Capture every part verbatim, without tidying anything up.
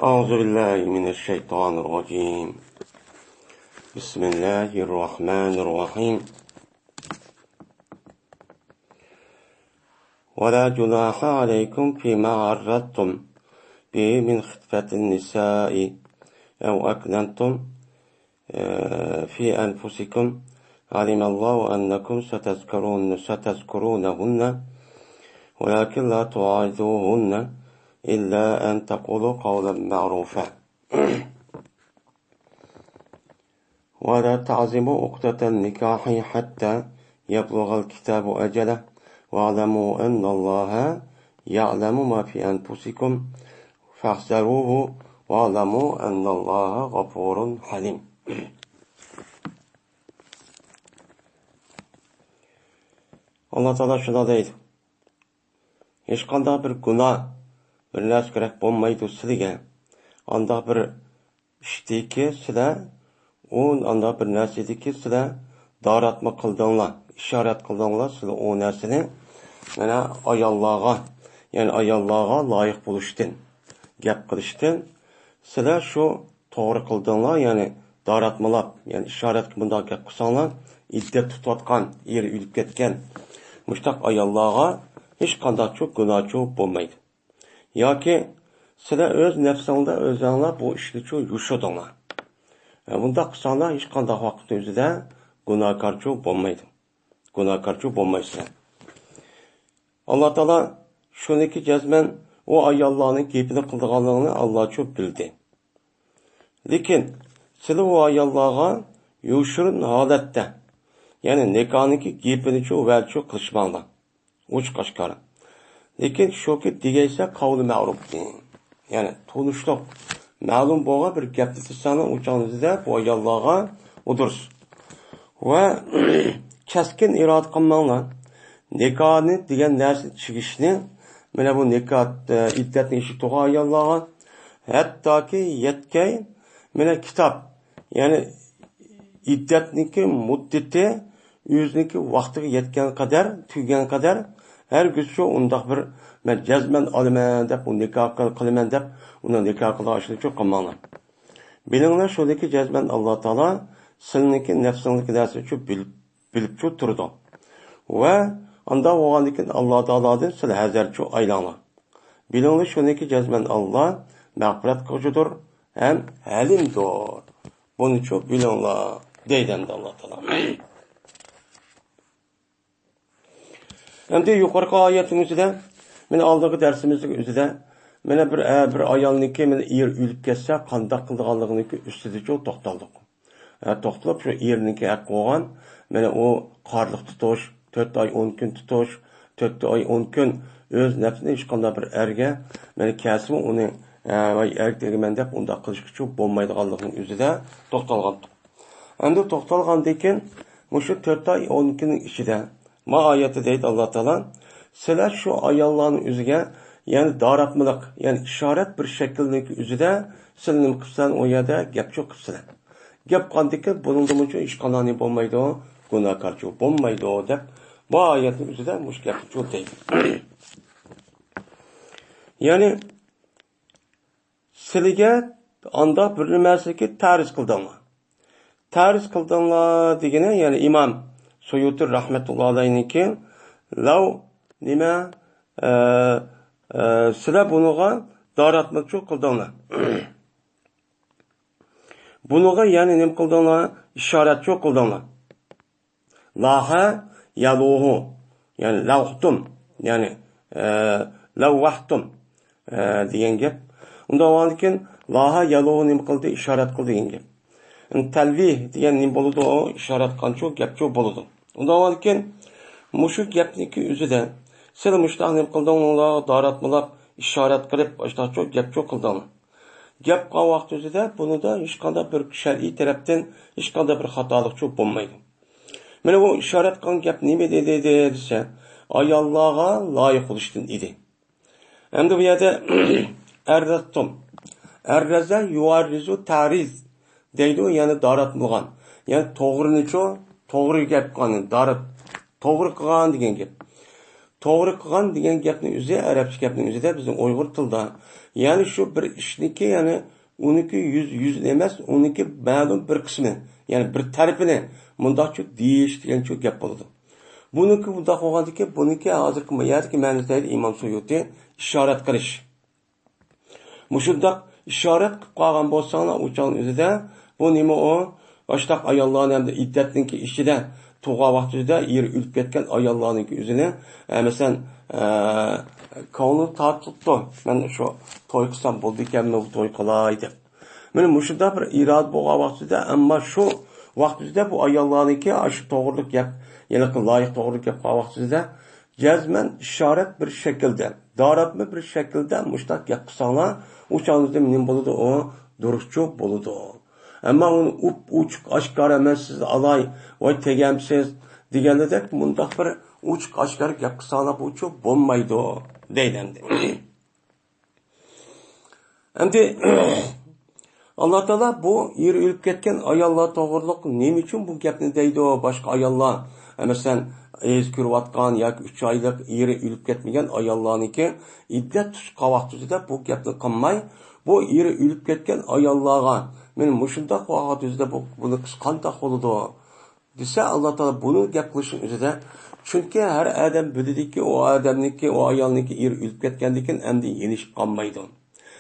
أعوذ بالله من الشيطان الرجيم. بسم الله الرحمن الرحيم. ولا جناح عليكم فيما عرضتم به من خطبة النساء أو أكننتم، آه، في أنفسكم، علم الله أنكم ستذكرون-، ستذكرونهن، ولكن لا تواعدوهن إلا أن تقولوا قولا معروفا. ولا تعزموا عقدة النكاح حتى يبلغ الكتاب أجله، واعلموا أن الله يعلم ما في أنفسكم فاحذروه، واعلموا أن الله غفور حليم. ئاللا تائالا شۇنداق دەيدۇ: ھېچقانداق بىر گۇناھ، بىر نەرسە كېرەك بولمايدۇ سىلىگە. ئانداق بىر ئىشتىكى سىلەر، ئۇ ئانداق بىر نەرسىدىكى سىلەر داراتما قىلدىڭلار، ئىشارەت قىلدىڭلار سىلەر ئۇ نەرسىنى، مانا، ئاياللارغا، يەنى ئاياللارغا لايىق بولۇشتىن، گەپ قىلىشتىن سىلەر شۇ توغرا قىلدىڭلار، يەنى داراتمىلاپ، يەنى ئىشارەتكە مۇنداق گەپ قىلساڭلار، ئىددەت تۇتۇۋاتقان، ئېرى ئۆلۈپ كەتكەن مۇشتاق ئاياللارغا ھېچقانداقچۇ گۇناھچۇ بولمايدۇ. ياكى سىلەر ئۆز نەپسىڭلار ئۆزۈڭلار بۇ ئىشنىچۇ يوشۇردۇڭلار. ھە، بۇنداق قىلساڭلار ھېچقانداق ۋاقىتنىڭ ئۆزىدە گۇناھكارچۇ بولمايدۇ. گۇناھكارچۇ بولمايسىلەر. ئاللا تائالا شۇنىكى جەزمەن ئۇ ئاياللارنىڭ گېپىنى قىلىدىغانلىقىنى ئاللاچۇ بىلدى. لېكىن سىلى ئۇ ئاياللارغا يوشۇرۇن ھالەتتە، يەنى نىكاھنىڭكى گېپىنىچۇ ۋەدىچۇ قىلىشماڭلار. ئوچۇق ئاشكارا. لېكىن شۇكى دېگەيسە قەۋلى مەرۇپ دېگەن. يەنى تونۇشلۇق، مەلۇم بولغان بىر گەپنى دېسەڭلار ئۇ چاغنىڭ ئۆزىدە بۇ ئاياللارغا ئۇدۇرس. ۋە كەسكىن ئىرادە قىلماڭلار. نىكاھنى دېگەن نەرسىنى چىگىشنى، مانا بۇ نىكاھ، ئە، ئىددەتنى ئىشى تۇغان ئاياللارغا، ھەتتاكى يەتكەي، مانا كىتاب، يەنى ئىددەتنىڭكى مۇددىتى ئۆزىنىڭكى ۋاقتىغا يەتكەن قەدەر، تۈگىگەن قەدەر، ھەرگىزچۇ ئۇنداق بىر، مەن جەزمەن ئالىمەن دەپ، ئۇ نىكاھ قىل-، قىلىمەن دەپ، ئۇنى نىكاھ قىلىدىغان ئىشنىچۇ قىلماڭلار. بىلىڭلار، شۇنىكى جەزمەن ئاللا تائالا سىلىنىڭكى نەپسىڭلىكى نەرسىنىچۇ بىل-، بىلىپچۇ تۇرىدۇ. ۋە ئانداق بولغاندىكىن ئاللا تائالادىن سىلەر ھەزەرچۇ ئايلاڭلار. بىلىڭلار، شۇنىكى جەزمەن ئاللا مەغپىرەت قىلغۇچىدۇر ھەم ھەلىمدۇر. بۇنىچۇ بىلىڭلار، دەيدۇ ئەمدى ئاللا تائالا. ئەمدى يۇقىرىقى ئايەتنىڭ ئۆزىدە، مانا ئالدىنقى دەرسىمىزنىڭ ئۆزىدە، مانا بىر، ئە، بىر ئايالنىڭكى، مانا ئېرى ئۆلۈپ كەتسە قانداق قىلىدىغانلىقىنىڭكى ئۈستىدىچۇ توختالدۇق. ھە، توختىلىپ، شۇ ئېرىنىڭكى ھەققى بولغان، مانا ئۇ قارلىق تۇتۇش، تۆت ئاي ئون كۈن تۇتۇش، تۆت ئاي ئون كۈن ئۆز نەپسىنى ھېچقانداق بىر ئەرگە، مانا كەلسىمۇ ئۇنى، ھە، ۋاي ئەرگە تېگىمەن دەپ ئۇنداق قىلىشقىچۇ بولمايدىغانلىقىنىڭ ئۆزىدە توختالغانتۇق. ئەمدى توختالغاندىن كېيىن، مۇشۇ تۆت ئاي ئون كۈننىڭ ئىچىدە، ما ئايەتتە دەيدۇ ئاللا تائالا، سىلەر شۇ ئاياللارنىڭ ئۆزىگە، يەنى داراتمىلىق، يەنى ئىشارەت بىر شەكىلنىڭكى ئۆزىدە سىلەر نېمە قىپسىلەر، ئۇ يەردە گەپچۇ قىپسىلەر. گەپ قىلغاندىكىن بۇنىڭدىمۇچۇ ھېچقانداق نېمە بولمايدۇ، گۇناھكارچۇ بولمايدۇ دەپ، بۇ ئايەتنىڭ ئۆزىدە مۇشۇ گەپنىچۇ دەيدۇ. يەنى سىلىگە ئانداق بىر نېمەسىكى تەرز قىلدىڭلار. تەرز قىلدىڭلار دېگىنى، يەنى ئىمام سۇيۇتى رەھمەتۇللا ئەلەيھنىڭكى لەۋ نېمە، ئە، ئە، سىلەر بۇنىڭغا داراتمىلىقچۇ قىلدىڭلار. بۇنىڭغا يەنى نېمە قىلدىڭلار؟ ئىشارەتچۇ قىلدىڭلار. لاھە يەلۇھۇ، يەنى لەۋھتۇم، يەنى، ئە، لەۋۋەھتۇم، ئە، دېگەن گەپ. ئۇنداق بولغاندىكىن، لاھە يەلۇھۇ نېمە قىلدى؟ ئىشارەت قىلدى دېگەن گەپ. تەلۋىھ دېگەن نېمە بولىدۇ؟ ئۇ ئىشارەت قىلغانچۇ، گەپچۇ بولىدۇ. ئۇنداق بولغاندىكىن، مۇشۇ گەپنىڭكى ئۆزىدە، سىلەر مۇشۇنداق نېمە قىلدىڭلار؟ داراتمىلاپ، ئىشارەت قىلىپ، ئاشۇنداقچۇ گەپچۇ قىلدىڭلار. گەپ قىلغان ۋاقتى ئۆزىدە بۇنىڭدا ھېچقانداق بىر شەرئىي تەرەپتىن ھېچقانداق بىر خاتالىقچۇ بولمايدۇ. مانا بۇ ئىشارەت قىلغان گەپ نېمە دېدى دېسە، ئاياللارغا لايىق بولۇشتىن ئىدى. ئەمدى بۇ يەردە ئەررەزتۇم. ئەررەزە يۇئەررىزۇ تەرىز دەيدۇ، يەنى داراتمىغان. يەنى توغرىنىچۇ، توغرا گەپ قىلغان، دارات، توغرا قىلغان دېگەن گەپ. توغرا قىلغان دېگەن گەپنىڭ ئۆزى، ئەرەبچە گەپنىڭ ئۆزىدە بىزنىڭ ئۇيغۇر تىلىدا، يەنى شۇ بىر ئىشنىڭكى، يەنى ئۇنىڭكى يۈز، يۈزىنى ئەمەس، ئۇنىڭكى مەلۇم بىر قىسمى، يەنى بىر تەرىپىنى مۇنداقچۇ دېيىش دېگەنچۇ گەپ بولىدۇ. بۇنىڭكى مۇنداق بولغاندىكىن، بۇنىڭكى ھازىرقى يەردىكى مەنىسى دەيدۇ ئىمام سۇيۇتى، ئىشارەت قىلىش. مۇشۇنداق ئىشارەت قىلىپ قالغان بولساڭلار، ئۇ چاغنىڭ ئۆزىدە بۇ نېمە ئۇ؟ ئاشۇنداق ئاياللارنى ھەمدە ئىددەتنىڭكى ئىچىدە تۇرغان ۋاقتىدا ئېرى ئۆلۈپ كەتكەن ئاياللارنىڭكى ئۆزىنى، ئە، مەسىلەن، ئە، كۆڭلى تارتىلىپتۇ. مەن شۇ توي قىلسام بولىدىكەنمۇ، بۇ توي قىلاي دەپ. مانا مۇشۇنداق بىر ئىرادە بولغان ۋاقتىدا، ئەمما شۇ ۋاقتىدا بۇ ئاياللارنىڭكى ئاشۇ توغرىلىق گەپ، يەنى لايىق توغرىلىق گەپ قىلغان ۋاقتىدا، جەزمەن ئىشارەت بىر شەكىلدە، داراتما بىر شەكىلدە مۇشۇنداق گەپ قىلساڭلار، ئۇ چاغدا نېمە بولىدۇ؟ ئۇ دۇرۇسچۇ بولىدۇ. ئەمما ئۇنى ئوچۇق ئاشكارا، «مەن سىزنى ئالاي، ۋاي تېگەمسىز» دېگەندەك مۇنداق بىر ئوچۇق ئاشكارا گەپ قىلساڭلار، بۇچۇ بولمايدۇ دەيدۇ ئەمدى. ئەمدى ئاللا تائالا بۇ ئېرى ئۆلۈپ كەتكەن ئاياللار توغرىلىق نېمە ئۈچۈن بۇ گەپنى دەيدۇ؟ باشقا ئاياللار، مەسىلەن، ھەيز كۆرۈۋاتقان ياكى ئۈچ ئايلىق ئېرى ئۆلۈپ كەتمىگەن ئاياللارنىڭكى ئىددەت تۇتقان ۋاقتىدا بۇ گەپنى قىلماي، بۇ ئېرى ئۆلۈپ كەتكەن ئاياللارغا، مانا مۇشۇنداق ۋاقىت يۈزىدە بۇ، بۇنى قىلسا قانداق بولىدۇ؟ دېسە، ئاللا تائالا بۇنى گەپ قىلىشنىڭ ئۆزىدە، چۈنكى ھەر ئادەم بىلىدىكى، ئۇ ئادەمنىڭكى، ئۇ ئايالنىڭكى ئېرى ئۆلۈپ كەتكەندىن كېيىن ئەمدى يېنىشىپ قالمايدۇ.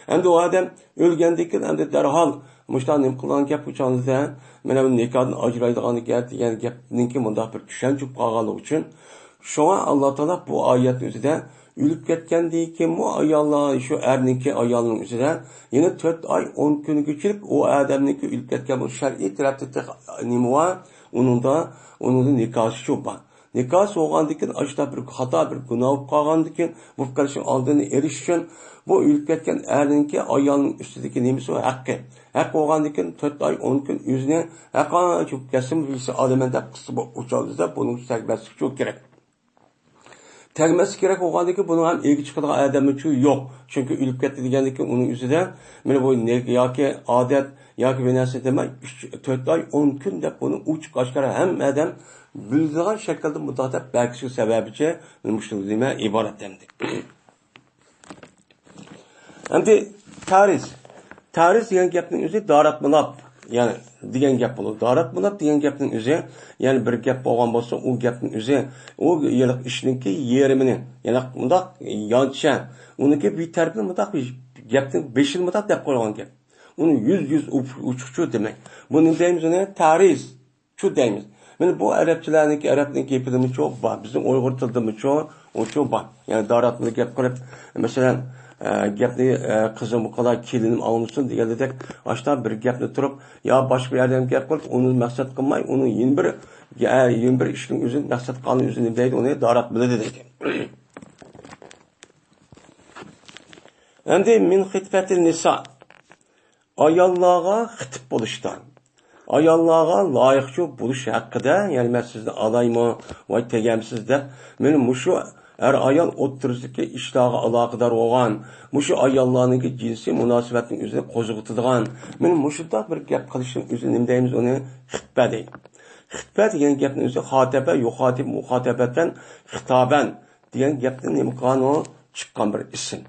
ئەمدى ئۇ ئادەم ئۆلگەندىن كېيىن ئەمدى دەرھال مۇشۇنداق نېمە قىلغان گەپ ئۇ چاغدا، مانا بۇ نىكاھدىن ئاجرايدىغان گەپ دېگەن گەپنىڭكى مۇنداق بىر چۈشەنچە بولۇپ قالغانلىقى ئۈچۈن، شۇڭا ئاللا تائالا بۇ ئايەتنىڭ ئۆزىدە ئۆلۈپ كەتكەندىن كېيىنمۇ ئاياللار، شۇ ئەرنىڭكى ئايالنىڭ ئۆزىدە يەنە تۆت ئاي ئون كۈنگىچىلىك ئۇ ئادەمنىڭكى ئۆلۈپ كەتكەن بۇ شەرئىي تەرەپتە تېخى نېمە بار؟ ئۇنىڭدا، ئۇنىڭدا نىكاھسى شۇ بار. نىكاھسى بولغاندىن كېيىن ئاشۇنداق بىر خاتا، بىر گۇناھ بولۇپ قالغاندىن كېيىن بولۇپ قېلىشنىڭ ئالدىنى ئېلىش ئۈچۈن بۇ ئۆلۈپ كەتكەن ئەرنىڭكى ئايالنىڭ ئۈستىدىكى نېمىسى بار؟ ھەققى. ھەق بولغاندىن كېيىن تۆت ئاي ئون كۈن ئۆزىنى ھەرقانچە بولۇپ كەتسىمۇ بىلسە ئالىمەن دەپ قىلسا بۇ ئۇچالدىدا بۇنىڭ تەگمەسلىكى شۇ كېرەك. تەگمەسلىك كېرەك بولغاندىن كېيىن بۇنىڭ ھەم ئىگە چىقىدىغان ئادەممۇ يوق. چۈنكى ئۆلۈپ كەتتى دېگەندىن كېيىن ئۇنىڭ ئۆزىدە مانا بۇ نە-، ياكى ئادەت ياكى بىر نەرسە دېمەي، ئۈچ، تۆت ئاي، ئون كۈن دەپ بۇنى ئوچۇق ئاشكارا ھەممە ئادەم بىلىدىغان شەكىلدە مۇنداق دەپ بەرگۈچى سەۋەبىچە مۇشۇ نېمە ئىبارەت ئەمدى. ئەمدى تەرىز. تەرىز دېگەن گەپنىڭ ئۆزى داراتمىلاپ، يەنى دېگەن گەپ بولىدۇ. داراتمىلاپ دېگەن گەپنىڭ ئۆزى، يەنى بىر گەپ بولغان بولسا، ئۇ گەپنىڭ ئۆزى، ئۇ يىللىق ئىشنىڭكى يېرىمىنى، يەنى مۇنداق يانچە، ئۇنىڭكى بىر تەرىپىنى مۇنداق، گەپنىڭ بېشىنى مۇنداق دەپ قويغان گەپ. ئۇنى يۈز، يۈز ئوچۇقچۇ دېمەك. بۇنى دەيمىز، ئۇنى تەرىز. شۇ دەيمىز. مانا بۇ ئەرەبچىلەرنىڭكى، ئەرەبنىڭ گېپىدىمۇچۇ بار، بىزنىڭ ئۇيغۇر تىلىدىمۇچۇ، ئۇچۇ بار. يەنى داراتمىلىق گەپ قىلىپ، مەسىلەن، ئە، گەپنى، ئە، قىزىم ئۇقىلا، كېلىنىم ئاڭلىسۇن دېگەندەك، ئاشۇنداق بىر گەپنى تۇرۇپ، يا باشقا بىر ئادەم گەپ قىلىپ، ئۇنى مەقسەت قىلماي، ئۇنى يەنە بىر، ئە، يەنە بىر ئىشنىڭ ئۆزىنى مەقسەت قىلغاننىڭ ئۆزىنى نېمە دەيدۇ، ئۇنى داراتمىلىق دەيدىكەن. ئەمدى مىن خىتبەتىن نىسا. ئاياللارغا خىتىپ بولۇشتا، ئاياللارغا لايىقچۇ بولۇش ھەققىدە، يەنى مەن سىزنى ئالايمۇ، ۋاي تېگەمسىز دەپ، مانا مۇشۇ ئەر-ئايال ئوتتۇرىسىدىكى ئىشلارغا ئالاقىدار بولغان، مۇشۇ ئاياللارنىڭكى جىنسىي مۇناسىۋەتنىڭ ئۆزىنى قوزغىتىدىغان، مانا مۇشۇنداق بىر گەپ قىلىشنىڭ ئۆزىنى نېمە دەيمىز ئۇنى؟ خىتبە دەيدۇ. خىتبە دېگەن گەپنىڭ ئۆزى خاتەبە، يۇخاتىب، مۇخاتەبەتەن، خىتابەن دېگەن گەپتىن نېمە قىلغان ئۇ؟ چىققان بىر ئىسىم.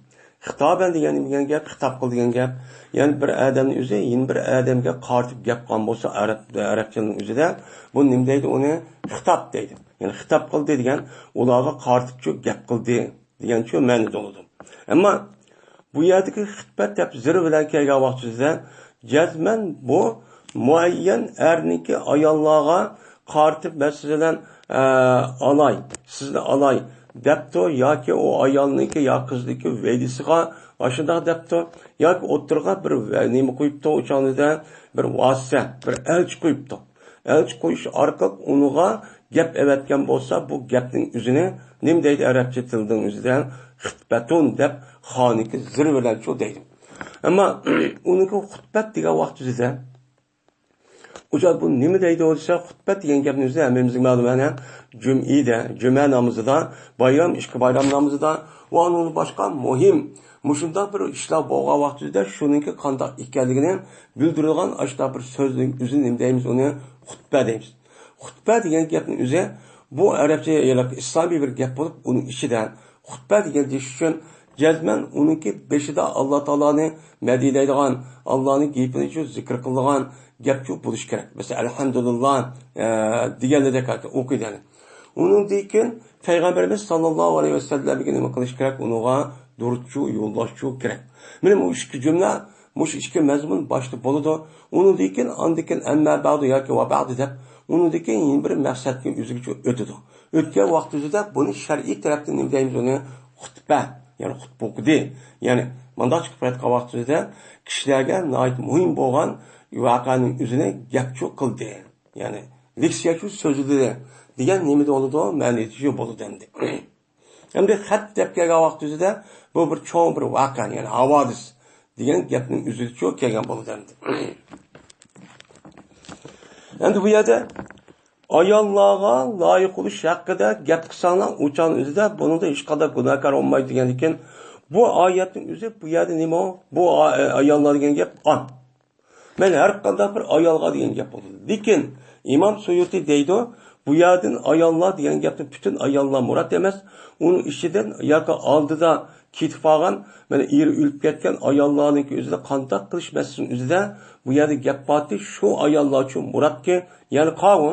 خىتابەن دېگەن نېمە دېگەن گەپ؟ خىتاب قىل دېگەن گەپ. يەنى بىر ئادەمنىڭ ئۆزى يەنە بىر ئادەمگە قارىتىپ گەپ قىلغان بولسا، ئەرەب، ئەرەب تىلىنىڭ ئۆزىدە بۇ نېمە دەيدۇ؟ ئۇنى خىتاب دەيدۇ. يەنى خىتاب قىلدى دېگەن ئۇلارغا قارىتىپچۇ گەپ قىلدى دېگەنچۇ مەنىدە بولىدۇ. ئەمما بۇ يەردىكى خىتبەت دەپ زىر بىلەن كەلگەن ۋاقتىمىزدا جەزمەن بۇ مۇئەييەن ئەرنىڭكى ئاياللارغا قارىتىپ، مەسىلەن، ئە، ئالاي، سىزنى ئالاي دەپتۇ ياكى ئۇ ئايالنىڭكى يا قىزنىڭكى ۋەيدىسىغا ئاشۇنداق دەپتۇ ياكى ئوتتۇرىغا بىر ۋە-، نېمە قويۇپتۇ، ئۇ چاغدا بىر ۋاسىتە، بىر ئەلچى قويۇپتۇ. ئەلچى قويۇش ئارقىلىق ئۇنىڭغا گەپ ئەۋەتكەن بولسا، بۇ گەپنىڭ ئۆزىنى نېمە دەيدۇ ئەرەبچە تىلنىڭ ئۆزىدە؟ خىتبەتۇن دەپ خانىكى زىر بىلەنچۇ دەيدۇ. ئەمما ئۇنىڭكى خۇتبەت دېگەن ۋاقتىمىزدا ئۇ چاغدا بۇ نېمە دەيدۇ دېسە، خۇتبەت دېگەن گەپنىڭ ئۆزى ھەممىمىزگە مەلۇم، مانا جۈمئىدە، جۈمە نامىزىدا، بايرام، ئىككى بايرام نامىزىدا ۋە ئۇنىڭدىن باشقا مۇھىم مۇشۇنداق بىر ئىشلار بولغان ۋاقتىدا شۇنىڭكى قانداق ئىكەنلىكىنى بىلدۈرىدىغان ئاشۇنداق بىر سۆزنىڭ ئۆزىنى نېمە دەيمىز؟ ئۇنى خۇتبە دەيمىز. خۇتبە دېگەن گەپنىڭ ئۆزى بۇ ئەرەبچە، يەنى ئىسلامىي بىر گەپ بولۇپ، ئۇنىڭ ئىچىدە خۇتبە دېگەن دېيىش ئۈچۈن جەزمەن ئۇنىڭكى بېشىدا ئاللا تائالانى مەدھىيلەيدىغان، ئاللانىڭ گېپىنى شۇ زىكىر قىلىدىغان گەپچۇ بولۇشى كېرەك. مەسىلەن، ئەلھەمدۇلىللا، ئە، دېگەندەك ئوقۇيدۇ. ئۇنىڭدىن كېيىن پەيغەمبىرىمىز ساللاللاھۇ ئەلەيھى ۋەسەللەمگە نېمە قىلىش كېرەك؟ ئۇنىڭغا دۇرۇتچۇ، يوللاشچۇ كېرەك. مانا بۇ ئىككى جۈملە، مۇشۇ ئىككى مەزمۇن باشتا بولىدۇ. ئۇنىڭدىن كېيىن، ئاندىن كېيىن ئەمما بەئدۇ ياكى ۋە بەئدۇ دەپ، ئۇنىڭدىن كېيىن يەنە بىر مەقسەتكە ئۆزگىچە ئۆتىدۇ. ئۆتكەن ۋاقتىمىزدا بۇنى شەرئىي تەرەپتىن نېمە دەيمىز؟ ئۇنى خۇتبە، يەنى خۇتبە ئوقۇدى. يەنى مۇنداق قىلىپ قىلىۋاتقان ۋاقتىمىزدا كىشىلەرگە ناھايىتى مۇھىم بولغان ۋەقەنىڭ ئۆزىنى گەپچۇ قىلدى. يەنى لېكسىيەچۇ سۆزلىدى دېگەن نېمىدە بولىدۇ؟ مەنىدىچۇ بولىدۇ ئەمدى. ئەمدى خەت دەپ كەلگەن ۋاقتىمىزدا بۇ بىر چوڭ بىر ۋەقە، يەنى ھاۋادىس دېگەن گەپنىڭ ئۆزىچۇ كەلگەن بولىدۇ ئەمدى. ئەمدى بۇ يەردە ئاياللارغا لايىق بولۇش ھەققىدە گەپ قىلساڭلار، ئۇ چاغنىڭ ئۆزىدە بۇنىڭدا ھېچقانداق گۇناھكار بولمايدۇ دېگەندىكىن، بۇ ئايەتنىڭ ئۆزى بۇ يەردە نېمە؟ بۇ ئا-، ئاياللار دېگەن گەپ ئان. مەن ھەر قانداق بىر ئايالغا دېگەن گەپ بولىدۇ. لېكىن ئىمام سۇيۇتى دەيدۇ، بۇ يەردىن ئاياللار دېگەن گەپتىن پۈتۈن ئاياللار مۇراد ئەمەس. ئۇنىڭ ئىچىدىن ياكى ئالدىدا كېتىپ قالغان، مانا ئېرى ئۆلۈپ كەتكەن ئاياللارنىڭكى ئۆزىدە قانداق قىلىش مەسىلىسىنىڭ ئۆزىدە بۇ يەردە گەپ بارتى، شۇ ئاياللار ئۈچۈن مۇرادكى، يەنى قاۋۇ،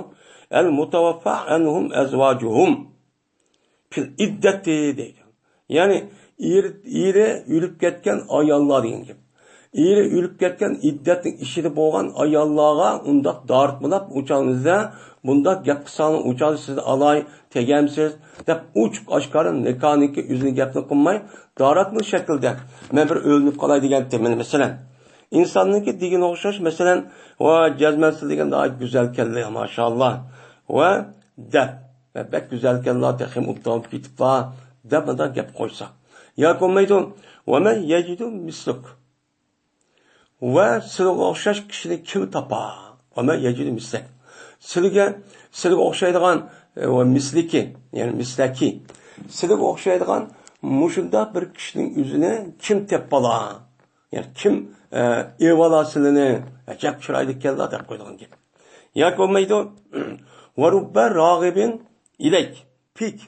ئەل مۇتەۋەففا ئەنھۇم ئەزۋاجۇھۇم. پىل ئىددەتى دەيدۇ. يەنى ئېرى، ئېرى ئۆلۈپ كەتكەن ئاياللار دېگەن گەپ. ئېرى ئۆلۈپ كەتكەن ئىددەتنىڭ ئىچىدە بولغان ئاياللارغا ئۇنداق دارىتمىلاپ ئۇچالمىسىز، بۇنداق گەپ قىلساڭلار ئۇچال سىزنى ئالاي، تېگەمسىز دەپ ئوچۇق ئاشكارا نىكاھنىڭكى ئۆزىنى گەپنى قىلماي داراتمىلىق شەكىلدە مەن بىر ئۆلۈنۈپ قالاي دېگەنتىم مەسىلەن. ئىنساننىڭكى دېگىنى ئوخشاش مەسىلەن، ۋا جەزمەن سىز دېگەن ناھايىتى گۈزەل كەللە، ماشائاللا، ۋە دەپ، بەك گۈزەل ئىكەنلا، تېخىمۇ ئوبدان كېتىپلا، دەپ مۇنداق گەپ قويسا. ياكى بولمايدۇ، ۋە مەن يەجىدۇ مىسلۇك. ۋە سىلىگە ئوخشاش كىشىنى كىم تاپا؟ ۋە مەن يەجىدۇ مىسلەك. سىلىگە، سىلىگە ئوخشايدىغان، ئە، ۋە مىسلىكى، يەنى مىسلەكى. سىلىگە ئوخشايدىغان مۇشۇنداق بىر كىشىنىڭ ئۆزىنى كىم تېپىپ بالا؟ يەنى كىم، ئە، ئېۋالا سىلىنى، ئەجەب چىرايلىق ئىكەنلا دەپ قويىدىغان گەپ. ياكى بولمايدۇ، ۋە رۇببە راغىبىن ئىلەيك، پىك.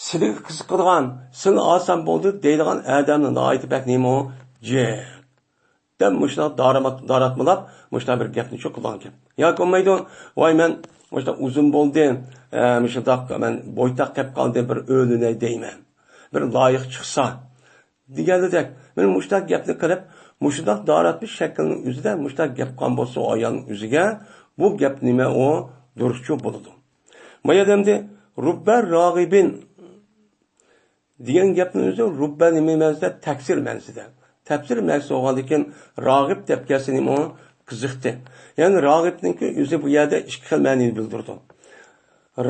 سىلىگە قىزىقىدىغان، سىلىنى ئالسام بولدى دەيدىغان ئادەمنى ناھايىتى بەك نېمە ئۇ؟ جىق. دەپ مۇشۇنداق دارامات-، داراتمىلاپ، مۇشۇنداق بىر گەپنى شۇ قىلغان گەپ. ياكى بولمايدۇ، ۋاي مەن مۇشۇنداق ئۇزۇن بولدى، ئە، مۇشۇنداق مەن بويتاق كەپ قالدىم، بىر ئۆلۈنەي دەيمەن. بىر لايىق چىقسا. دېگەندەك، مانا مۇشۇنداق گەپنى قىلىپ، مۇشۇنداق داراتمىش شەكىلنىڭ ئۆزىدە مۇشۇنداق گەپ قىلغان بولسا ئۇ ئايالنىڭ ئۆزىگە، بۇ گەپ نېمە ئۇ؟ دۇرۇسچۇ بولىدۇ. ما يەردە ئەمدى رۇببە راغىبىن دېگەن گەپنىڭ ئۆزى رۇببە نېمە مەنىسىدە؟ تەكسىر مەنىسىدە. تەپسىر مەنىسى بولغاندىكىن راغىب دەپ كەلسە نېمە ئۇ؟ قىزىقتى. يەنى راغىبنىڭكى ئۆزى بۇ يەردە ئىككى خىل مەنىنى بىلدۈرىدۇ.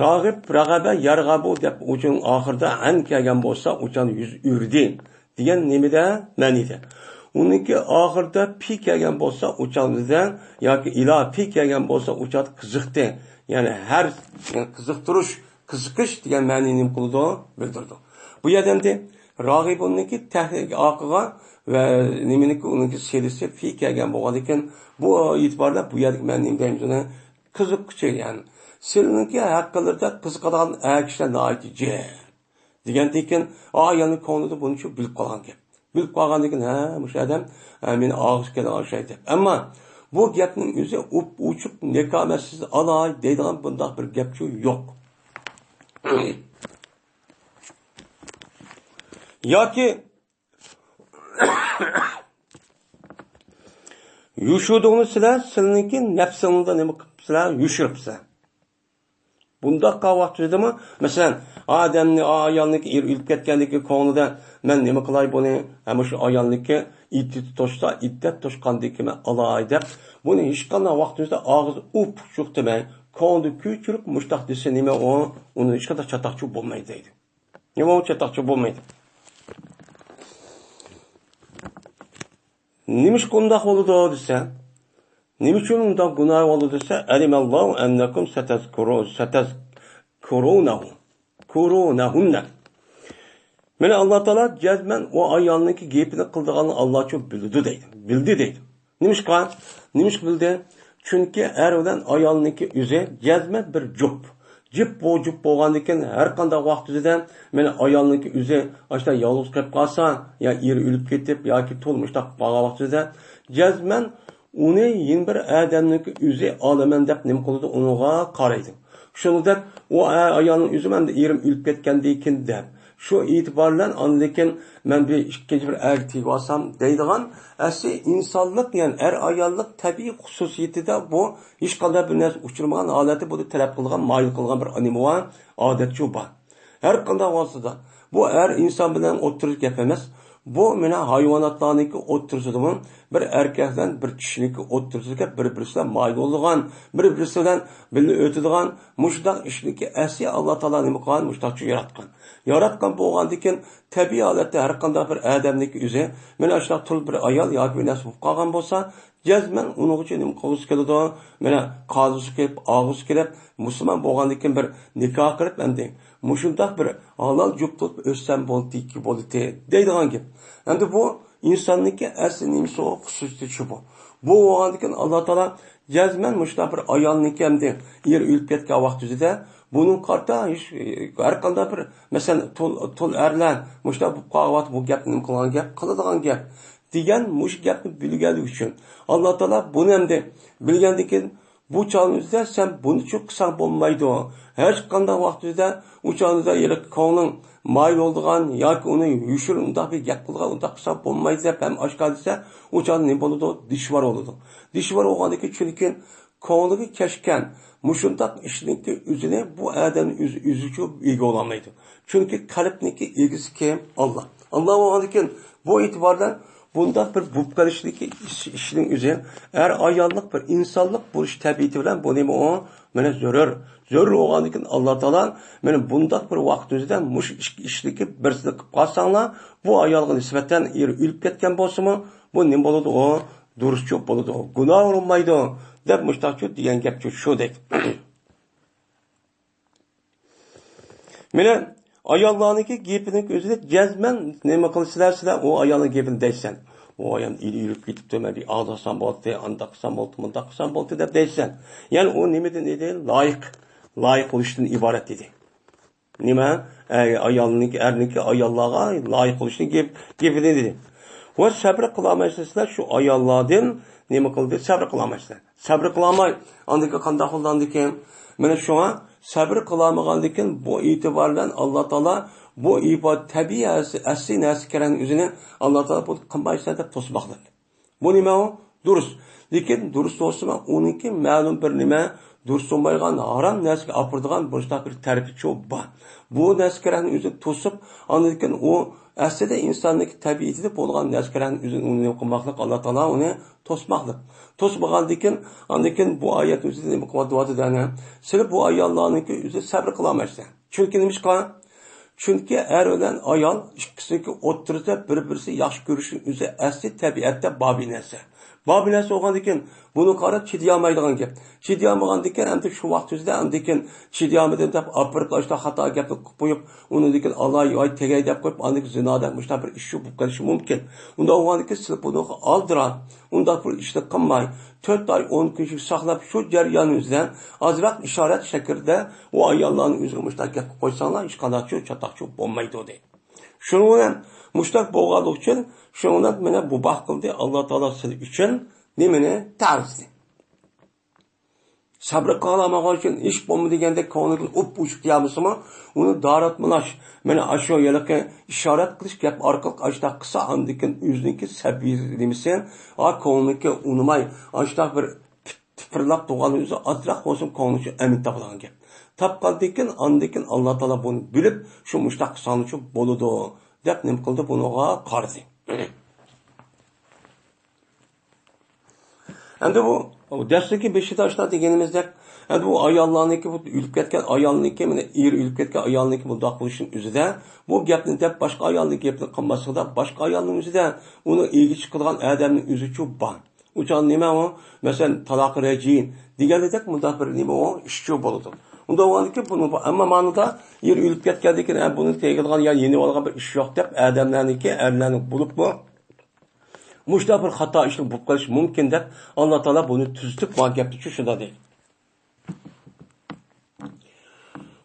راغىب، رەغەبە، يەرغەبۇ دەپ ئۇچۇرنىڭ ئاخىرىدا ئەن كەلگەن بولسا، ئۇچان يۈز ئۆردى دېگەن نېمىدە؟ مەنىدە. ئۇنىڭكى ئاخىرىدا پى كەلگەن بولسا، ئۇچان بىزدە ياكى ئىلا پى كەلگەن بولسا، ئۇچان قىزىقتى. يەنى ھەر، يەنى قىزىقتۇرۇش، قىزىقىش دېگەن مەنىنى نېمە قىلىدۇ؟ بىلدۈرىدۇ. بۇ يەردە ئەمدى راغىبۇننىڭكى تەھرىكى ئاقىغا ۋە نېمىنىڭكى ئۇنىڭكى سىلىسى پى كەلگەن بولغاندىكىن، بۇ ئېتىباردا بۇ يەردىكى مەنىنى نېمە دەيمىز ئۇنى؟ قىزىققۇچى، يەنى سىلىنىڭكى ھەققىلىرىدە قىزىقىدىغان ئەر كىشىلەر ناھايىتى جىق دېگەندىن كېيىن، ئا ئايالنىڭ كۆڭلىدە بۇنى شۇ بىلىپ قالغان گەپ. بىلىپ قالغاندىن كېيىن، ھە، مۇشۇ ئادەم، ھە، مېنى ئالغۇسى كەلگەن ئوخشايدۇ دەپ. ئەمما بۇ گەپنىڭ ئۆزى ئوپئوچۇق نىكاھ مەسىلىسىنى ئالاي دەيدىغان بۇنداق بىر گەپچۇ يوق. ياكى يوشۇردۇڭلار سىلەر، سىلىنىڭكى نەپسىڭلاردا نېمە قىپسىلەر، يوشۇرۇپسىلەر. بۇنداق قىلغان ۋاقتىدىمۇ، مەسىلەن، ئادەمنى، ئايالنىڭكى ئېرى ئۆلۈپ كەتكەندىكى كۆڭلىدە، مەن نېمە قىلاي بۇنى؟ ھە، مۇشۇ ئايالنىڭكى ئىددىتى توشسا، ئىددەت توشقاندىن كېيىن مەن ئالاي دەپ، بۇنى ھېچقانداق ۋاقتىمىزدا ئاغزى ئوپئوچۇق دېمەي، كۆڭلىدە كۆچۈرۈپ مۇشۇنداق دېسە نېمە ئۇ؟ ئۇنىڭ ھېچقانداق چاتاقچى بولمايدۇ دەيدۇ. نېمە ئۇ چاتاقچى بولمايدۇ؟ نېمىشقا ئۇنداق بولىدۇ دېسە، نېمە ئۈچۈن ئۇنداق گۇناھ بولىدۇ دېسە، ئەلىمەللاھۇ ئەننەكۇم سەتەزكۇرۇ-، سەتەزكۇرۇنەھۇ-، كۇرۇنەھۇننە. مانا ئاللا تائالا جەزمەن ئۇ ئايالنىڭكى گېپىنى قىلىدىغانلىقىنى ئاللا ئۈچۈن بىلىدۇ دەيدۇ. بىلدى دەيدۇ. نېمىشقا؟ نېمىشقا بىلدى؟ چۈنكى ئەر بىلەن ئايالنىڭكى ئۆزى جەزمەن بىر جۈپ. جۈپ بو-، جۈپ بولغاندىكىن ھەر قانداق ۋاقتىدا مانا ئايالنىڭكى ئۆزى ئاشۇنداق يالغۇز قېلىپ قالسا، يا ئېرى ئۆلۈپ كېتىپ ياكى تولمۇشتاق قالغان ۋاقتىدا جەزمەن ئۇنى يەنە بىر ئادەمنىڭكى ئۆزى ئالىمەن دەپ نېمە قىلىدۇ، ئۇنىڭغا قارايدۇ. شۇنىڭدەك ئۇ ئا-، ئايالنىڭ ئۆزى مەندە ئېرىم ئۆلۈپ كەتكەندىكىن دەپ، شۇ ئېتىبار بىلەن ئاندىن كېيىن مەن بىر ئىككىنچى بىر ئەرگە تېگىۋالسام دەيدىغان ئەسلى ئىنسانلىق، يەنى ئەر ئاياللىق تەبىئىي خۇسۇسىيىتىدە بۇ ھېچقانداق بىر نەرسە ئۇچرىمىغان ھالەتتە بۇنى تەلەپ قىلغان، مايىل قىلغان بىر نېمە بار، ئادەتچۇ بار. ھەر قانداق ۋاسىتىدە بۇ ئەر ئىنسان بىلەن ئوتتۇرىدا گەپ ئەمەس. بۇ مانا ھايۋاناتلارنىڭكى ئوتتۇرىسىدىمۇ بىر ئەركەك بىلەن بىر كىشىنىڭكى ئوتتۇرىسىدىكى بىر-بىرسى بىلەن مايىل بولىدىغان، بىر-بىرسى بىلەن بىللە ئۆتىدىغان مۇشۇنداق ئىشنىڭكى ئەسلى ئاللا تائالا نېمە قىلغان، مۇشۇنداقچە ياراتقان. ياراتقان بولغاندىكىن تەبىئىي ھالەتتە ھەر قانداق بىر ئادەمنىڭكى ئۆزى مانا شۇنداق تۇرۇپ بىر ئايال ياكى بىر نەرسە بولۇپ قالغان بولسا، جەزمەن ئۇنىڭغىچە نېمە قىلغۇسى كېلىدۇ؟ مانا قازىسى كېلىپ، ئالغۇسى كېلىپ، مۇسۇلمان بولغاندىن كېيىن بىر نىكاھ قىلىپ، ئەمدى مۇشۇنداق بىر ھالال جۈپ تۇتۇپ ئۆتسەم بولدى، بولدى دەيدىغان گەپ. ئەمدى بۇ ئىنساننىڭكى ئەسلى نېمىسى، خۇسۇسىيىتى شۇ بۇ. بۇ بولغاندىن كېيىن ئاللا تائالا جەزمەن مۇشۇنداق بىر ئايالنىڭكى ئەمدى ئېرى ئۆلۈپ كەتكەن ۋاقتىدا بۇنىڭغا قارىتا ھېچ، ھەر قانداق بىر، مەسىلەن، تول، تول ئەرلەر مۇشۇنداق بولۇپ قالغان ۋاقىت بۇ گەپنى نېمە قىلغان گەپ، قىلىدىغان گەپ. دېگەن مۇشۇ گەپنى بىلگەنلىكى ئۈچۈن، ئاللا تائالا بۇنى ئەمدى بىلگەندىن كېيىن، بۇ چاغنىڭ ئۆزىدە سەن بۇنى چۈ قىلساڭ بولمايدۇ. ھەر قانداق ۋاقتىدا ئۇ چاغنىڭ ئۆزىدە ھېلىقى كۆڭلۈڭ مايىل بولىدىغان ياكى ئۇنى يوشۇرۇن ئۇنداق بىر گەپ قىلىدىغان، ئۇنداق قىلساڭ بولمايدۇ دەپ ھەم ئاشكارا دېسە، ئۇ چاغدا نېمە بولىدۇ؟ دىشۋار بولىدۇ. دىشۋار بولغاندىن كېيىن، چۈنكى كۆڭلىگە كەچكەن مۇشۇنداق ئىشنىڭكى ئۆزىنى بۇ ئادەم ئۆزى، ئۆزىچۇ ئىگە بولالمايدۇ. چۈنكى قەلبنىڭكى ئىگىسى كىم؟ ئاللا. ئاللا بولغاندىكىن بۇ ئېتىبار بىلەن بۇنداق بىر بولۇپ قېلىشلىكى ئىش، ئىشنىڭ ئۆزى ئەر ئاياللىق بىر ئىنسانلىق بولۇش تەبىئىتى بىلەن بۇ نېمە ئۇ؟ مانا زۆرۈر. زۆرۈر بولغاندىكىن ئاللا تائالا مانا بۇنداق بىر ۋاقىت ئۆزىدە مۇشۇ ئىككى ئىشنىڭكى بىرسىنى قىلىپ قالساڭلار، بۇ ئايالغا نىسبەتەن ئېرى ئۆلۈپ كەتكەن بولسىمۇ، بۇ نېمە بولىدۇ ئۇ؟ دۇرۇسچۇ بولىدۇ، گۇناھ ئۇرۇلمايدۇ دەپ مۇشتاقچۇ دېگەن گەپچۇ شۇ دەيدۇ. مانا ئاياللارنىڭكى گېپىنىڭ ئۆزىدە جەزمەن نېمە قىلىسىلەر سىلەر؟ ئۇ ئايالنىڭ گېپىنى دەيسەن. ئۇ ئايال ئېرى ئۆلۈپ كېتىپتۇ، مەن بىر ئالدىسام بولدى، ئانداق قىلسام بولدى، مۇنداق قىلسام بولدى دەپ دەيسەن. يەنى ئۇ نېمىدىن ئىدى؟ لايىق، لايىق بولۇشتىن ئىبارەت ئىدى. نېمە؟ ئەي، ئايالنىڭكى، ئەرنىڭكى ئاياللارغا لايىق بولۇشنى گەپ، گېپىنى دېدى. ۋە سەبرى قىلالمايسىلەر، شۇ ئاياللاردىن نېمە قىلدى؟ سەبرى قىلالمايسىلەر. سەبرى قىلالماي، ئاندىكى قانداق بولىدىكىن؟ مانا شۇڭا سەبرى قىلالمىغاندىكىن بۇ ئېتىبار بىلەن ئاللا تائالا بۇ ئىبادەت تەبىئىي ئەسلى، ئەسلى نەرسە كەرەن ئۆزىنى ئاللا تائالا بۇ قىلمايسىلەر دەپ توسماقلىق. بۇ نېمە ئۇ؟ دۇرۇس. لېكىن دۇرۇس بولسىمۇ، ئۇنىڭكى مەلۇم بىر نېمە، دۇرۇس بولمايدىغان، ھارام نەرسىگە ئاپىرىدىغان بۇنداق بىر تەرىپىچۇ بار. بۇ نەرسە كەرەننى ئۆزىنى توسۇپ، ئاندىن كېيىن ئۇ ئەسلىدە ئىنساننىڭكى تەبىئىتىدە بولغان نەرسە كەرەننى ئۆزىنى ئۇنى نېمە قىلماقلىق، ئاللا تائالا ئۇنى توسماقلىق. توسمىغاندىن كېيىن، ئاندىن كېيىن بۇ ئايەت ئۆزىدە نېمە قىلىۋاتىدۇ دەيمەن؟ سىلەر بۇ ئاياللارنىڭكى ئۆزى سەبرى قىلالمايسىلەر. چۈنكى نېمىشقا؟ چۈنكى ئەر بىلەن ئايال ئىككىسىنىڭكى ئوتتۇرىسىدا بىر-بىرسى ياخشى كۆرۈشنىڭ ئۆزى ئەسلى تەبىئەتتە بار بىر نەرسە. بار بىر نەرسە بولغاندىكىن، بۇنى قاراپ چىدىيالمايدىغان گەپ. چىدىيالمىغاندىكىن، ئەمدى شۇ ۋاقىت ئۆزىدە ئاندىكىن چىدىيالمىدىم دەپ ئاپىرىپ، ئاشۇنداق خاتا گەپنى قىلىپ قويۇپ، ئۇنىڭدىن كېيىن ئاللا ۋاي تېگەي دەپ قويۇپ، ئاندىن كېيىن زىنا دەپ مۇشۇنداق بىر ئىش بولۇپ قېلىشى مۇمكىن. ئۇنداق بولغاندىكىن، سىلەر بۇنىڭغا ئالدىراپ، ئۇنداق بىر ئىشنى قىلماي، تۆت ئاي، ئون كۈنچىلىك ساقلاپ، شۇ جەريان ئۆزىدە ئازراق ئىشارەت شەكلىدە ئۇ ئاياللارنى ئۆزىگە مۇشۇنداق گەپ قىلىپ قويساڭلار، ھېچقانداقچۇ چاتاقچۇ بولمايدۇ، دەيدۇ. شۇنىڭ بىلەن مۇشۇنداق بولغانلىقى ئۈچۈن، شۇنىڭ بىلەن مانا مۇباھ قىلدى ئاللا تائالا سىلەر ئۈچۈن نېمىنى؟ تەرىزنى. سەبرى قىلالمىغان ئۈچۈن ھېچ بولمىدى دېگەندەك كۆڭلىدىن ئۇپ ئۇچۇپ كېلەلمىسىمۇ، ئۇنى داراتمىلاش، مانا ئاشۇ ھېلىقى ئىشارەت قىلىش گەپ ئارقىلىق ئاشۇنداق قىلسا، ئاندىن كېيىن ئۆزىنىڭكى سەبىي نېمىسى، ئا، كۆڭلىنىڭكى ئۇنىماي، ئاشۇنداق بىر تىپىرلاپ تۇرغان ئۆزى ئازراق بولسۇن كۆڭلى ئۈچۈن ئەمىن تاپىدىغان گەپ. تاپقاندىن كېيىن، ئاندىن كېيىن ئاللا تائالا بۇنى بىلىپ، شۇ مۇشۇنداق قىلساڭلىچۇ بولىدۇ، دەپ نېمە قىلدى؟ بۇنىڭغا قارىدى. ئەمدى بۇ دەسلىكى بېشىدا ئاشۇنداق دېگىنىمىزدەك، ئەمدى بۇ ئاياللارنىڭكى، بۇ ئۆلۈپ كەتكەن ئايالنىڭكى، مانا ئېرى ئۆلۈپ كەتكەن ئايالنىڭكى بۇنداق قىلىشىنىڭ ئۆزىدە، بۇ گەپنى دەپ باشقا ئايالنىڭ گېپىنى قىلماسلىقىدا، باشقا ئايالنىڭ ئۆزىدە ئۇنىڭ ئىگىچە قىلغان ئادەمنىڭ ئۆزىچۇ بار. ئۇ چاغدا نېمە ئۇ؟ مەسىلەن، تالاق رەجئىي دېگەندەك مۇنداق بىر نېمە ئۇ؟ ئىشچۇ بولىدۇ. ئۇنداق بولغاندىكىن بۇنى، ئەمما مانىدا ئېرى ئۆلۈپ كەتكەندىن كېيىن، ھە، بۇنى تېگىدىغان يا يېنىۋالغان بىر ئىش يوق دەپ ئادەملەرنىڭكى، ئەرلەرنىڭ بولۇپمۇ مۇشۇنداق بىر خاتا ئىشنىڭ بولۇپ قېلىشى مۇمكىن دەپ، ئاللا تائالا بۇنى تۈزىتىپ، مانا گەپنى شۇنداق دەيدۇ.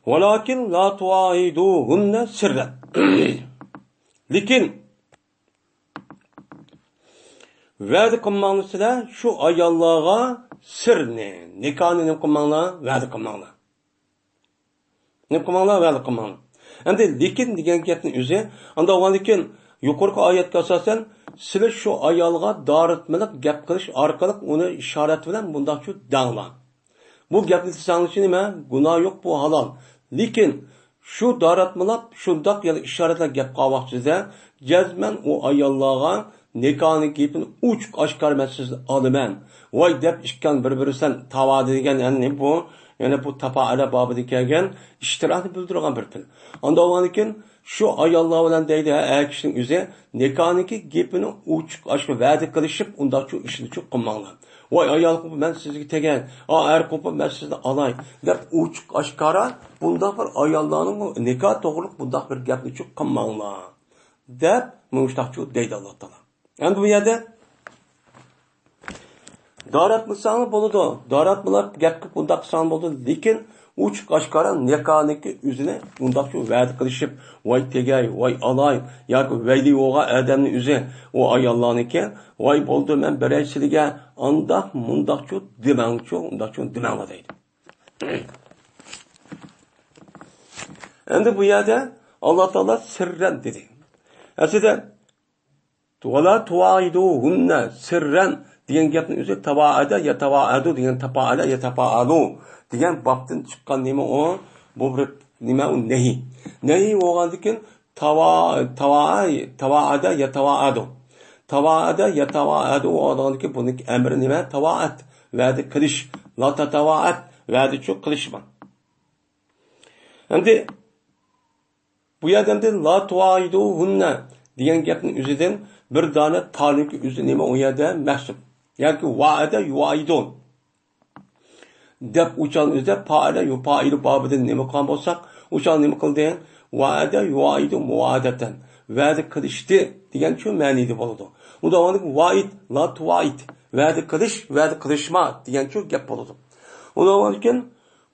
ۋالاكىن لا تۇۋائىدۇھۇننە سىررەن. لېكىن ۋەدە قىلماڭلار سىلەر شۇ ئاياللارغا سىرنى، نىكاھنى نېمە قىلماڭلار، ۋەدە قىلماڭلار. نېمە قىلماڭلار، ۋەدە قىلماڭلار. ئەمدى لېكىن دېگەن گەپنى ئۆزى، ئانداق بولغاندىكىن يۇقىرىقى ئايەتكە ئاساسەن، سىلەر شۇ ئايالغا دارىتمىلىق گەپ قىلىش ئارقىلىق ئۇنى ئىشارەت بىلەن مۇنداقچۇ دەڭلار. بۇ گەپنى دېسەڭلارچۇ نېمە؟ گۇناھ يوق، بۇ ھالال. لېكىن شۇ داراتمىلاپ، شۇنداق يەنە ئىشارەتلەر گەپ قىلغان ۋاقتىدا جەزمەن ئۇ ئاياللارغا نىكاھنىڭ گېپىنى ئوچۇق ئاشكارا مەن سىزدىن ئالىمەن. ۋاي دەپ ئىككىڭ بىر-بىرسەن تاۋادە دېگەن، يەنى بۇ، يەنى بۇ تاپائەلە بابىدا كەلگەن ئىشتىراكنى بىلدۈرىدىغان بىر پېئىل. ئانداق بولغاندىكىن شۇ ئاياللار بىلەن دەيدۇ، ھە، ئەر كىشىنىڭ ئۆزى نىكاھنىڭكى گېپىنى ئوچۇق ئاشكارا ۋەدە قىلىشىپ، ئۇنداقچۇ ئىشنىچۇ قىلماڭلار. ۋاي ئايال قوپۇپ مەن سىزگە تېگەي، ئا ئەر قوپۇپ مەن سىزنى ئالاي دەپ ئوچۇق ئاشكارا بۇنداق بىر ئاياللارنىڭ نىكاھ توغرۇلۇق بۇنداق بىر گەپنىچۇ قىلماڭلار دەپ مۇشۇنداقچۇ دەيدۇ ئاللا تائالا. ئەمدى بۇ يەردە داراتمىساڭلار بولىدۇ. داراتمىلاپ گەپ قىلىپ بۇنداق قىلساڭلار بولىدۇ. لېكىن ئوچۇق ئاشكارا نىكاھنىڭكى ئۆزىنى ئۇنداقچۇ ۋەدە قىلىشىپ، ۋاي تېگەي، ۋاي ئالاي ياكى ۋەيلى بولغان ئادەمنىڭ ئۆزى ئۇ ئاياللارنىڭكى، ۋاي بولدى مەن بېرەي سىلىگە، ئانداق مۇنداقچۇ دېمەڭچۇ، ئۇنداقچۇ دېمەڭلار دەيدۇ. ئەمدى بۇ يەردە ئاللا تائالا سىررەن دېدى. ئەسلىدە ۋالا تۇۋائىدۇھۇننە سىررەن دېگەن گەپنىڭ ئۆزى تاۋائەدە يەتەۋائەدۇ دېگەن تاپائەلە يەتەپائەلۇ دېگەن بابتىن چىققان نېمە ئۇ؟ بۇ بىر نېمە ئۇ؟ نەھى. نەھى بولغاندىن كېيىن تاۋا-، تاۋا-، تاۋائەدە يەتەۋائەدۇ. تاۋائەدە يەتەۋائەدۇ بولغاندىن كېيىن بۇنىڭكى ئەمرى نېمە؟ تاۋائەت، ۋەدە قىلىش. لا تەتەۋائەت، ۋەدىچۇ قىلىشما. ئەمدى بۇ يەردە ئەمدى لا تۇۋائىدۇھۇننە دېگەن گەپنىڭ ئۆزىدىن بىر دانە تانىڭكى ئۆزى نېمە ئۇ يەردە مەھزۇپ. ياكى ۋائەدە يۇۋائىدۇ دەپ ئۇچان ئۆزىدە پائىلە يۇپائىلۇ بابىدىن نېمە قىلغان بولساق، ئۇچان نېمە قىلدى؟ ۋائەدە يۇۋائىدۇ مۇۋائەدەتەن. ۋەدە قىلىشتى دېگەنچۇ مەنىدە بولىدۇ. ئۇندا ۋائىد، لا تۇۋائىد. ۋەدە قىلىش، ۋەدە قىلىشما دېگەنچۇ گەپ بولىدۇ. ئۇنىڭ ئۈچۈن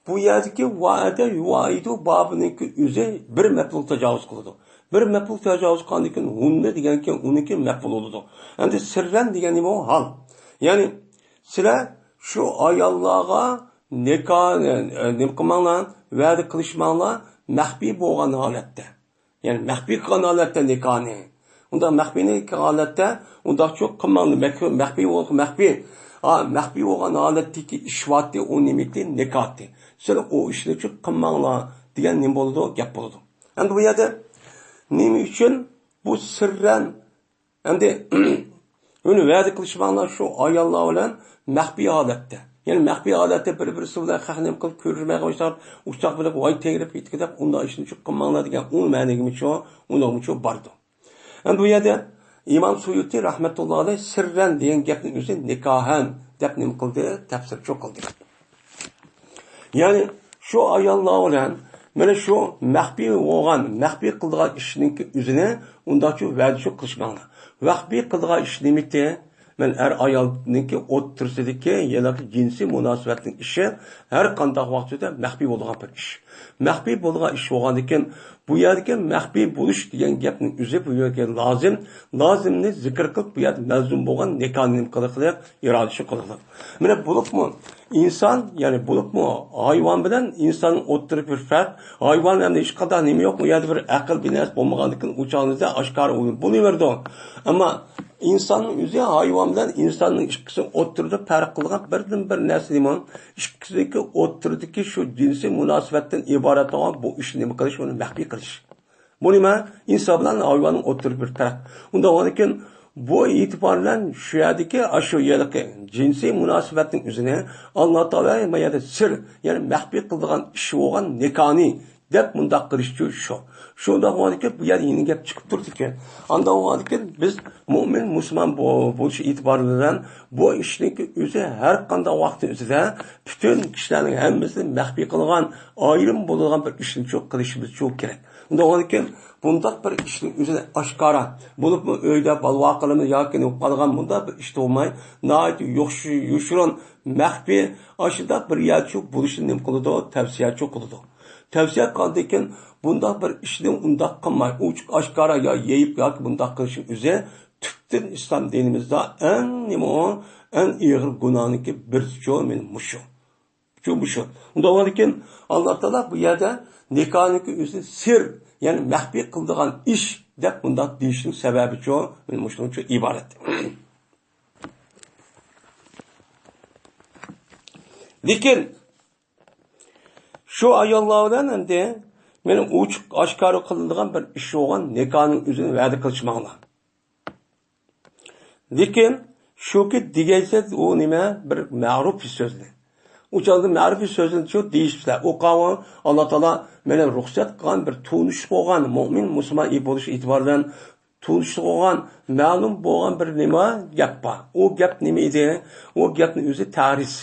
بۇ يەردىكى ۋائەدە يۇۋائىدۇ بابىنىڭكى ئۆزى بىر مەپئۇل تاجاۋۇز قىلىدۇ. بىر مەپئۇل تاجاۋۇز قىلغاندىن كېيىن ھۇننى دېگەندىن كېيىن ئۇنىڭكى مەپئۇل بولىدۇ. ئەمدى سىررەن دېگەن نېمە ئۇ؟ ھال. يەنى سىلەر شۇ ئاياللارغا نىكاھ، ئە، نېمە قىلماڭلار، ۋەدە قىلىشماڭلار، مەخپىي بولغان ھالەتتە. يەنى مەخپىي قىلغان ھالەتتە نىكاھنى. ئۇنداق مەخپىينى قىلغان ھالەتتە ئۇنداقچۇ قىلماڭلار. مەخپىي، مەخپىي بولغان، مەخپىي. ھا، مەخپىي بولغان ھالەتتىكى ئىش بارتى، ئۇ نېمىتى؟ نىكاھتى. سىلەر ئۇ ئىشنىچۇ قىلماڭلار دېگەن نېمە بولىدۇ؟ گەپ بولىدۇ. ئەمدى بۇ يەردە نېمە ئۈچۈن بۇ سىررەن ئەمدى ئۇنى ۋەدە قىلىشماڭلار شۇ ئاياللار بىلەن مەخپىي ھالەتتە. يەنى مەخپىي ھالەتتە بىر-بىرسى بىلەن خەق نېمە قىلىپ كۆرۈشمەي قويساق، ئۇچاق بىلەن ۋاي تەگرەپ كېتىدۇ دەپ ئۇنداق ئىشنى چۈ قىلماڭلار دېگەن ئۇ مەنىگىمۇچۇ، ئۇنىڭغىمۇچۇ باردۇ. ئەمدى بۇ يەردە ئىمام سۇيۇتى رەھمەتۇللا ئەلەيھ سىررەن دېگەن گەپنى ئۆزى نىكاھەن دەپ نېمە قىلدى؟ تەپسىرچۇ قىلدى. يەنى شۇ ئاياللار بىلەن مانا شۇ مەخپىي بولغان، مەخپىي قىلىدىغان ئىشنىڭكى ئۆزىنى ئۇنداقچۇ ۋەدىچۇ قىلىشماڭلار. مەخپىي قىلىدىغان ئىش نېمىتى؟ مەن ئەر ئايالنىڭكى ئوتتۇرىسىدىكى ھېلىقى جىنسىي مۇناسىۋەتنىڭ ئىشى ھەر قانداق ۋاقىتتا مەخپىي بولىدىغان بىر ئىش. مەخپىي بولىدىغان ئىش بولغاندىكىن، بۇ يەردىكى مەخپىي بولۇش دېگەن گەپنىڭ ئۆزى بۇ يەرگە لازىم، لازىمنى زىكىر قىلىپ، بۇ يەردە مەلزۇم بولغان نىكاھنى نېمە قىلىقلىق، ئىرادىچۇ قىلىقلىق. مانا بولۇپمۇ ئىنسان، يەنى بولۇپمۇ ھايۋان بىلەن ئىنساننىڭ ئوتتۇرىدا بىر پەرق. ھايۋان ئەمدى ھېچقانداق نېمە يوق، ئۇ يەردە بىر ئەقىل، بىر نەرسە بولمىغاندىكىن ئۇ چاغدا ئاشكارا بولۇۋېرىدۇ. ئەمما ئىنساننىڭ ئۆزى ھايۋان بىلەن ئىنساننىڭ ئىككىسىنىڭ ئوتتۇرىدا پەرق قىلغان بىردىن بىر نەرسە نېمە؟ ئىككىسىنىڭكى ئوتتۇرىدىكى شۇ جىنسىي مۇناسىۋەتتىن ئىبارەت بولغان بۇ ئىشنى نېمە قىلىش، ئۇنى مەخپىي قىلىش. بۇ نېمە؟ ئىنسان بىلەن ھايۋاننىڭ ئوتتۇرىدا بىر پەرق. ئۇنداق بولغاندىكىن، بۇ ئېتىبار بىلەن شۇ يەردىكى ئاشۇ ھېلىقى جىنسىي مۇناسىۋەتنىڭ ئۆزىنى ئاللا تائالا ما يەردە سىر، يەنى مەخپىي قىلىدىغان ئىش بولغان نىكاھنى دەپ مۇنداق قىلىشچۇ شۇ. شۇنداق بولغاندىكىن، بۇ يەردە يېڭى گەپ چىقىپ تۇرىدىكەن. ئانداق بولغاندىكىن، بىز مۇئمىن مۇسۇلمان بو-، بولۇش ئېتىبارى بىلەن بۇ ئىشنىڭكى ئۆزى ھەر قانداق ۋاقىتنىڭ ئۆزىدە پۈتۈن كىشىلەرنىڭ ھەممىسىنى مەخپىي قىلغان، ئايرىم بولىدىغان بىر ئىشنىچۇ قىلىشىمىزچۇ كېرەك. ئۇنداق بولغاندىكىن، بۇنداق بىر ئىشنىڭ ئۆزىنى ئاشكارا، بولۇپمۇ ئۆيدە بالىۋاقىلىرىمىز ياكى نېمە قالغان مۇنداق بىر ئىش بولماي، ناھايىتى يوش-، يوشۇرۇن، مەخپىي، ئاشۇنداق بىر يەرچۇ بولۇشنى نېمە قىلىدۇ؟ تەۋسىيەچۇ قىلىدۇ. تەۋسىيە قىلغاندىن كېيىن بۇنداق بىر ئىشنى ئۇنداق قىلماي، ئوچۇق ئاشكارا يا يېيىپ ياكى بۇنداق قىلىشنىڭ ئۆزى تۈپتىن ئىسلام دىنىمىزدا ئەڭ نېمە ئۇ، ئەڭ ئېغىر گۇناھنىڭكى بىرسىچۇ، مېنىڭ مۇشۇ. شۇ، مۇشۇ. ئۇنداق بولغاندىكىن، ئاللا تائالا بۇ يەردە نىكاھنىڭكى ئۆزىنى سىر، يەنى مەخپىي قىلىدىغان ئىش دەپ مۇنداق دېيىشنىڭ سەۋەبىچۇ، مۇشۇنىڭچۇ ئىبارەت. لېكىن شۇ ئاياللار بىلەن ئەمدى مېنىڭ ئوچۇق ئاشكارا قىلىنىدىغان بىر ئىش بولغان نىكاھنىڭ ئۆزىنى ۋەدە قىلىشماڭلار. لېكىن شۇكى دېگەيسە ئۇ نېمە؟ بىر مەرۇپىي سۆزنى. ئۇ چاغدا مەرۇپىي سۆزنى شۇ دېيىشىپسىلەر. ئۇ قاۋۇ ئاللا تائالا مېنى رۇخسەت قىلغان بىر تونۇشۇپ بولغان مۆمىن مۇسۇلمان بولۇش ئېتىبارى بىلەن تونۇشۇپ بولغان، مەلۇم بولغان بىر نېمە گەپ بار. ئۇ گەپ نېمە ئىدى؟ ئۇ گەپنىڭ ئۆزى تەرىز.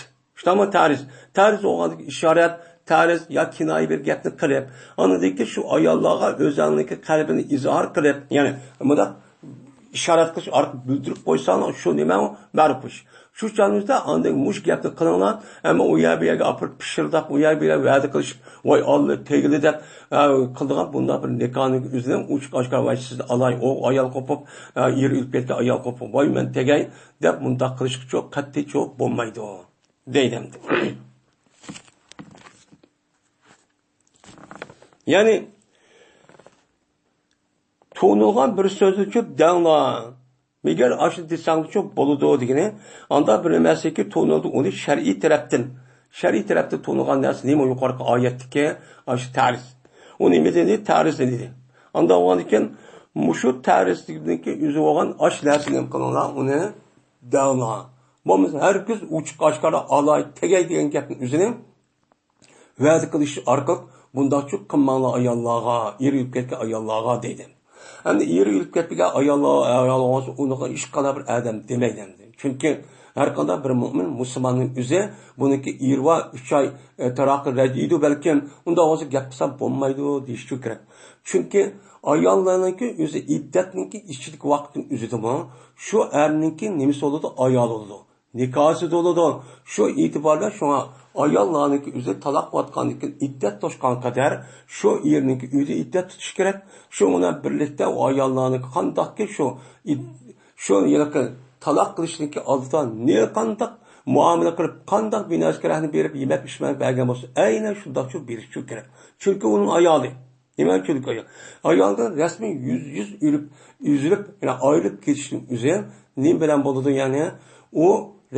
شۇنداقمۇ تەرىز؟ تەرىز بولغاندىكى ئىشارەت، تەرىز يا كىنايە بىر گەپنى قىلىپ، ئاندىن كېيىن شۇ ئاياللارغا ئۆزۈڭنىڭكى قەلبىنى ئىزھار قىلىپ، يەنى مۇنداق ئىشارەت قىلىش ئارقىلىق بىلدۈرۈپ قويساڭ، شۇ نېمە مەرۇپ ئىش. شۇ چاغىمىزدا ئاندىن مۇشۇ گەپنى قىلىڭلار، ئەمما ئۇ يەر بۇ يەرگە ئاپىرىپ پىشىرداپ، ئۇ يەر بۇ يەر ۋەدە قىلىشىپ، ۋاي ئاللا تېگىلى دەپ، ئە، قىلىدىغان بۇنداق بىر نىكاھنىڭ ئۆزىنىڭ ئوچۇق ئاشكارا، ۋاي سىزنى ئالاي، ئوغ ئايال قوپۇپ، ئە، ئېرى ئۆلۈپ كەتكەن ئايال قوپۇپ، ۋاي مەن تېگەي دەپ مۇنداق قىلىشقىچۇ قەتئىيچۇ بولمايدۇ. دەيدۇ ئەمدى. يەنى، تونۇلغان بىر سۆزنىچۇ دەڭلار. مەگەر ئاشۇ دېسەڭچۇ بولىدۇ دېگىنى، ئاندا بىر نېمەسىكى تونۇلدى، ئۇنى شەرئىي تەرەپتىن، شەرئىي تەرەپتىن تونۇلغان نەرسە نېمە؟ يۇقىرىقى ئايەتتىكى ئاشۇ تەرىز. ئۇ نېمە دېدى؟ تەرىز دېدى. ئاندا بولغاندىكىن، مۇشۇ تەرىزنىڭكى ئۆزى بولغان ئاش نەرسىنى نېمە قىلىڭلار، ئۇنى دەڭلار. بولمىسا ھەرگىز ئوچۇق ئاشكارا ئالاي، تېگەي دېگەن گەپنىڭ ئۆزىنى ۋەدە قىلىش ئارقىلىق بۇنداقچۇ قىلماڭلار ئاياللارغا، ئېرى ئۆلۈپ كەتكەن ئاياللارغا دەيدۇ. ئەمدى ئېرى ئۆلۈپ كەتكەن ئاياللار، ئايال بولسا ئۇنىڭغا ھېچقانداق بىر ئادەم دېمەيدۇ ئەمدى. چۈنكى ھەرقانداق بىر مۆمىن مۇسۇلماننىڭ ئۆزى بۇنىڭكى ئېرى بار، ئۈچ ئاي، ئە، تاراقى رەت يەيدۇ بەلكىم، ئۇنداق بولسا گەپ قىلسا بولمايدۇ دېيىشى كېرەك. چۈنكى ئاياللارنىڭكى ئۆزى ئىددەتنىڭكى ئىچىدىكى ۋاقىتنىڭ ئۆزىدىمۇ شۇ ئەرنىڭكى نېمىسى بولىدۇ؟ ئايالى بولىدۇ. نىكاھسىز بولىدۇ. شۇ ئېتىبار بىلەن شۇڭا ئاياللارنىڭكى ئۆزى تالاق بولۇۋاتقاندىن كېيىن ئىددەت توشقان قەدەر شۇ ئېرىنىڭكى ئۆزى ئىددەت تۇتۇشى كېرەك. شۇ بىلەن بىرلىكتە ئۇ ئاياللارنىڭكى قانداقكى شۇ ئىد-، شۇ ھېلىقى تالاق قىلىشنىڭكى ئالدىدا نېقانداق مۇئامىلە قىلىپ، قانداق بىناسىكە رەھنە بېرىپ، يېمەك ئىچمەك بەرگەن بولسا، ئەينەن شۇنداقچۇ بېرىشى كېرەك. چۈنكى ئۇنىڭ ئايالى. نېمە ئۈچۈن ئايال؟ ئايالدىن رەسمىي يۈز يۈز ئۆلۈپ، ئۈزۈلۈپ، يەنى ئايرىلىپ كېتىشنىڭ ئۆزى نېمە بىلەن بولىدۇ؟ يەنى ئۇ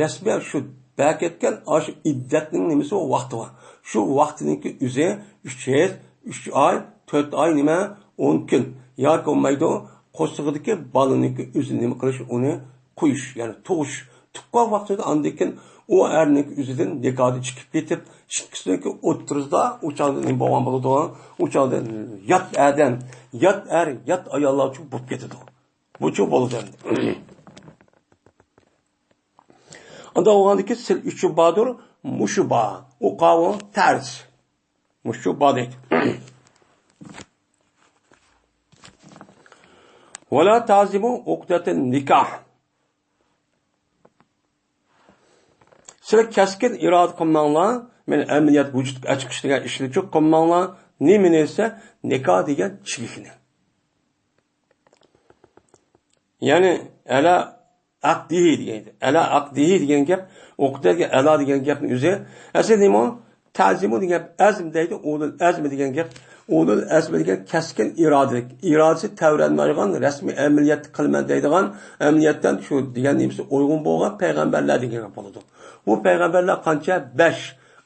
رەسمىي شۇ بەركەتكەن ئاشۇ ئىددەتنىڭ نېمىسى بار؟ ۋاقتى بار. شۇ ۋاقتىنىڭكى ئۆزى ئۈچ ھېيت، ئۈچ ئاي، تۆت ئاي نېمە، ئون كۈن ياكى بولمايدۇ، قورسىقىدىكى بالىنىڭكى ئۆزىنى نېمە قىلىش، ئۇنى قويۇش، يەنى تۇغۇش. تۇغقان ۋاقتىدا ئاندىن كېيىن ئۇ ئەرنىڭ ئۆزىدىن نىكاھدىن چىقىپ كېتىپ، ئىككىسىنىڭكى ئوتتۇرىسىدا ئۇ چاغدا نېمە بولغان بولىدۇ؟ ئۇ چاغدا يات ئادەم، يات ئەر، يات ئاياللارچۇ بولۇپ كېتىدۇ. بۇچۇ بولىدۇ ئەمدى. ئاندا بولغاندىكىن سىل ئۈچۈن باردۇر، مۇشۇ بار. ئۇ قاۋۇ تەرس. مۇشۇ بار دەيدۇ. ۋەلا تازىمۇ ئۇقدەتىن نىكاھ. سىلەر كەسكىن ئىرادە قىلماڭلار، مەن ئەمەلىيەت ۋۇجۇدقا ئەچىقىش دېگەن ئىشنى چوق قىلماڭلار. نېمىنى دېسە، نىكاھ دېگەن چېكىكنى. يەنى، ئەلا ئەقدىھى دېگەن، ئەلا ئەقدىھى دېگەن گەپ، ئۇقدەگە ئەلا دېگەن گەپنىڭ ئۆزى. ئەسلى نېمە؟ تەزىمۇ دېگەن گەپ ئەزم دەيدۇ، ئۇلۇل ئەزم دېگەن گەپ، ئۇلۇل ئەزم دېگەن كەسكىن ئىرادىلىك، ئىرادىسى تەۋرەنمەيدىغان، رەسمىي ئەمەلىيەتتە قىلىمەن دەيدىغان، ئەمەلىيەتتىن شۇ دېگەن نېمىسى ئۇيغۇن بولغان پەيغەمبەرلەر دېگەن گەپ بولىدۇ. بۇ پەيغەمبەرلەر قانچە؟ بەش.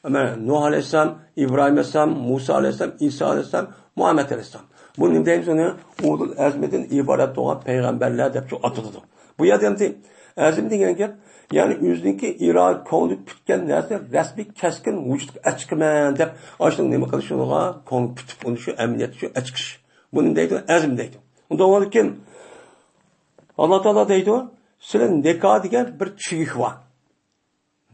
مانا نۇھ ئەلەيھىسسالام، ئىبراھىم ئەلەيھىسسالام، مۇسا ئەلەيھىسسالام، ئىسا ئەلەيھىسسالام، مۇھەممەد ئەلەيھىسسالام. بۇ نېمە دەيمىز ئۇنى؟ ئۇلۇل ئەزمىدىن ئىبارەت بولغان پەيغەمبەرلەر دەپ ئاتىلىدۇ. بۇ يەردە ئەمدى ئەزم دېگەن گەپ، يەنى ئۆزىنىڭكى ئىرادە كۆڭلى پۈتكەن نەرسە رەسمىي كەسكىن ۋۇجۇدقا ئەچىقىمەن دەپ، ئاشۇنىڭ نېمە قىلىشىغا كۆڭلى پۈتۈپ، ئۇنى شۇ ئەمەلىيەتتە شۇ ئەچىقىش. بۇنى دەيدۇ، ئەزم دەيدۇ. ئۇنداق بولغاندىكىن، ئاللا تائالا دەيدۇ، سىلەر نىكاھ دېگەن بىر چېكىك بار.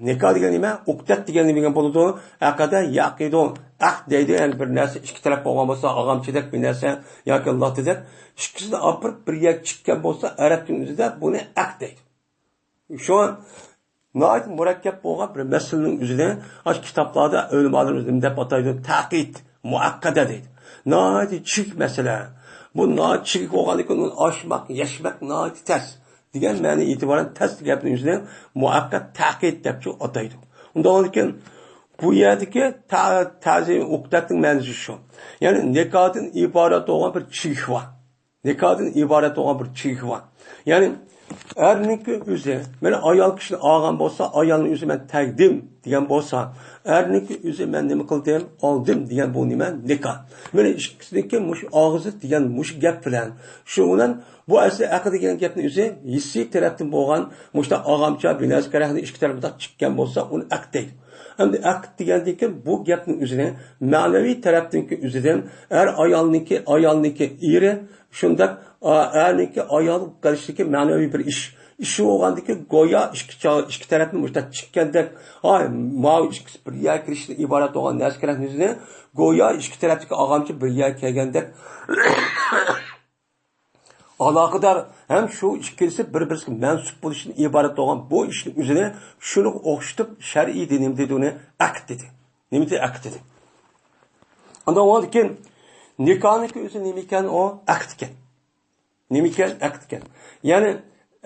نىكاھ دېگەن نېمە؟ ئۇقدەت دېگەن نېمە دېگەن بولىدۇ؟ ئەقەدە يەقىدۇ. ئەقد دەيدۇ، يەنى بىر نەرسە ئىككى تەرەپ بولغان بولسا، ئاغامچىدەك بىر نەرسە ياكى لاتىدەك، ئىككىسىنى ئاپىرىپ بىر يەرگە چىققان بولسا، ئەرەب تىلىنىڭ ئۆزىدە بۇنى ئەقد دەيدۇ. شۇڭا ناھايىتى مۇرەككەپ بولغان بىر مەسىلىنىڭ ئۆزىنى ئاشۇ كىتابلاردا ئۆلىمالىرىمىز نېمە دەپ ئاتايدۇ؟ تەقىد. مۇئەققەدە دەيدۇ. ناھايىتى چىگىك مەسىلە. بۇ ناھايىتى چىگىك بولغاندىكىن ئۇنى ئاشماق، يەشمەك ناھايىتى تەس دېگەن مەنە ئېتىبارەن تەس گەپنىڭ ئۆزىنى مۇئەققەت تەقىد دەپچۇ ئاتايدۇ. ئۇنداق بولغاندىكىن بۇ يەردىكى تە-، تەزىم ئۇقدەتنىڭ مەنىسى شۇ. يەنى نىكاھدىن ئىبارەت بولغان بىر چىگىك بار. نىكاھدىن ئىبارەت بولغان بىر چېگرا بار. يەنى ئەرنىڭكى ئۆزى، مانا ئايال كىشىنى ئالغان بولسا، ئايالنىڭ ئۆزى مەن تەگدىم دېگەن بولسا، ئەرنىڭكى ئۆزى مەن نېمە قىلدىم، ئالدىم دېگەن بۇ نېمە؟ نىكاھ. مانا ئىككىسىنىڭكى مۇشۇ ئاغزى دېگەن مۇشۇ گەپ بىلەن، شۇ بىلەن بۇ ئەسلى ئەقىد دېگەن گەپنىڭ ئۆزى ھېسسىي تەرەپتىن بولغان مۇشۇنداق ئاغامچە، بىنەزكەرەكنى ئىككى تەرەپ مۇنداق چىققان بولسا، ئۇنى ئەقىد دەيدۇ. ئەمدى ئەقىد دېگەندىن كېيىن بۇ گەپنىڭ ئۆزىنى مەنىۋى تەرەپتىنكى ئۆزىدىن ئەر ئايالنىڭكى، ئايالنىڭكى ئېرى، شۇنداق، ئا، ئەرنىڭكى ئايال قىلىشتىكى مەنىۋى بىر ئىش. ئىش بولغاندىكى گويا ئىككى چا-، ئىككى تەرەپنى مۇشۇنداق چىققاندەك، ھاي، ماۋۇ ئىككىسى بىر يەرگە كىرىشتىن ئىبارەت بولغان نەرسە كېرەكنى ئۆزىنى گويا ئىككى تەرەپتىكى ئاغامچە بىر يەرگە كەلگەندەك ئالاقىدار ھەم شۇ ئىككىلىسى بىر-بىرسىگە مەنسۇپ بولۇشتىن ئىبارەت بولغان بۇ ئىشنىڭ ئۆزىنى شۇنىڭغا ئوخشىتىپ شەرئىي دىنىمىز دېدى ئۇنى ئەقىد دېدى. نېمە دېدى؟ ئەقىد دېدى. ئاندىن ئۇنىڭدىن كېيىن نىكاھنىڭكى ئۆزى نېمە ئىكەن؟ ئۇ ئەقىد ئىكەن. نېمە ئىكەن؟ ئەقىد ئىكەن. يەنى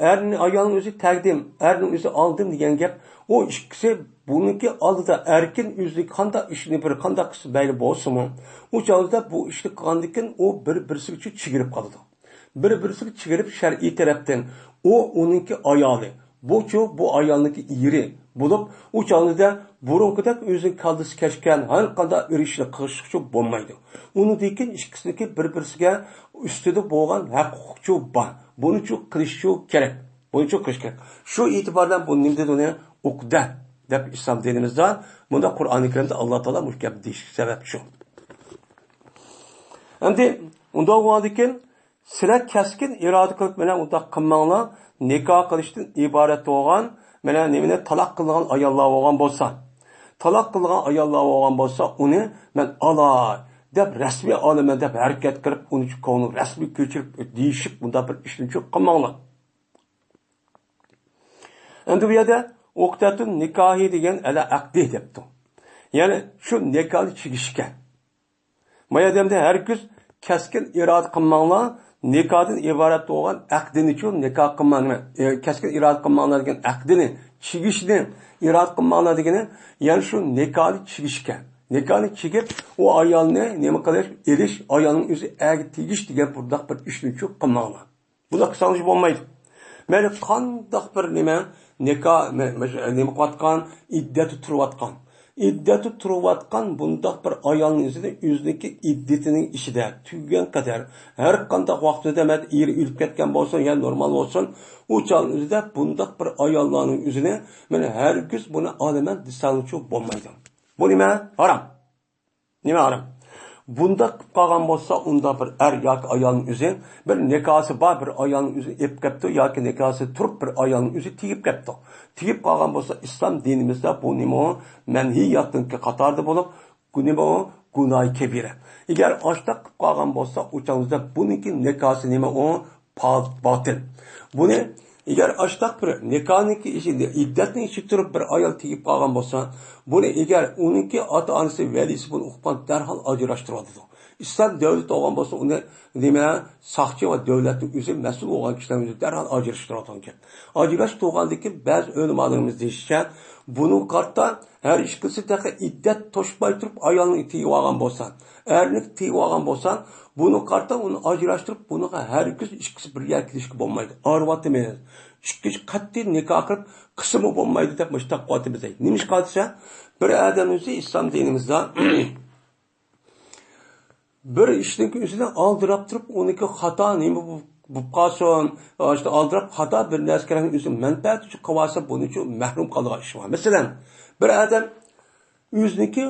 ئەرنى، ئايالنىڭ ئۆزى تەقدىم، ئەرنىڭ ئۆزى ئالدىم دېگەن گەپ. ئۇ ئىككىسى بۇنىڭكى ئالدىدا ئەركىن ئۆزى قانداق ئىشنى بىر قانداق قىلسا مەيلى بولسىمۇ، ئۇ چاغدا بۇ ئىشنى قىلغاندىن كېيىن ئۇ بىر-بىرسىگە چېگىرىپ قالىدۇ. بىر-بىرسىگە چېگىرىپ شەرئىي تەرەپتىن ئۇ ئۇنىڭكى ئايالى، بۇچۇ بۇ ئايالنىڭكى ئېرى بولۇپ، ئۇ چاغدا بۇرۇنقىدەك ئۆزىنىڭ كاللىسى كەچكەن ھەر قانداق ئېرىشىشنى قىلىشقىچۇ بولمايدۇ. ئۇنىڭدىن كېيىن ئىككىسىنىڭكى بىر-بىرسىگە ئۈستىدە بولغان ھەق ھوقۇقچۇ بار. بۇنىچۇ قىلىشچۇ كېرەك. بۇنىچۇ قىلىش كېرەك. شۇ ئېتىبار بىلەن بۇ نېمە دېدى ئۇنى؟ ئۇقدە دەپ ئىسلام دىنىمىزدا، بۇندا قۇرئانى كەرىمدە ئاللا تائالا مۇشۇ گەپنى دېيىشلىك سەۋەب شۇ. ئەمدى ئۇنداق بولغاندىكىن سىلەر كەسكىن ئىرادە قىلىپ، مانا ئۇنداق قىلماڭلار، نىكاھ قىلىشتىن ئىبارەت بولغان، مانا نېمىنى تالاق قىلىنغان ئاياللار بولغان بولسا، تالاق قىلىنغان ئاياللار بولغان بولسا، ئۇنى مەن ئالاي دەپ، رەسمىي ئالىمەن دەپ ھەرىكەت قىلىپ، ئۇنى كۆڭلىنى رەسمىي كۆچۈرۈپ دېيىشىپ، بۇنداق بىر ئىشنى قىلماڭلار. ئەمدى بۇ يەردە ئۇقدەتۇن نىكاھى دېگەن ئەلە ئەقدى دەپتۇ. يەنى شۇ نىكاھنى چىگىشكەن. ما يەردە ھەرگىز كەسكىن ئىرادە قىلماڭلار، نىكاھدىن ئىبارەت بولغان ئەقدىنىچۇ نىكاھ قىلماڭ، نېمە، ئە، كەسكىن ئىرادە قىلماڭلار دېگەن ئەقدىنى، چىگىشنى ئىرادە قىلماڭلار دېگىنى، يەنى شۇ نىكاھنى چىگىشكەن. نىكاھنى چىگىپ، ئۇ ئايالنى نېمە قىلىش، ئېلىش، ئايالنىڭ ئۆزى ئەرگە تېگىش دېگەن بۇنداق بىر ئىشنىچۇ قىلماڭلار. بۇنداق قىلساڭلار بولمايدۇ. مەيلى قانداق بىر نېمە، نىكاھ، مە-، مە-، نېمە قىلىۋاتقان، ئىددەتتە تۇرۇۋاتقان. ئىددەتتە تۇرۇۋاتقان بۇنداق بىر ئايالنىڭ ئۆزىنى ئۆزىنىڭكى ئىددىتىنىڭ ئىچىدە تۈگىگەن قەدەر، ھەر قانداق ۋاقتىدا مەن ئېرى ئۆلۈپ كەتكەن بولسۇن يا نورمال بولسۇن، ئۇ چاغنىڭ ئۆزىدە بۇنداق بىر ئاياللارنىڭ ئۆزىنى مەن ھەرگىز بۇنى ئالىمەن دېسەڭچۇ بولمايدۇ. بۇ نېمە؟ ھارام. نېمە ھارام؟ بۇنداق قىلىپ قالغان بولسا، ئۇنداق بىر ئەر ياكى ئايالنىڭ ئۆزى، بىر نىكاھسى بار بىر ئايالنىڭ ئۆزىنى ئېلىپ كەپتۇ ياكى نىكاھسى تۇرۇپ بىر ئايالنىڭ ئۆزى تېگىپ كەپتۇ. تېگىپ قالغان بولسا، ئىسلام دىنىمىزدا بۇ نېمە ئۇ؟ مەنھىياتنىڭكى قاتارىدا بولۇپ، بۇ نېمە ئۇ؟ گۇناھى كەبىرە. ئەگەر ئاشتاق قىلىپ قالغان بولسا، ئۇ چاغدا بۇنىڭكى نىكاھسى نېمە ئۇ؟ پا-، باتىل. بۇنى ئەگەر ئاشتاق بىر نىكاھنىڭكى ئىچىدە، ئىددەتنىڭ ئىچىدە تۇرۇپ بىر ئايال تېگىپ قالغان بولسا، بۇنى ئەگەر ئۇنىڭكى ئاتا-ئانىسى، ۋەلىسى بۇنى ئۇققان دەرھال ئاجراشتۇرۇۋاتىدۇ. ئىسلام دۆلىتى بولغان بولسا ئۇنى نېمە، ساقچى ۋە دۆلەتنىڭ ئۆزى مەسئۇل بولغان كىشىلەر ئۆزى دەرھال ئاجراشتۇرۇۋاتىدىكەن. ئاجراشتۇرغاندىن كېيىن بەزى ئۆلىمالىرىمىز دېيىشىچە، بۇنىڭغا قارىتا ھەر ئىككىلىسى تېخى ئىددەت توشماي تۇرۇپ ئايالنى تېگىۋالغان بولسا، ئەرنى تېگىۋالغان بولسا، بۇنىڭغا قارىتا ئۇنى ئاجراشتۇرۇپ، بۇنىڭغا ھەرگىز ئىككىسى بىر يەرگە كېلىشكە بولمايدۇ. ئايرىۋاتىمىز. ئىككىنچى قەتئىي نىكاھ قىلىپ قىلسىمۇ بولمايدۇ دەپ مۇشۇنداق قىلىۋاتىمىز دەيدۇ. نېمىشقا دېسە، بىر ئادەم ئۆزى ئىسلام دىنىمىزدا بىر ئىشنىڭ ئۆزىنى ئالدىراپ تۇرۇپ، ئۇنىڭكى خاتا نېمە بولۇپ بولۇپ قالسۇن، ئاشۇ ئالدىراپ خاتا بىر نەرسە كېرەكنى ئۆزى مەنپەئەت ئۈچۈن قىلىۋالسا، بۇنىڭ ئۈچۈن مەھرۇم قالىدىغان ئىش بار. مەسىلەن، بىر ئادەم ئۆزىنىڭكى،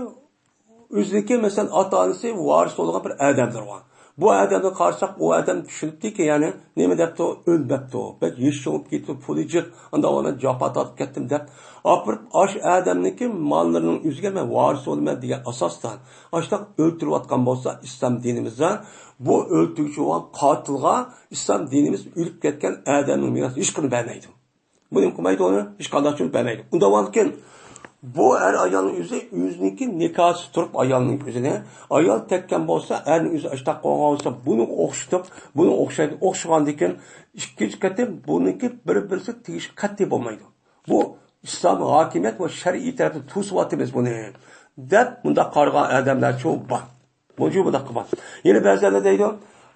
ئۆزىنىڭكى، مەسىلەن، ئاتا-ئانىسى ۋارىس بولىدىغان بىر ئادەمدۇر ئۇ. بۇ ئادەمگە قارىساق، ئۇ ئادەم چۈشىنىپتىكى، يەنى نېمە دەپتۇ، ئۆلمەپتۇ، بەك يېشى چوڭىيىپ كېتىپتۇ، پۇلى جىق، ئانداق ئۇلار جاپا تارتىپ كەتتىم دەپ، ئاپىرىپ ئاشۇ ئادەمنىڭكى ماللىرىنىڭ ئۆزىگە مەن ۋارىس بولىمەن دېگەن ئاساستا ئاشۇنداق ئۆلتۈرۈۋاتقان بولسا، ئىسلام دىنىمىزدا بۇ ئۆلتۈرگۈچى بولغان قاتىلغا ئىسلام دىنىمىز ئۆلۈپ كەتكەن ئادەمنىڭ مىراسىنى ھېچقانداق بەرمەيدۇ. بۇ نېمە قىلمايدۇ ئۇنى؟ ھېچقانداق چۈشۈرۈپ بەرمەيدۇ. ئۇنداق بولغاندىكىن، بۇ ئەر ئايالنىڭ ئۆزى ئۆزىنىڭكى نىكاھسىز تۇرۇپ ئايالنىڭ ئۆزىنى، ئايال تەگكەن بولسا، ئەرنىڭ ئۆزى ئاشتاق قويغان بولسا، بۇنىڭغا ئوخشىتىپ، بۇنىڭغا ئوخشايدۇ. ئوخشىغاندىن كېيىن ئىككىنچى قېتىم بۇنىڭكى بىر-بىرسىگە تېگىشكە قەتئىي بولمايدۇ. بۇ ئىسلام ھاكىمىيەت ۋە شەرئىي تەرەپتىن توسۇۋاتىمىز بۇنى، دەپ مۇنداق قارىغان ئادەملەرچۇ بار. بۇنچە بۇنداق قىلغان. يەنە بەزىلەر دەيدۇ،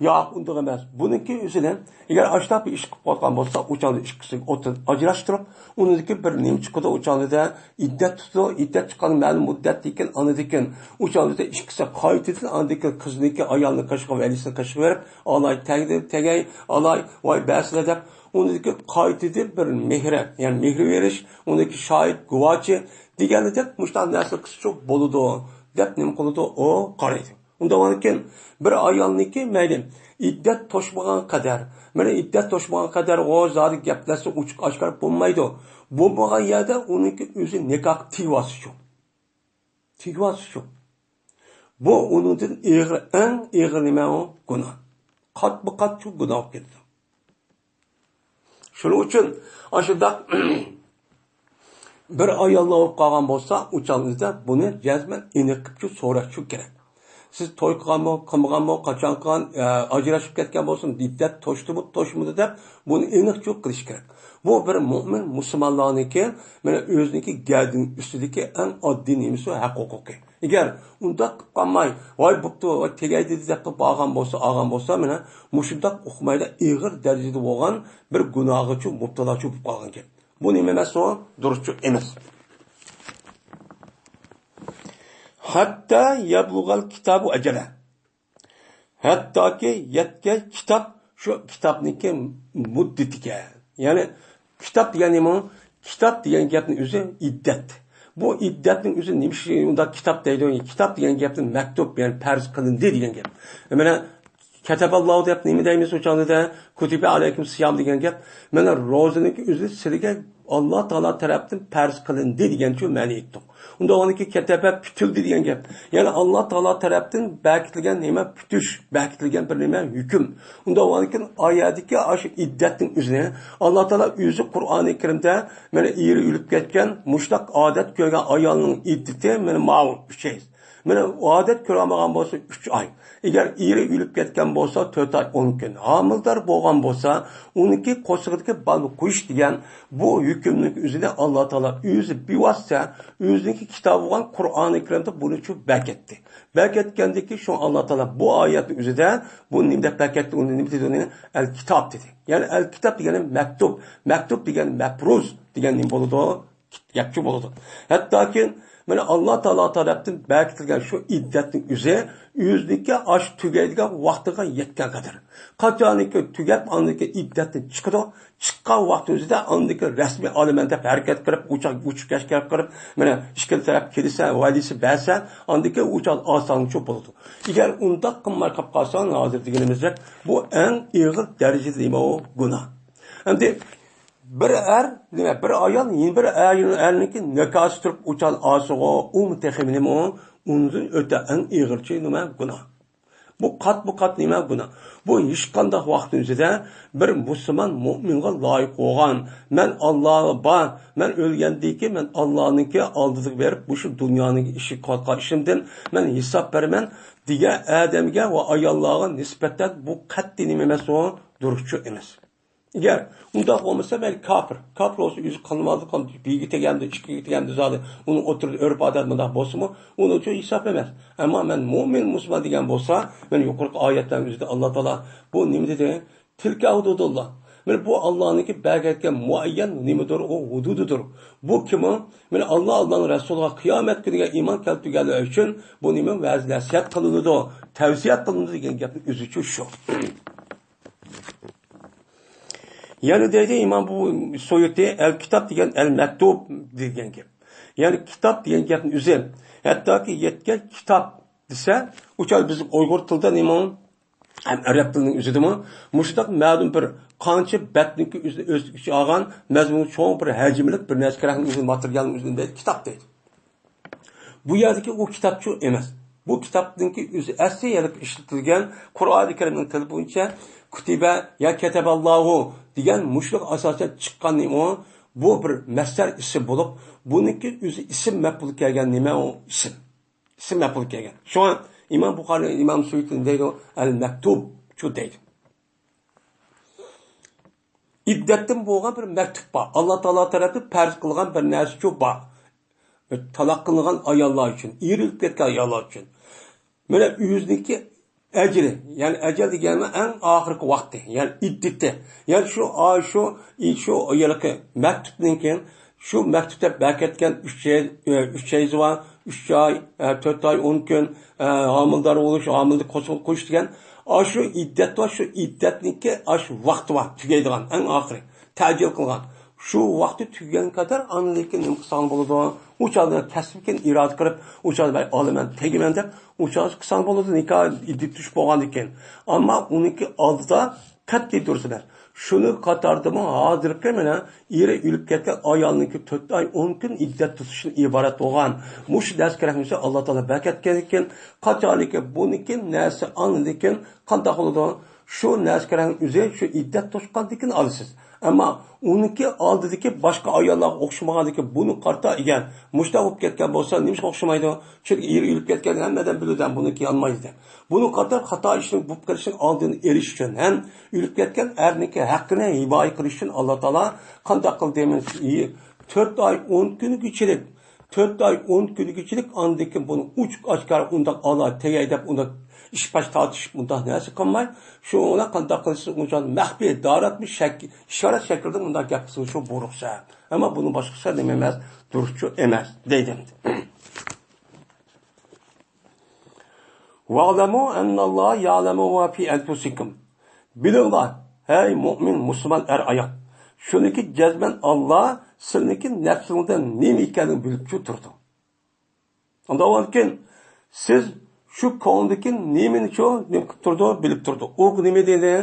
ياق، ئۇنداق ئەمەس. بۇنىڭكى ئۆزىنى، ئەگەر ئاشتاق بىر ئىش قىلىپ قويغان بولسا، ئۇ چاغدا ئىككىسىنى ئوتتۇرىدىن ئاجراشتۇرۇپ، ئۇنىڭدىكى بىر نېمە چىقىدۇ، ئۇ چاغدا ئىددەت تۇتىدۇ، ئىددەت چىققان مەلۇم مۇددەتتىن كېيىن ئاندىن كېيىن ئۇ چاغدا ئىككىسى قايتىدىن ئاندىن كېيىن قىزنىڭكى ئايالنى قېشىغا، ۋەلىسىنى قېشىغا بېرىپ، ئالاي تەگدى، تېگەي، ئالاي، ۋاي بەسىلە دەپ، ئۇنىڭدىكى قايتىدىن بىر مېھرى، يەنى مېھرى بېرىش، ئۇنىڭدىكى شاھىت، گۇۋاچى دېگەنلىدەك مۇشۇنداق نەرسە قىلسىچۇ بولىدۇ، دەپ نېمە قىلىدۇ، ئۇ قارايدۇ. ئۇنداق بولغاندىكىن، بىر ئايالنىڭكى مەيلى ئىددەت توشمىغان قەدەر، مانا ئىددەت توشمىغان قەدەر ئۇ زادى گەپلەشسە ئوچۇق ئاشكارا بولمايدۇ. بولمىغان يەردە ئۇنىڭكى ئۆزى نىكاھقا تېگىۋاتسىچۇ. تېگىۋاتسىچۇ. بۇ ئۇنىڭدىن ئېغىر، ئەڭ ئېغىر نېمە ئۇ؟ گۇناھ. قاتمۇ قات شۇ گۇناھ بولۇپ كېتىدۇ. شۇنىڭ ئۈچۈن ئاشۇنداق بىر ئاياللار بولۇپ قالغان بولسا، ئۇ چاغدا بۇنى جەزمەن ئېنىق قىلىپ سوراشچۇ كېرەك. سىز توي قىلغانمۇ، قىلمىغانمۇ، قاچان قىلغان، ئە، ئاجراشىپ كەتكەن بولسا، ئىددەت توشتىمۇ، توشمىدى دەپ، بۇنى ئېنىقچۇ قىلىش كېرەك. بۇ بىر مۆمىن مۇسۇلمانلارنىڭكى، مانا ئۆزىنىڭكى گەدىنىڭ ئۈستىدىكى ئەڭ ئاددىي نېمىسى، ھەق ھوقۇقى. ئەگەر ئۇنداق قىلىپ قالماي، ۋاي بوپتۇ، ۋاي تېگەي دېدى دەپ قىلىپ بارغان بولسا، ئالغان بولسا، مانا مۇشۇنداق ئۇقمايلا ئېغىر دەرىجىدە بولغان بىر گۇناھقىچۇ مۇپتىلاچۇ بولۇپ قالغان گەپ. بۇ نېمە ئەمەس ئۇ؟ دۇرۇسچۇ ئەمەس. ھەتتا يەبلۇغەل كىتابۇ ئەجەلە. ھەتتاكى يەتكەن كىتاب شۇ كىتابنىڭكى مۇددىتىگە. يەنى كىتاب دېگەن نېمە؟ كىتاب دېگەن گەپنىڭ ئۆزى ئىددەت. بۇ ئىددەتنىڭ ئۆزى نېمە ئىشى ئۇنداق كىتاب دەيدۇ؟ كىتاب دېگەن گەپنىڭ مەكتۇب، يەنى پەرز قىلىندى دېگەن گەپ. مانا كەتەبەللاھۇ دەپ نېمە دەيمىز ئۇ چاغدا؟ كۇتىبە ئەلەيكۇم سىيام دېگەن گەپ. مانا روزىنىڭكى ئۆزى سىلىگە ئاللا تائالا تەرەپتىن پەرز قىلىندى دېگەنچۇ مەنە ئېيتتۇق. ئۇنداق بولغاندىكىن كەتەبە پۈتۈلدى دېگەن گەپ. يەنى ئاللا تائالا تەرەپتىن بەكىتىلگەن نېمە؟ پۈتۈش، بەكىتىلگەن بىر نېمە؟ ھۆكۈم. ئۇنداق بولغاندىكىن ئايەتتىكى ئاشۇ ئىددەتنىڭ ئۆزىنى ئاللا تائالا ئۆزى قۇرئانى كەرىمدە مانا ئېرى ئۆلۈپ كەتكەن، مۇشۇنداق ئادەت كۆرگەن ئايالنىڭ ئىددىتى مانا ماۋۇ ئۈچ ئاي. مانا ئادەت كۆرەلمىگەن بولسا ئۈچ ئاي. ئەگەر ئېرى ئۆلۈپ كەتكەن بولسا تۆت ئاي ئون كۈن. ھامىلىدار بولغان بولسا ئۇنىڭكى قورسىقىدىكى بالىنى قويۇش دېگەن بۇ ھۆكۈمنىڭ ئۆزىنى ئاللا تائالا ئۆزى بىۋاسىتە ئۆزىنىڭكى كىتابى بولغان قۇرئانى كەرىمدە بۇنى شۇ بەكەتتى. بەكەتكەندىكى شۇ ئاللا تائالا بۇ ئايەتنىڭ ئۆزىدە بۇ نېمە دەپ بەكەتتى، ئۇنى نېمە دېدى، ئۇنى ئەل كىتاب دېدى. يەنى ئەل كىتاب دېگەنى مەكتۇب، مەكتۇب دېگەن مەپرۇز دېگەن نېمە بولىدۇ؟ گەپچۇ بولىدۇ. ھەتتاكى مانا ئاللا تائالا تەرەپتىن بەكىتىلگەن شۇ ئىددەتنىڭ ئۆزى ئۆزىنىڭكى ئاش تۈگەيدىگەن ۋاقتىغا يەتكەن قەدەر. قاچانكى تۈگەپ، ئاندىكى ئىددەتتىن چىقىدۇ. چىققان ۋاقتى ئۆزىدە ئاندىكى رەسمىي ئالىمەن دەپ ھەرىكەت قىلىپ، ئۇچاق، ئۇچۇپ كەچكەن قىلىپ، مانا ئىككىلا تەرەپ كېلسە، ۋەدىسى بەرسە، ئاندىكى ئۇچاق ئاسانچۇ بولىدۇ. ئەگەر ئۇنداق قىلماي قاپ قالساڭ، ھازىر دېگىنىمىزدەك، بۇ ئەڭ ئېغىر دەرىجىدە نېمە ئۇ؟ گۇناھ. ئەمدى بىر ئەر، نېمە، بىر ئايال يەنە بىر ئەر، ئەرنىڭكى نىكاھسى تۇرۇپ ئۇچان ئاسىغۇ، ئۇمۇ تېخى نېمە ئۇ؟ ئۇنىڭدىن ئۆتە ئەڭ ئېغىرچى نېمە؟ گۇناھ. بۇ قاتمۇ قات نېمە؟ گۇناھ. بۇ ھېچقانداق ۋاقىتنىڭ ئۆزىدە بىر مۇسۇلمان مۇئمىنغا لايىق بولغان، مەن ئاللا بار، مەن ئۆلگەندىن كېيىن مەن ئاللانىڭكى ئالدىغا بېرىپ، مۇشۇ دۇنيانىڭ ئىشى قىلغان ئىشىمدىن مەن ھېساب بېرىمەن دېگەن ئادەمگە ۋە ئاياللارغا نىسبەتەن بۇ قەتئىي نېمە ئەمەس ئۇ؟ دۇرۇسچۇ ئەمەس. ئەگەر ئۇنداق بولمىسا، مەيلى كاپىر. كاپىر بولسا ئۆزى قىلمايدىغان، بىرگە تېگەمدۇ، ئىككىگە تېگەمدۇ زادى. ئۇنىڭ ئوتتۇرىدا ئۆرپ ئادەت مۇنداق بولسىمۇ، ئۇنىڭ ئۈچۈن ھېساب ئەمەس. ئەمما مەن مۇئمىن مۇسۇلمان دېگەن بولسا، مەن يۇقىرىقى ئايەتلەرنىڭ ئۆزىدە ئاللا تائالا بۇ نېمە دېدى؟ تىلكە ھۇدۇدۇللا. مانا بۇ ئاللانىڭكى بەلگىلەتكەن مۇئەييەن نېمىدۇر، ئۇ ھۇدۇدىدۇر. بۇ كىمۇ؟ مانا ئاللا، ئاللانىڭ رەسۇلىغا، قىيامەت كۈنىگە ئىمان كەلتۈرگەنلەر ئۈچۈن بۇ نېمە؟ ۋەز نەسىھەت قىلىنىدۇ، تەۋسىيە قىلىنىدۇ دېگەن گەپنىڭ ئۆزىچۇ شۇ. يەنە دەيدۇ ئىمام بۇ سۇيۇتى، ئەل كىتاب دېگەن ئەل مەكتۇب دېگەن گەپ. يەنى كىتاب دېگەن گەپنىڭ ئۆزى، ھەتتاكى يەتكەن كىتاب دېسە، ئۇچان بىز ئۇيغۇر تىلىدا نېمە؟ ھەم ئەرەب تىلىنىڭ ئۆزىدىمۇ مۇشۇنداق مەلۇم بىر قانچە بەتنىڭكى ئۆزىنى ئۆز ئىچىگە ئالغان مەزمۇنى چوڭ بىر ھەجىملىك بىر نەرسە كېرەكنىڭ ئۆزىنى، ماتېرىيالنىڭ ئۆزىنى دەيدۇ، كىتاب دەيدۇ. بۇ يەردىكى ئۇ كىتابچۇ ئەمەس. بۇ كىتابنىڭكى ئۆزى ئەسلى يەنە ئىشلىتىلگەن قۇرئانى كەرىمنىڭ تىلى بويىچە كۇتىبە يا كەتەبەللاھۇ دېگەن مۇشۇلارغا ئاساسەن چىققان نېمە ئۇ؟ بۇ بىر مەسدەر ئىسىم بولۇپ، بۇنىڭكى ئۆزى ئىسىم مەپئۇل كەلگەن. نېمە ئۇ ئىسىم؟ ئىسىم مەپئۇل كەلگەن. شۇڭا ئىمام بۇخارى، ئىمام سۇيۇتى دەيدۇ، ئەل مەكتۇب شۇ دەيدۇ. ئىددەتتىن بولغان بىر مەكتۇب بار. ئاللا تائالا تەرەپتىن پەرز قىلغان بىر نەرسە شۇ بار. تالاق قىلىنغان ئاياللار ئۈچۈن، ئېرى ئۆلۈپ كەتكەن ئاياللار ئۈچۈن. مانا ئۆزىنىڭكى ئەجرى، يەنى ئەجەل دېگەننىڭ ئەڭ ئاخىرقى ۋاقتى، يەنى ئىددىتى. يەنى شۇ، ئا، شۇ، ئى، شۇ ھېلىقى مەكتۇپتىن كېيىن، شۇ مەكتۇپتا بەركەتكەن ئۈچ ئاي، ئۈچ ئاي، ئۈچ ئاي، ئە، تۆت ئاي، ئون كۈن، ئە، ھامىلىدار بولۇش، ھامىلىدە قوشۇل قويۇش دېگەن، ئاشۇ ئىددەت بار، شۇ ئىددەتنىڭكى ئاشۇ ۋاقتى بار، تۈگەيدىغان، ئەڭ ئاخىرى. تەجىل قىلغان. شۇ ۋاقتى تۈگىگەن قەدەر ئاندىن كېيىن نېمە قىلساڭ بولىدۇ؟ ئۇ چاغدا كەسىپكىن ئىرادە قىلىپ، ئۇ چاغدا مەن ئالىمەن، تېگىمەن دەپ، ئۇ چاغدا قىلساڭ بولىدۇ، نىكاھ ئىددىتى چۈشۈپ بولغاندىن كېيىن. ئەمما ئۇنىڭكى ئالدىدا قەتئىي تۇرسىلەر. شۇنىڭ قاتارىدىمۇ ھازىرقى مانا ئېرى ئۆلۈپ كەتكەن ئايالنىڭكى تۆت ئاي، ئون كۈن ئىددەت تۇتۇشتىن ئىبارەت بولغان مۇشۇ دەرس كېرەكمىسە، ئاللا تائالا بەرىكەت كەلگەن كېيىن، قاچانكى بۇنىڭكى نەرسە ئاندىن كېيىن قانداق بولىدۇ؟ شۇ نەرسە كېرەكنىڭ ئۆزى شۇ ئىددەت توشقاندىن كېيىن ئالىسىز. ئەمما ئۇنىڭكى ئالدىدىكى باشقا ئاياللارغا ئوخشىمىغاندىكىن بۇنى قارىتا ئىگەر مۇشۇنداق بولۇپ كەتكەن بولسا، نېمىشقا ئوخشىمايدۇ؟ چۈنكى ئېرى ئۆلۈپ كەتكەن ھەممە ئادەم بىلىدۇ، بۇنىڭكى يانمايدۇ دەپ. بۇنى قارىتا خاتا ئىشنىڭ بولۇپ قېلىشىنىڭ ئالدىنى ئېلىش ئۈچۈن ھەم ئۆلۈپ كەتكەن ئەرنىڭكى ھەققىنى ھىمايە قىلىش ئۈچۈن ئاللا تائالا قانداق قىلدى؟ تۆت ئاي ئون كۈنگىچىلىك، تۆت ئاي ئون كۈنگىچىلىك، ئاندىن كېيىن بۇنى ئوچۇق ئاشكارا ئۇنداق ئالا تېگەي دەپ ئۇنداق ئىش پاش تارتىشىپ ئۇنداق نەرسە قىلماي، شۇ بىلەن قانداق قىلسا ئۇنچە مەخپىي داراتمۇ شەك-، ئىشارەت شەكلىدە ئۇنداق گەپ قىلسا شۇ بۇ رۇخسەت. ئەمما بۇنىڭ باشقىسى نېمە ئەمەس، دۇرۇسچۇ ئەمەس دەيدۇ. ۋەئلەمۇ ئەننەللاھە يەئلەمۇ ما فى ئەنفۇسىكۇم. بىلىڭلار، ھەي مۇئمىن مۇسۇلمان ئەر ئايال، شۇنىكى جەزمەن ئاللا سىلىنىڭكى نەپسىڭىزدە نېمە ئىكەنلىكىنى بىلىپ تۇرىدۇ. ئۇنداق بولغاندىكىن سىز شۇ كۆڭلىدىكى نېمىنىچۇ نېمە قىلىپ تۇرىدۇ، بىلىپ تۇرىدۇ. ئۇ نېمە دېدى؟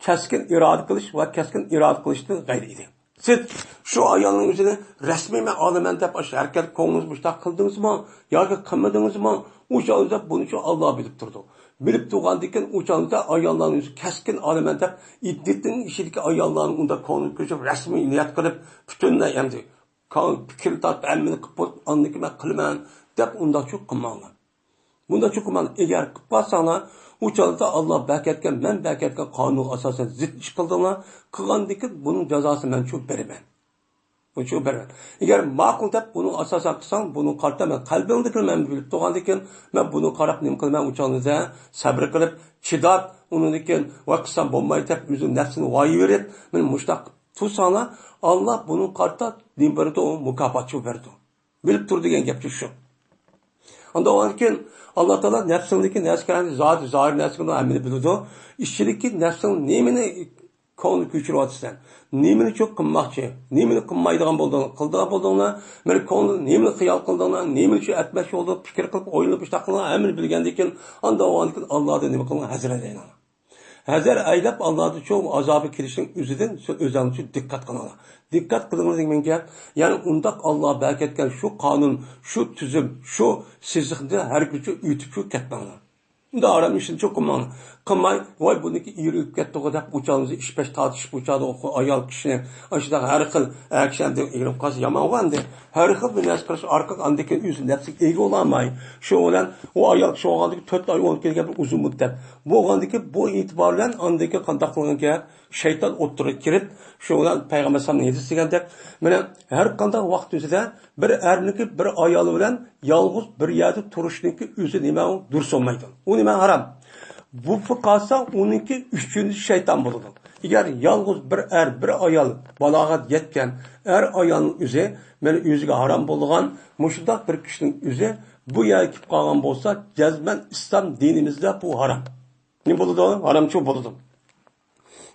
كەسكىن ئىرادە قىلىش ۋە كەسكىن ئىرادە قىلىشتىن غەيرى ئىدى. سىز شۇ ئايالنىڭ ئۆزىنى رەسمىي مەن ئالىمەن دەپ ئاشۇ ھەرىكەت كۆڭلىڭىز مۇشۇنداق قىلدىڭىزمۇ ياكى قىلمىدىڭىزمۇ؟ ئۇ چاغدا بۇنى شۇ ئاللا بىلىپ تۇرىدۇ. بىلىپ تۇرغاندىكىن ئۇ چاغدا ئاياللارنىڭ ئۆزى كەسكىن ئالىمەن دەپ ئىددىتىنىڭ ئىچىدىكى ئاياللارنىڭ ئۇنداق كۆڭلىنى كۆچۈرۈپ رەسمىي نىيەت قىلىپ پۈتۈنلەي ئەمدى پىكىر تارتىپ ھەممىنى قىلىپ بولۇپ ئاندىن كېيىن مەن قىلىمەن دەپ ئۇنداقچۇ قىلماڭلار. مۇنداقچۇ قىلماڭلار. ئەگەر قىلىپ قالساڭلار ئۇ چاغدا ئاللا بەركەتكە مەن بەركەتكە قانۇنغا ئاساسەن زىت ئىش قىلدىڭلار، قىلغاندىكىن بۇنىڭ جازاسىنى مەن شۇ بېرىمەن. بۇنى شۇ بېرىمەن. ئەگەر ماقۇل دەپ بۇنىڭ ئاساسەن قىلساڭ بۇنىڭ قارىتا مەن قەلبىڭدىكىنى مەن بىلىپ تۇرغاندىكىن مەن بۇنىڭغا قاراپ نېمە قىلىمەن؟ ئۇ چاغدا سەبرى قىلىپ چىداپ ئۇنىڭدىن كېيىن ۋاي قىلسام بولمايدۇ دەپ ئۆزىنىڭ نەپسىنى ۋايىۋېرىپ مەن مۇشۇنداق تۇرساڭلار، ئاللا بۇنىڭغا قارىتا نېمە بېرىدۇ؟ ئۇ مۇكاپاتچۇ بېرىدۇ. بىلىپ تۇر دېگەن گەپچۇ شۇ. ئاندىن كېيىن ئاللا تائالا نەپسىڭدىكى نەرسە، زادى زاھىر نەرسىنى ھەممىنى بىلىدۇ. ئىچىدىكى نەپسىڭ نېمىنى كۆڭلىگە كۆچۈرۈۋاتىسەن؟ نېمىنى شۇ قىلماقچى؟ نېمىنى قىلمايدىغان بولدۇڭ؟ قىلىدىغان بولدۇڭلار؟ مانا كۆڭلىدە نېمىنى خىيال قىلدىڭلار؟ نېمىنى شۇ ئەتمەكچى بولدۇڭ؟ پىكىر قىلىپ، ئويلىنىپ، مۇشۇنداق قىلىڭلار، ھەممىنى بىلگەندىن كېيىن ئاندىن كېيىن ئاللادىن نېمە قىلىڭلار؟ ھەزەر ئەيلەڭلار. ھەزەر ئەيلەپ، ئاللادىن شۇ ئازابى كېلىشىنىڭ ئۆزىدىن شۇ ئۆزۈڭلار دىققەت قىلىڭلار. دىققەت قىلىڭلار دېگەن گەپ، يەنى ئۇنداق ئاللا بەركەتكەن شۇ قانۇن، شۇ تۈزۈم، شۇ سىزىقنى ھەرگىزچە ئۆتۈپ شۇ كەتمەڭلار. ئۇنداق ھارام ئىشنى شۇ قىلماڭلار. قىلماي، ۋاي بۇنىڭكى ئېرى ئۆلۈپ كەتتىغۇ دەپ ئۇچالىزى ئىش پەش تارتىشىپ ئۇچادا ئايال كىشىنى، ئاشۇنداق ھەر خىل ئەر كىشى ئەمدى ئېرىم قالسا يامان ئەمدى. ھەر خىل بىر نەرسە قىلىش ئارقىلىق ئاندىن كېيىن ئۆزى نەپسىگە ئىگە بولالماي، شۇ بىلەن ئۇ ئايال كىشى بولغاندىكى تۆت ئاي ئون كۈن گەپ ئۇزۇن مۇددەت. بولغاندىكى بۇ ئېتىبار بىلەن ئاندىن كېيىن قانداق قىلغان گەپ؟ شەيتان ئوتتۇرىغا كىرىپ، شۇ بىلەن پەيغەمبەر ئەلەيھىسسالام ھەدىس دېگەندەك، مانا ھەر قانداق ۋاقىت ئۆزىدە بىر ئەرنىڭكى بىر ئايالى بىلەن يالغۇز بىر يەردە تۇرۇشنىڭكى ئۆزى نېمە دۇرۇس بولمايدۇ. ئۇ نېمە ھارام. بولۇپ قالسا ئۇنىڭكى ئۈچىنچى شەيتان بولىدۇ. ئەگەر يالغۇز بىر ئەر، بىر ئايال بالاغەت يەتكەن ئەر ئايالنىڭ ئۆزى مانا ئۆزىگە ھارام بولىدىغان مۇشۇنداق بىر كىشىنىڭ ئۆزى بۇ يەرگە كېلىپ قالغان بولسا جەزمەن ئىسلام دىنىمىزدا بۇ ھارام. نېمە بولىدۇ؟ ھارامچۇ بولىدۇ.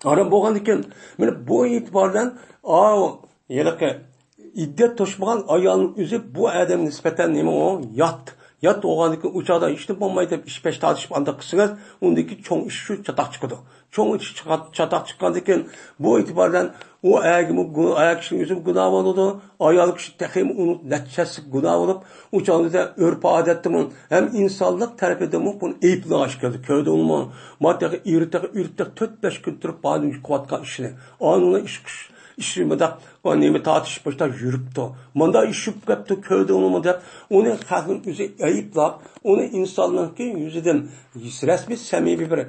ھارام بولغاندىكىن، مانا بۇ ئېتىبار بىلەن، ئاۋۇ، ھېلىقى ئىددەت توشمىغان ئايالنىڭ ئۆزى بۇ ئادەمگە نىسبەتەن نېمە ئۇ؟ يات. يات بولغاندىكىن ئۇ چاغدا ھېچنېمە بولمايدۇ دەپ ئىش پەش تارتىشىپ ئانداق قىلسىڭىز، ئۇندىكى چوڭ ئىش شۇ چاتاق چىقىدۇ. چوڭ ئىش چىقا-، چاتاق چىققاندىكىن، بۇ ئېتىبار بىلەن ئۇ ئەرگىمۇ گۇ-، ئەر كىشىنىڭ ئۆزىمۇ گۇناھ بولىدۇ، ئايال كىشى تېخىمۇ ئۇنىڭ نەچچە ھەسسە گۇناھ بولۇپ، ئۇ چاغدا ئۆرپ ئادەتتىمۇ ھەم ئىنسانلىق تەرىپىدىمۇ بۇنى ئەيىبلىگەن ئىش كەلدى. كۆردۈڭمۇ؟ ما تېخى ئېرى تېخى ئۆلۈپ تېخى تۆت بەش كۈن تۇرۇپ بارىنى قىلىۋاتقان ئىشىنى. ئانىڭ ئىش قىش ئىش مۇنداق، ئۇ نېمە تارتىشىپ مۇشۇنداق يۈرۈپتۇ. مۇنداق ئىش يۈرۈپ كەپتۇ، كۆردۈڭلىمۇ دەپ، ئۇنى خەقنىڭ ئۆزى ئەيىبلاپ، ئۇنى ئىنساننىڭكى يۈزىدىن رەسمىي سەمىمىي بىر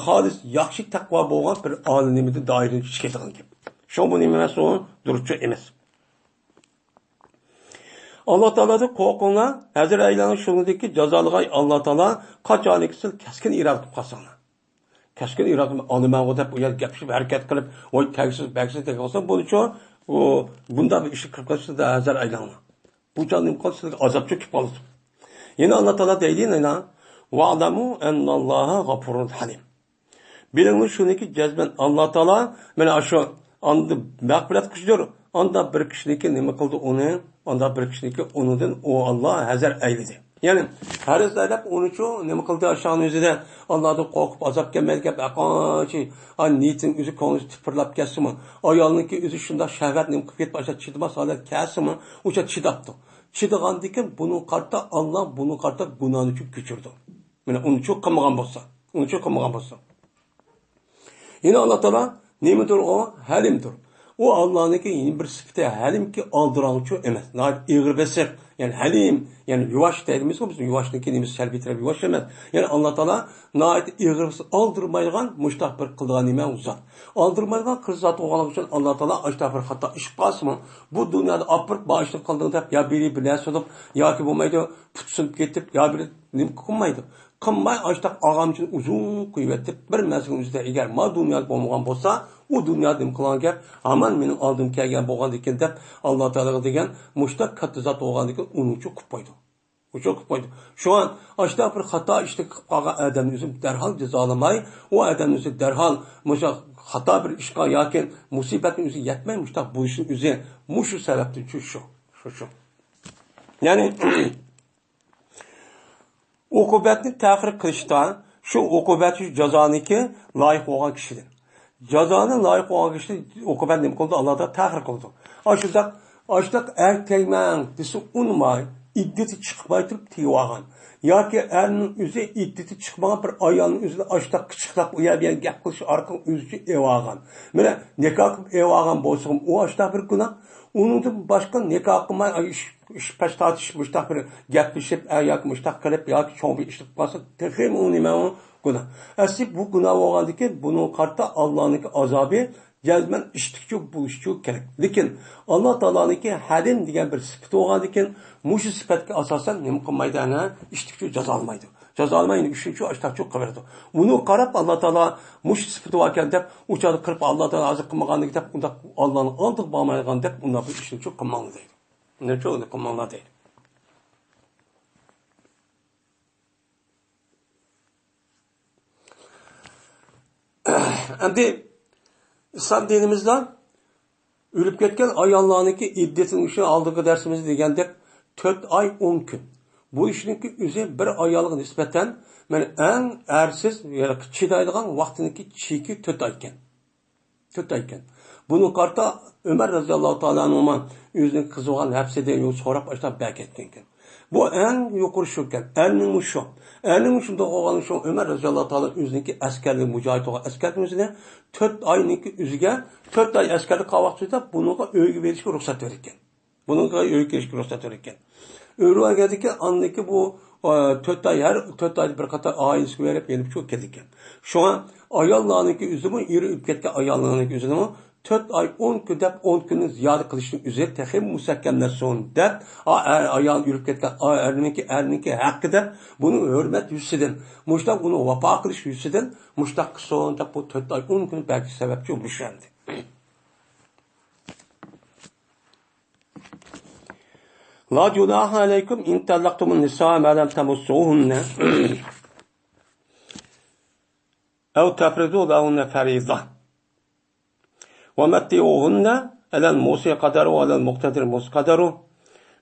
خالىس ياخشى تەقۋا بولغان بىر ئالىم نېمىدىن دائىرىنى چىقىدىغان گەپ. شۇڭا بۇ نېمە ئەمەس، ئۇ دۇرۇسچۇ ئەمەس. ئاللا تائالادىن قورقۇڭلار، ھەزەر ئەيلەڭلار شۇنىڭدىكى جازالىغاي ئاللا تائالا قاچانكى سىز كەسكىن ئىرادە قىلىپ قالساڭلار. كەسكىن ئىرادە قىلىپ ئالىمەنغۇ دەپ ئۇ يەردە گەپلىشىپ ھەرىكەت قىلىپ، ۋاي تەگسىز بەگسىز دەپ قالسا بۇنىچۇ ئۇ بۇنداق بىر ئىشقا كىرىپ قالسا سىز ھەزەر ئەيلەڭلار. بۇ چاغدا نېمە قىلسا سىزگە ئازابچۇ كېلىپ قالىدۇ. يەنە ئاللا تائالا دەيدۇ، يەنە، «ۋەئلەمۇ ئەنناللاھە غەپۇرۇن ھەلىم.» بىلىڭلار شۇنىكى جەزمەن ئاللا تائالا مانا شۇ ئاندىن مەغپىرەت قىلىشىدۇر. ئاندا بىر كىشىنىكى نېمە قىلدى ئۇنى؟ ئاندا بىر كىشىنىكى ئۇنىدىن ئۇ ئاللا ھەزەر ئەيلىدى. يەنى پەرز ئەيلەپ ئۇنىچۇ نېمە قىلدى؟ ئاشۇنىڭ ئۆزىدە ئاللادىن قورقۇپ ئازاب كەلمەيدىكەن، ھەرقانچە نىيىتىنىڭ ئۆزى كۆڭلى تىپىرلاپ كەتسىمۇ، ئايالنىڭكى ئۆزى شۇنداق شەھۋەت نېمە قىلىپ كېتىپ ئاشۇ چىدىماس ھالەتكە كەلسىمۇ، ئۇچا چىداپتۇ. چىدىغاندىكىن بۇنىڭغا قارىتا ئاللا بۇنىڭغا قارىتا گۇناھنىچۇ كۆچۈرىدۇ. مانا ئۇنىچۇ قىلمىغان بولسا، ئۇنىچۇ قىلمىغان بولسا. يەنە ئاللا تائالا نېمىدۇر ئۇ؟ ھەلىمدۇر. ئۇ ئاللانىڭكى يەنە بىر سۈپىتى ھەلىمكى ئالدىراڭچۇ ئەمەس. ناھايىتى ئېغىر بېسىق. يەنى ھەلىم، يەنى يۇۋاش دەيمىزغۇ بىز، يۇۋاشنىڭكى نېمىسى سەلبىي تەرەپ يۇۋاش ئەمەس. يەنى ئاللا تائالا ناھايىتى ئېغىر بېسىق، ئالدىرمايدىغان مۇشتاق بىر قىلىدىغان نېمە زات. ئالدىرمايدىغان قىل زات بولغانلىقى ئۈچۈن ئاللا تائالا ئاشتاق بىر خاتا ئىش قىلسىمۇ، بۇ دۇنيادا ئاپىرىپ باشلىق قىلدىڭ دەپ يا بىرى بىلە سۇنۇپ ياكى بولمايدۇ پۇت سۇنۇپ كېتىپ يا بىرى نېمە قىلمايدۇ. قىلماي ئاشتاق ئاغامچىنى ئۇزۇن قويۇۋېتىپ، بىر مەزگىل ئۆزىدە ئەگەر ما دۇنيادا بولمىغان بولسا، ئۇ دۇنيادا نېمە قىلغان گەپ، ھامان مېنىڭ ئالدىمغا كەلگەن بولغاندىكىن دەپ، ئاللا تائالاغا دېگەن مۇشتاق كاتتا زات بولغاندىكىن ئۇنىچۇ قىلىپ قويدى. ئۇچۇ قىلىپ قويدى. شۇڭا ئاشتاق بىر خاتا ئىشنى قىلىپ قالغان ئادەمنى ئۆزى دەرھال جازالىماي، ئۇ ئادەمنى ئۆزى دەرھال مۇشۇ خاتا بىر ئىشقا ياكى مۇسىبەتنىڭ ئۆزى يەتمەي مۇشتاق بولۇشنىڭ ئۆزى مۇشۇ سەۋەبتىن شۇ، شۇ، شۇ، شۇ. يەنى ئوقۇبەتنى تەخىر قىلىشتا شۇ ئوقۇبەت شۇ جازانىڭكى لايىق بولغان كىشىدىن. جازانى لايىق بولغان كىشىنى ئوقۇبەت نېمە قىلىدۇ؟ ئاللا تائالا تەخىر قىلىدۇ. ئاشۇنداق، ئاشۇنداق ئەر تەگمەڭ دېسە ئۇنىماي، ئىددىتى چىقماي تۇرۇپ تېگىۋالغان. ياكى ئەرنىڭ ئۆزى ئىددىتى چىقمىغان بىر ئايالنىڭ ئۆزىنى ئاشۇنداق قىچىقلاپ ئۇ يەر بۇ يەر گەپ قىلىش ئارقىلىق ئۆزىچە ئېلىۋالغان. مانا نىكاھ قىلىپ ئېلىۋالغان بولسىغۇ ئۇ ئاشۇنداق بىر گۇناھ. ئۇنىڭدىن باشقا نىكاھ قىلماي ئىش، ئىش پەش تارتىش مۇشتاق بىر گەپلىشىپ، ئە، ياكى مۇشتاق قىلىپ ياكى چوڭ بىر ئىش قىلىپ قالسا تېخىمۇ ئۇ نېمە ئۇ گۇناھ. ئەسلى بۇ گۇناھ بولغاندىكىن بۇنىڭغا قارىتا ئاللانىڭكى ئازابى جەزمەن ئىشتىكچۇ بولۇشچۇ كېرەك. لېكىن ئاللا تائالانىڭكى ھەلىم دېگەن بىر سۈپىتى بولغاندىكىن مۇشۇ سۈپەتكە ئاساسەن نېمە قىلمايدۇ؟ ئەنە ئىشتىكچۇ جازالىمايدۇ. جازالىماي يەنە ئۈچىنچى ئاشتاقچۇ قىلىۋېرىدۇ. ئۇنى قاراپ ئاللا تائالا مۇشۇ سۈپىتى باركەن دەپ ئۇ چاغدا قىلىپ ئاللا تائالا ھازىر قىلمىغاندىكىن دەپ ئۇنداق ئاللانىڭ ئالدىغا بارمايدىغان دەپ ئۇنداق بىر ئىشنىچۇ قىلماڭلار دەيدۇ. ئۇنىچۇ ئۇنى قىلماڭلار دەيدۇ. ئەمدى ئىسلام دىنىمىزدا ئۆلۈپ كەتكەن ئاياللارنىڭكى ئىددىتىنىڭ ئۈچۈن ئالدىنقى دەرسىمىزدە دېگەندەك تۆت ئاي ئون كۈن. بۇ ئىشنىڭكى ئۆزى بىر ئايالغا نىسبەتەن مانا ئەڭ ئەرسىز، يەنى چىدايدىغان ۋاقتىنىڭكى چېكى تۆت ئاي ئىكەن. تۆت ئاي ئىكەن. بۇنىڭغا قارىتا ئۆمەر رەزىياللاھۇ تائالا ئەنھۇما ئۆزىنىڭ قىزى بولغان ھەپسىدىن يول سوراپ ئاشۇنداق بەرگەنكەن. بۇ ئەڭ يۇقىرى شۇكەن. ئەرنىڭمۇ شۇ. ئەرنىڭمۇ شۇنداق بولغان شۇ ئۆمەر رەزىياللاھۇ تائالا ئۆزىنىڭكى ئەسكەرلىرى مۇجاھىد بولغان ئەسكەرلىرىنىڭ ئۆزىنى تۆت ئاينىڭكى ئۆزىگە، تۆت ئاي ئەسكەردە قالغان ۋاقتىدا بۇنىڭغا ئۆيگە بېرىشكە رۇخسەت بېرىدىكەن. بۇنىڭغا ئۆيگە كىرىشكە رۇخسەت بېرىدىكەن. ئۆيگە بارغاندىكىن ئاندىكى بۇ، ئە، تۆت ئاي، ھەر تۆت ئايدا بىر قېتىم ئائىلىسىگە بېرىپ يېنىپ چىقىپ كېلىدىكەن. شۇڭا ئاياللارنىڭكى ئۆزىمۇ، ئېرى ئۆلۈپ كەتكەن ئاياللارنىڭكى ئۆزىنىمۇ تۆت ئاي ئون كۈن دەپ، ئون كۈننى زىيادە قىلىشنىڭ ئۆزى تېخىمۇ مۇستەھكەملەشسۇن دەپ، ئا، ئەر، ئايال ئۆلۈپ كەتكەن ئا، ئەرنىڭكى، ئەرنىڭكى ھەققى دەپ، بۇنى ھۆرمەت يۈزىسىدىن، مۇشۇنداق ئۇنى ۋاپا قىلىش يۈزىسىدىن مۇشۇنداق قىلسۇن دەپ، بۇ تۆت ئاي ئون كۈن بەرگۈچى سەۋەبچى بولۇشى ئەمدى. لا جۇناھا ئەلەيكۇم ئىن تەللەقتۇمۇن نىسا ما لەم تەمەسسۇھۇننە ئەۋ تەفرىزۇ لەھۇننە فەرىزە. ومتعوهن على الموسع قدره وعلى المقتدر قدره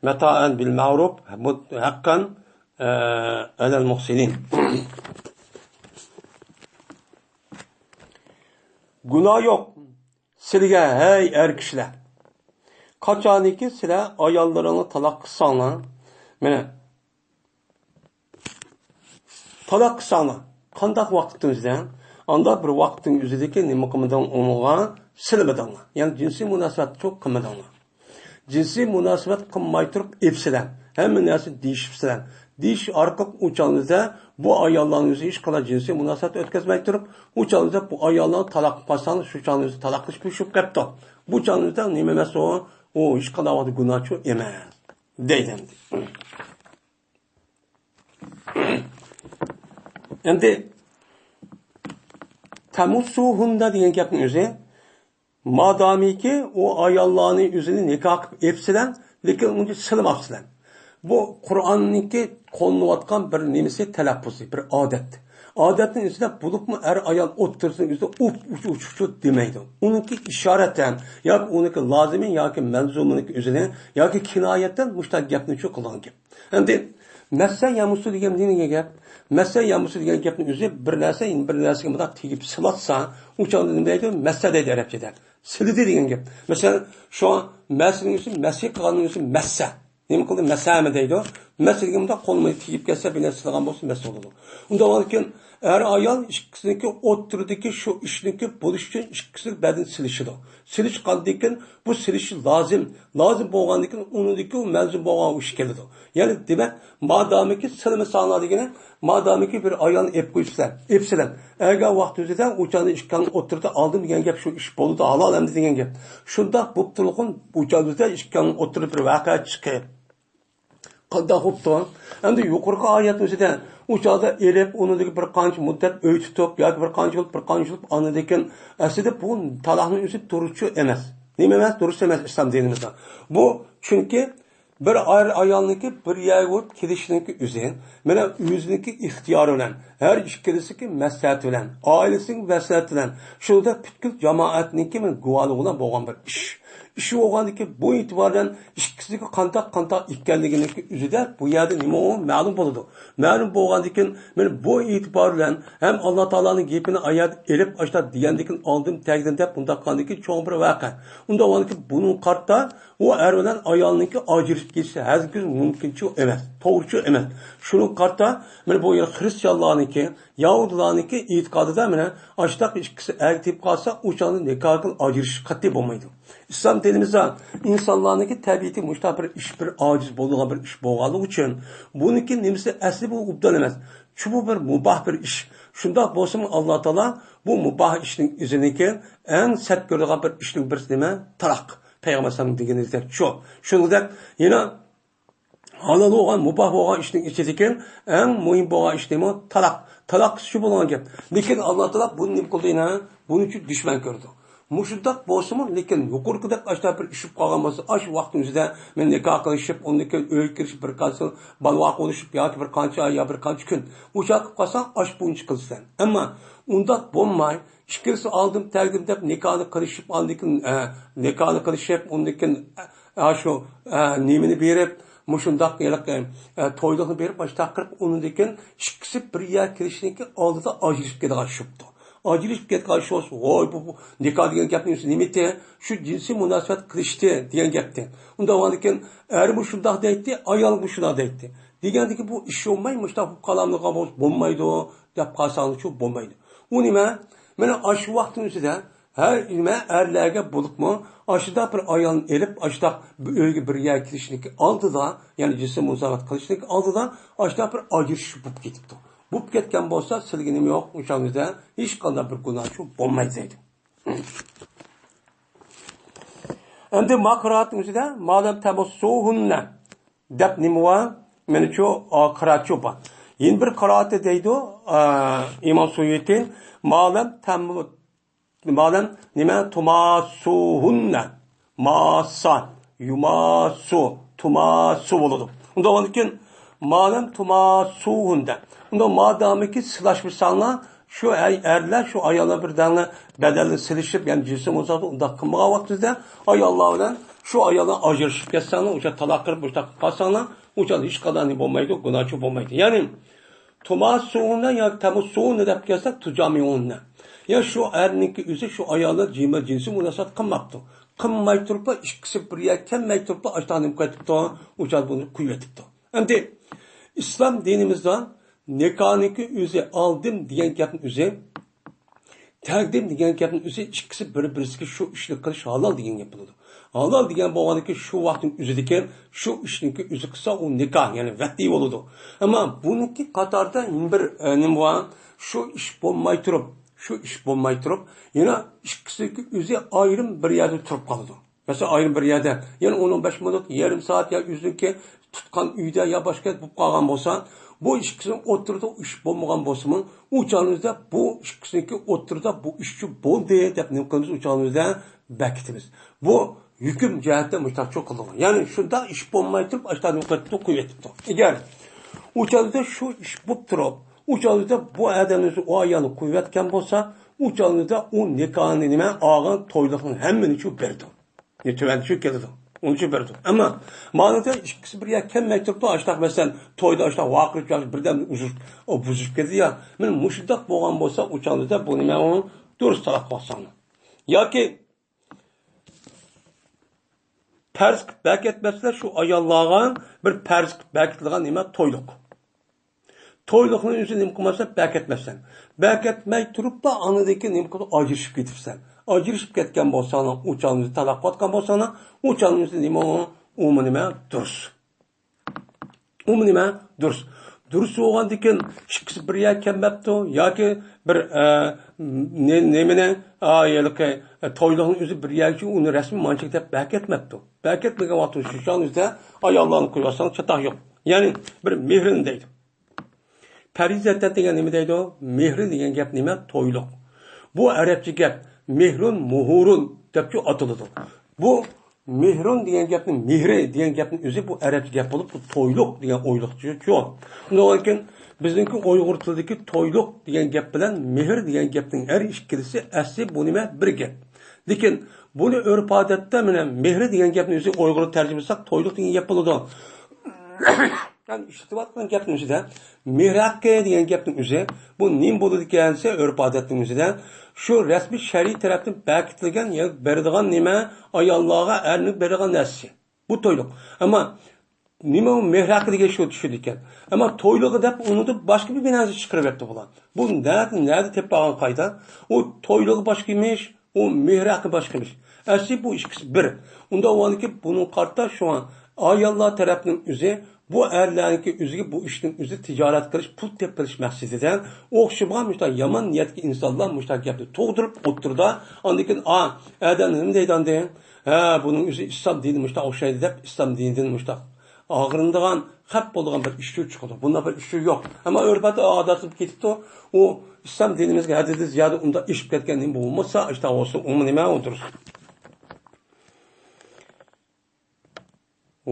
متاعا بالمعروف حقا على المحسنين. گۇناھ يوق سىلىگە، ھەي ئەر كىشىلەر! قاچانكى سىلەر ئاياللىرىڭلارنى تالاق قىلساڭلار، مانا، تالاق قىلساڭلار، قانداق ۋاقىتنىڭ ئۆزىدە؟ ئانداق بىر ۋاقىتنىڭ ئۆزىدىكى نېمە قىلمىدىڭ ئۇنىڭغا؟ سىلىمىدىڭلار. يەنى جىنسىي مۇناسىۋەت قىلمىدىڭلار. جىنسىي مۇناسىۋەت قىلماي تۇرۇپ ئېپسىلەن. ھەممە نەرسىنى دېيىشىپسىلەن. دېيىش ئارقىلىق ئۇ چاغنىڭىزدا بۇ ئاياللارنىڭ ئۆزى ھېچقانداق جىنسىي مۇناسىۋەت ئۆتكۈزمەي تۇرۇپ، ئۇ چاغنىزدا بۇ ئاياللارنى تالاق قىلىپ قالساڭ، شۇ چاغنىزدا تالاقلىشىپ بوشىشىپ كەپتۇ. بۇ چاغنىزدا نېمە ئەمەس ئۇ؟ ئۇ ھېچقانداق ۋاقىتتا گۇناھچۇ ئەمەس. دەيدۇ ئەمدى. ئەمدى تەمۇسسۇھۇننە دېگەن گەپنىڭ ئۆزى، مادامىكى ئۇ ئاياللارنى ئۆزىنى نىكاھ قىلىپ ئېپسىلەن، لېكىن ئۇنى سىلىماپسىلەن. بۇ قۇرئاننىڭكى قوللىنىۋاتقان بىر نېمىسى، تەلەپپۇزى، بىر ئادەت. ئادەتنىڭ ئىچىدە بولۇپمۇ ئەر ئايال ئوتتۇرىسىنىڭ ئۆزىدە ئۇپ، ئۇچ، ئۇچ، ئۇچ دېمەيدۇ. ئۇنىڭكى ئىشارەتەن ياكى ئۇنىڭكى لازىمى ياكى مەلزۇمىنىڭكى ئۆزىنى ياكى كىنايەتتىن مۇشۇنداق گەپنى شۇ قىلغان گەپ. ئەمدى مەسسە يەمۇسسۇ دېگەن نېمە گەپ؟ مەسسە يەمۇسسۇ دېگەن گەپنىڭ ئۆزى بىر نەرسە يەنە بىر نەرسىگە مۇنداق تېگىپ سىلاتسا، ئۇ چاغدا نېمە دەيدۇ؟ مەسسە دەيدۇ ئەرەبچىدە. سىلىدى دېگەن گەپ. مەسىلەن، شۇ مەسسىنىڭ ئۆزى، مەسسە قىلغاننىڭ ئۆزى مەسسە. نېمە قىلدى؟ مەسسەمۇ دەيدۇ. مەسسە دېگەن مۇنداق قولىمىز تېگىپ كەتسە، بىر نەرسە سىلىغان بولسا مەسسە بولىدۇ. ئۇنداق بولغاندىكىن ئەر ئايال ئىككىسىنىڭكى ئوتتۇرىدىكى شۇ ئىشنىڭكى بولۇشى ئۈچۈن ئىككىسى بەدىنى سىلىشىدۇ. سېلىشقاندىن كېيىن بۇ سېلىشى لازىم. لازىم بولغاندىن كېيىن ئۇنىڭدىكى ئۇ مەلزۇم بولغان ئىش كېلىدۇ. يەنى دېمەك، مادامىكى سىلىمىساڭلار دېگىنى، مادامىكى بىر ئايالنى ئېپ قويۇپسىلەر، ئېپسىلەر. ئەگەر ۋاقتى ئۆتىدە ئۇ چاغدا ئىككىڭلار ئوتتۇرىدا ئالدىم دېگەن گەپ شۇ ئىش بولىدۇ، ھالال ئەمدى دېگەن گەپ. شۇنداق بولۇپ تۇرغىن، ئۇ چاغدا ئىككىڭلار ئوتتۇرىدا بىر ۋەقە چىقىپ، قانداق بوپتۇ؟ ئەمدى يۇقىرىقى ئايەتنىڭ ئىچىدە ئۇ چاغدا ئېلىپ، ئۇنىڭدىكى بىر قانچە مۇددەت ئۆي تۇتۇپ ياكى بىر قانچە يىل، بىر قانچە يىل ئاندىن كېيىن، ئەسلىدە بۇ تالاقنىڭ ئۆزى دۇرۇسچۇ ئەمەس. نېمە ئەمەس؟ دۇرۇس ئەمەس ئىسلام دىنىمىزدا. بۇ چۈنكى بىر ئەر ئايالنىڭكى بىر يەرگە بولۇپ كېلىشىنىڭكى ئۆزى، مانا ئۆزىنىڭكى ئىختىيارى بىلەن، ھەر ئىككىلىسىنىڭكى مەسلىھەتى بىلەن، ئائىلىسىنىڭ مەسلىھەتى بىلەن، شۇنداق پۈتكۈل جامائەتنىڭكى مانا گۇۋاھلىقى بىلەن بولغان بىر ئىش. ئىش بولغاندىن كېيىن بۇ ئېتىبار بىلەن ئىككىسىنىڭكى قانداق، قانداق ئىكەنلىكىنىڭكى ئۆزىدە بۇ يەردە نېمە ئۇ مەلۇم بولىدۇ. مەلۇم بولغاندىن كېيىن مانا بۇ ئېتىبار بىلەن ھەم ئاللا تائالانىڭ گېپىنى ئايەت ئېلىپ ئاشتا دېگەندىن كېيىن ئالدىم تەگدىم دەپ بۇنداق قىلغاندىن كېيىن چوڭ بىر ۋەقە. ئۇنداق بولغاندىن كېيىن بۇنىڭغا قارىتا ئۇ ئەر بىلەن ئايالنىڭكى ئاجرىشىپ كېتىشى ھەرگىز مۇمكىنچۇ ئەمەس، توغرىچۇ ئەمەس. شۇنىڭغا قارىتا مانا بۇ يەر خرىستىيانلارنىڭكى، يەھۇدىيلارنىڭكى ئېتىقادىدا مانا ئاشتاق ئىككىسى ئەگىپ قالسا، ئۇ چاغدا نىكاھ قىلىپ ئاجرىشىش قەتئىي بولمايدۇ. ئىسلام دىنىمىزدا ئىنسانلارنىڭكى تەبىئىتى مۇشۇنداق بىر ئىش، بىر ئاجىز بولىدىغان بىر ئىش بولغانلىقى ئۈچۈن، بۇنىڭكى نېمىسى ئەسلى بۇ ئوبدان ئەمەس. شۇ بۇ بىر مۇباھ بىر ئىش. شۇنداق بولسىمۇ، ئاللا تائالا بۇ مۇباھ ئىشنىڭ ئۆزىنىڭكى ئەڭ سەت كۆرىدىغان بىر ئىشنىڭ بىرسى نېمە؟ تالاق. پەيغەمبەر ئەلەيھىسسالام دېگىنىدەك شۇ. شۇنىڭدەك يەنە ھالال بولغان، مۇباھ بولغان ئىشنىڭ ئىچىدىكى ئەڭ مۇھىم بولغان ئىش نېمە؟ تالاق. تالاق شۇ بولغان گەپ. لېكىن ئاللا تائالا بۇنى نېمە قىلدى يەنە؟ بۇنى شۇ دۈشمەن كۆردى. مۇشۇنداق بولسىمۇ، لېكىن يۇقىرىقىدەك ئاشۇنداق بىر ئىش بولۇپ قالغان بولسا، ئاشۇ ۋاقىتنىڭ ئۆزىدە مەن نىكاھ قىلىشىپ، ئۇندىن كېيىن ئۆيگە كىرىشىپ، بىر قانچە يىل بالىۋاق بولۇشۇپ ياكى بىر قانچە ئاي يا بىر قانچە كۈن ئۇ چاغ قىلىپ قالساڭ، ئاش بويىچە قىلىسەن. ئەمما ئۇنداق بولماي، ئىككىلىسى ئالدىم تەگدىم دەپ نىكاھنى قىلىشىپ، ئاندىن كېيىن، ئە، نىكاھنى قىلىشىپ، ئۇندىن كېيىن، ئە، شۇ، ئە، نېمىنى بېرىپ، مۇشۇنداق ھېلىقى، ئە، تويلۇقنى بېرىپ، ئاشۇنداق قىلىپ، ئۇنىڭدىن كېيىن ئىككىسى بىر يەر كېلىشنىڭكى ئالدىدا ئاجرىشىپ كېتىدىغان ئىش بوپتۇ. ئاجرىشىپ كەتكەن شۇ، ۋاي، بۇ، بۇ نىكاھ دېگەن گەپنىڭ ئۆزى نېمىتى؟ شۇ جىنسىي مۇناسىۋەت قىلىشتى دېگەن گەپتى. ئۇنداق بولغاندىكىن، ئەرمۇ شۇنداق دەيتتى، ئايالمۇ شۇنداق دەيتتى. دېگەندىكىن، بۇ ئىش بولماي، مۇشۇنداق بولۇپ قالامدىغان بولسا بولمايدۇ، دەپ قالساڭلارچۇ بولمايدۇ. ئۇ نېمە؟ مانا ئاشۇ ۋاقىتنىڭ ئۆزىدە، ھەر نېمە ئەرلەرگە بولۇپمۇ، ئاشۇنداق بىر ئايالنى ئېلىپ، ئاشۇنداق بىر ئۆيگە بىر يەر كېلىشنىڭكى ئالدىدا، يەنى جىنسىي مۇناسىۋەت قىلىشنىڭكى ئالدىدا، ئاشۇنداق بىر ئاجرىشىش بولۇپ كېتىپتۇ. بولۇپ كەتكەن بولسا، سىلىگە نېمە يوق، ئۇ چاغدا ھېچقانداق بىر گۇناھچۇ بولمايدۇ دەيدۇ. ئەمدى ما قىرائەتنىڭ ئىچىدە مالەم تەمۇسسۇھۇننە دەپ نېمە بار؟ مېنىچۇ، ئا، قىرائەتچۇ بار. يەنە بىر قىرائەتتە دەيدۇ، ئا، ئىمام سۇيۇتى، مالەم تەمۇ-، مالەم نېمە؟ تۇماسسۇھۇننە. ماسسا، يۇماسسۇ، تۇماسسۇ بولىدۇ. ئۇنداق بولغاندىكىن، مالەم تۇماسسۇھۇننە. ئۇنداق مادامىكى سىلاشمىساڭلار، شۇ ئەي ئەرلەر، شۇ ئاياللار بىردەملەر بەدەنلىرى سېلىشىپ، يەنى جىنسىي مۇناسىۋەت ئۇنداق قىلمىغان ۋاقتىڭىزدا، ئاياللار بىلەن شۇ ئاياللار ئاجرىشىپ كەتسەڭلار، ئۇ چاغ تالاق قىلىپ، مۇشۇنداق قىلىپ قالساڭلار، ئۇ چاغدا ھېچقانداق نېمە بولمايدۇ، گۇناھچۇ بولمايدۇ. يەنى، تۇماسسۇھۇننە ياكى تەمۇسسۇھۇننە دەپ كەلسەك، تۇجامىئۇننە. يا شۇ ئەرنىڭكى ئۆزى شۇ ئاياللار جىما-، جىنسىي مۇناسىۋەت قىلماپتۇ. قىلماي تۇرۇپلا، ئىككىسى بىر يەرگە كەلمەي تۇرۇپلا، ئاشۇنداق نېمە قىلىپتۇ، ئۇ چاغدا بۇنى قويۇۋېتىپتۇ. ئەمدى ئىسلام دىنىمىزدا نىكاھنىڭكى ئۆزى ئالدىم دېگەن گەپنىڭ ئۆزى تەقدىم دېگەن گەپنىڭ ئۆزى ئىككىسى بىر-بىرسىگە شۇ ئىشنى قىلىش ھالال دېگەن گەپ بولىدۇ. ھالال دېگەن بولغاندىكىن شۇ ۋاقىتنىڭ ئۆزىدىكى شۇ ئىشنىڭكى ئۆزى قىلسا ئۇ نىكاھ، يەنى ۋەتنى بولىدۇ. ئەمما بۇنىڭكى قاتارىدا يەنە بىر، ئە، نېمە بار؟ شۇ ئىش بولماي تۇرۇپ، شۇ ئىش بولماي تۇرۇپ، يەنە ئىككىسىنىڭكى ئۆزى ئايرىم بىر يەردە تۇرۇپ قالىدۇ. مەسىلەن، ئايرىم بىر يەردە، يەنى ئون، ئون بەش مىنۇت، يېرىم سائەت يا ئۆزىنىڭكى تۇتقان ئۆيدە يا باشقا يەردە بولۇپ قالغان بولسا، بۇ ئىككىسىنىڭ ئوتتۇرىدا ئىش بولمىغان بولسىمۇ، ئۇ چاغنىڭىزدا بۇ ئىككىسىنىڭكى ئوتتۇرىدا بۇ ئىشچۇ بولدى دەپ نېمە قىلىمىز؟ ئۇ چاغنىڭىزدا بەكىتىمىز. بۇ ھۆكۈم جەھەتتە مۇشتاق قىلىنغان. يەنى شۇنداق ئىش بولماي تۇرۇپ، ئاشتا نېمە قىلىپتۇ؟ قويۇۋېتىپتۇ. ئەگەر ئۇ چاغدا شۇ ئىش بولۇپ تۇرۇپ، ئۇ چاغدا بۇ ئادەمنى، ئۇ ئايالنى قويۇۋەتكەن بولسا، ئۇ چاغدا ئۇ نىكاھنى نېمە ئالغان تويلۇقنىڭ ھەممىنى شۇ بېرىدۇ. يا تۆۋەندە شۇ كېلىدۇ. ئۇنچە بېرىدۇ. ئەمما مانىدا ئىككىسى بىر يەر كەلمەي تۇرۇپلا، ئاشتاق مەسىلەن، تويدا ئاشتاق ۋارقىراپ، بىردەم ئۇزۇپ، ئۇ بۇزۇپ كېتىدۇ يا. مانا مۇشۇنداق بولغان بولسا، ئۇ چاغدا بۇ نېمە ئۇ؟ دۇرۇس تالاق قىلساڭلار. ياكى پەرز قىلىپ بەكەتمەسلەر، شۇ ئاياللارغا بىر پەرز قىلىپ بەكىتىلگەن نېمە؟ تويلۇق. تويلۇقنى ئۆزى نېمە قىلماسسەن؟ بەكەتمەسسەن. بەكەتمەي تۇرۇپلا ئاندىن كېيىن نېمە قىلىپ ئاجرىشىپ كېتىپسەن. ئاجرىشىپ كەتكەن بولساڭلار، ئۇ چاغنى تالاق قىلىۋاتقان بولساڭلار، ئۇ چاغنى ئۆزى نېمە ئۇ؟ ئۇمۇ نېمە؟ دۇرۇس. ئۇمۇ نېمە؟ دۇرۇس. دۇرۇس بولغاندىكىن ئىككىسى بىر يەر كەلمەپتۇ ياكى بىر، ئە، نې-، نېمىنى، ئا، ھېلىقى، ئە، تويلۇقنى ئۆزى بىر يەرگىچە ئۇنى رەسمىي مانچىلىك دەپ بەكەتمەپتۇ. بەكەتمىگەن ۋاقتىدا شۇ چاغنى ئۆزىدە ئاياللارنى قويۇۋاتساڭ چاتاق يوق. يەنى بىر مېھرىنى دەيدۇ. پەرىزەتەن دېگەن نېمە دەيدۇ؟ مېھرى دېگەن گەپ نېمە؟ تويلۇق. بۇ ئەرەبچە گەپ مېھرۇن، مۇھۇرۇن دەپچۇ ئاتىلىدۇ. بۇ مېھرۇن دېگەن گەپنى، مېھرى دېگەن گەپنىڭ ئۆزى بۇ ئەرەبچە گەپ بولۇپ، بۇ تويلۇق دېگەن ئويلۇقچۇ. شۇنىڭدىن كېيىن بىزنىڭكى ئۇيغۇر تىلىدىكى تويلۇق دېگەن گەپ بىلەن مېھىر دېگەن گەپنىڭ ھەر ئىككىلىسى ئەسلى بۇ نېمە؟ بىر گەپ. لېكىن بۇنى ئۆرپ-ئادەتتە مانا مېھرى دېگەن گەپنى ئۆزى ئۇيغۇرغا تەرجىمە قىلساق، تويلۇق دېگەن گەپ بولىدۇ. يەنى ئىشلىتىۋاتقان گەپنىڭ ئۆزىدە، مېھرى ھەققى دېگەن گەپنىڭ ئۆزى، بۇ نېمە بولىدىكەن دېسە، ئۆرپ-ئادەتنىڭ ئۆزىدە شۇ رەسمىي شەرئىي تەرەپتىن بەكىتىلگەن، يا بېرىدىغان نېمە، ئاياللارغا ئەرنىڭ بېرىدىغان نەرسىسى. بۇ تويلۇق. ئەمما نېمە ئۇ مېھرى ھەققى دېگەن شۇ چۈشىدىكەن. ئەمما تويلۇقى دەپ ئۇنىڭدىن باشقا بىر مەنىسى چىقىرىۋەتتى بۇلار. بۇ نەدە، نەدە تېپىپ ئالغان قايدا؟ ئۇ تويلۇقى باشقا ئىمىش، ئۇ مېھرى ھەققى باشقا ئىمىش. ئەسلى بۇ ئىككىسى بىر. ئۇنداق بولغاندىكىن بۇنىڭغا قارىتا شۇڭا ئاياللار تەرەپنىڭ ئۆزى بۇ ئەرلەرنىڭكى ئۆزىگە بۇ ئىشنىڭ ئۆزى تىجارەت قىلىش، پۇل تېپىپ قېلىش مەقسىتىدە ئوخشىمىغان مۇشۇنداق يامان نىيەتتىكى ئىنسانلار مۇشۇنداق گەپنى تۇغدۇرۇپ ئوتتۇرىدا، ئاندىن كېيىن، ئا، ئادەم نېمە دەيدۇ ئاندىن؟ ھە، بۇنىڭ ئۆزى ئىسلام دىنى مۇشۇنداق ئوخشايدۇ دەپ، ئىسلام دىنىدىن مۇشۇنداق ئاغرىنىدىغان، خەپ بولىدىغان بىر ئىشچۇ چىقىدۇ. بۇنداق بىر ئىشچۇ يوق. ئەمما ئۆرپ-ئادەت ئادەتلىشىپ كېتىپتۇ. ئۇ ئىسلام دىنىمىزغا ھەددىدىن زىيادە ئۇنداق ئېشىپ كەتكەن نېمە بولمىسا، ئىشتا بولسا، ئۇمۇ نېمە ئۇ دۇرۇس.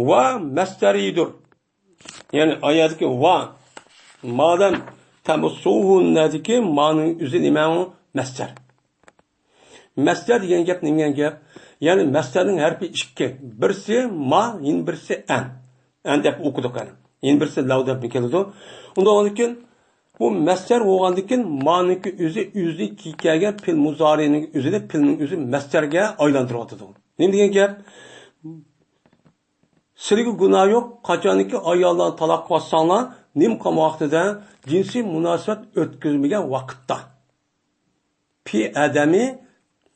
ۋا مەستەرىدۇر. يەنى ئايەتتىكى ۋا، مادەم تەمسۇھۇننەدىكى مانىڭ ئۆزى نېمە ئۇ؟ مەستەر. مەستەر دېگەن گەپ نېمە دېگەن گەپ؟ يەنى مەستەرنىڭ ھەرپى ئىككى. بىرسى ما، يەنە بىرسى ئەن. ئەن دەپ ئوقۇدۇق ئەنە. يەنە بىرسى لەۋ دەپمۇ كېلىدۇ. ئۇنداق بولغاندىكىن، بۇ مەستەر بولغاندىكىن مانىڭكى ئۆزى ئۆزىنى كىيگەن پېئىل مۇزارىنىڭ ئۆزىنى پېئىلنىڭ ئۆزى مەستەرگە ئايلاندۇرۇۋاتىدۇ. نېمە دېگەن گەپ؟ سىلىگە گۇناھ يوق، قاچانكى ئاياللارنى تالاق قىلىۋاتساڭلار، نېمە قىلغان ۋاقتىدا؟ جىنسىي مۇناسىۋەت ئۆتكۈزمىگەن ۋاقىتتا. پى ئادەمى،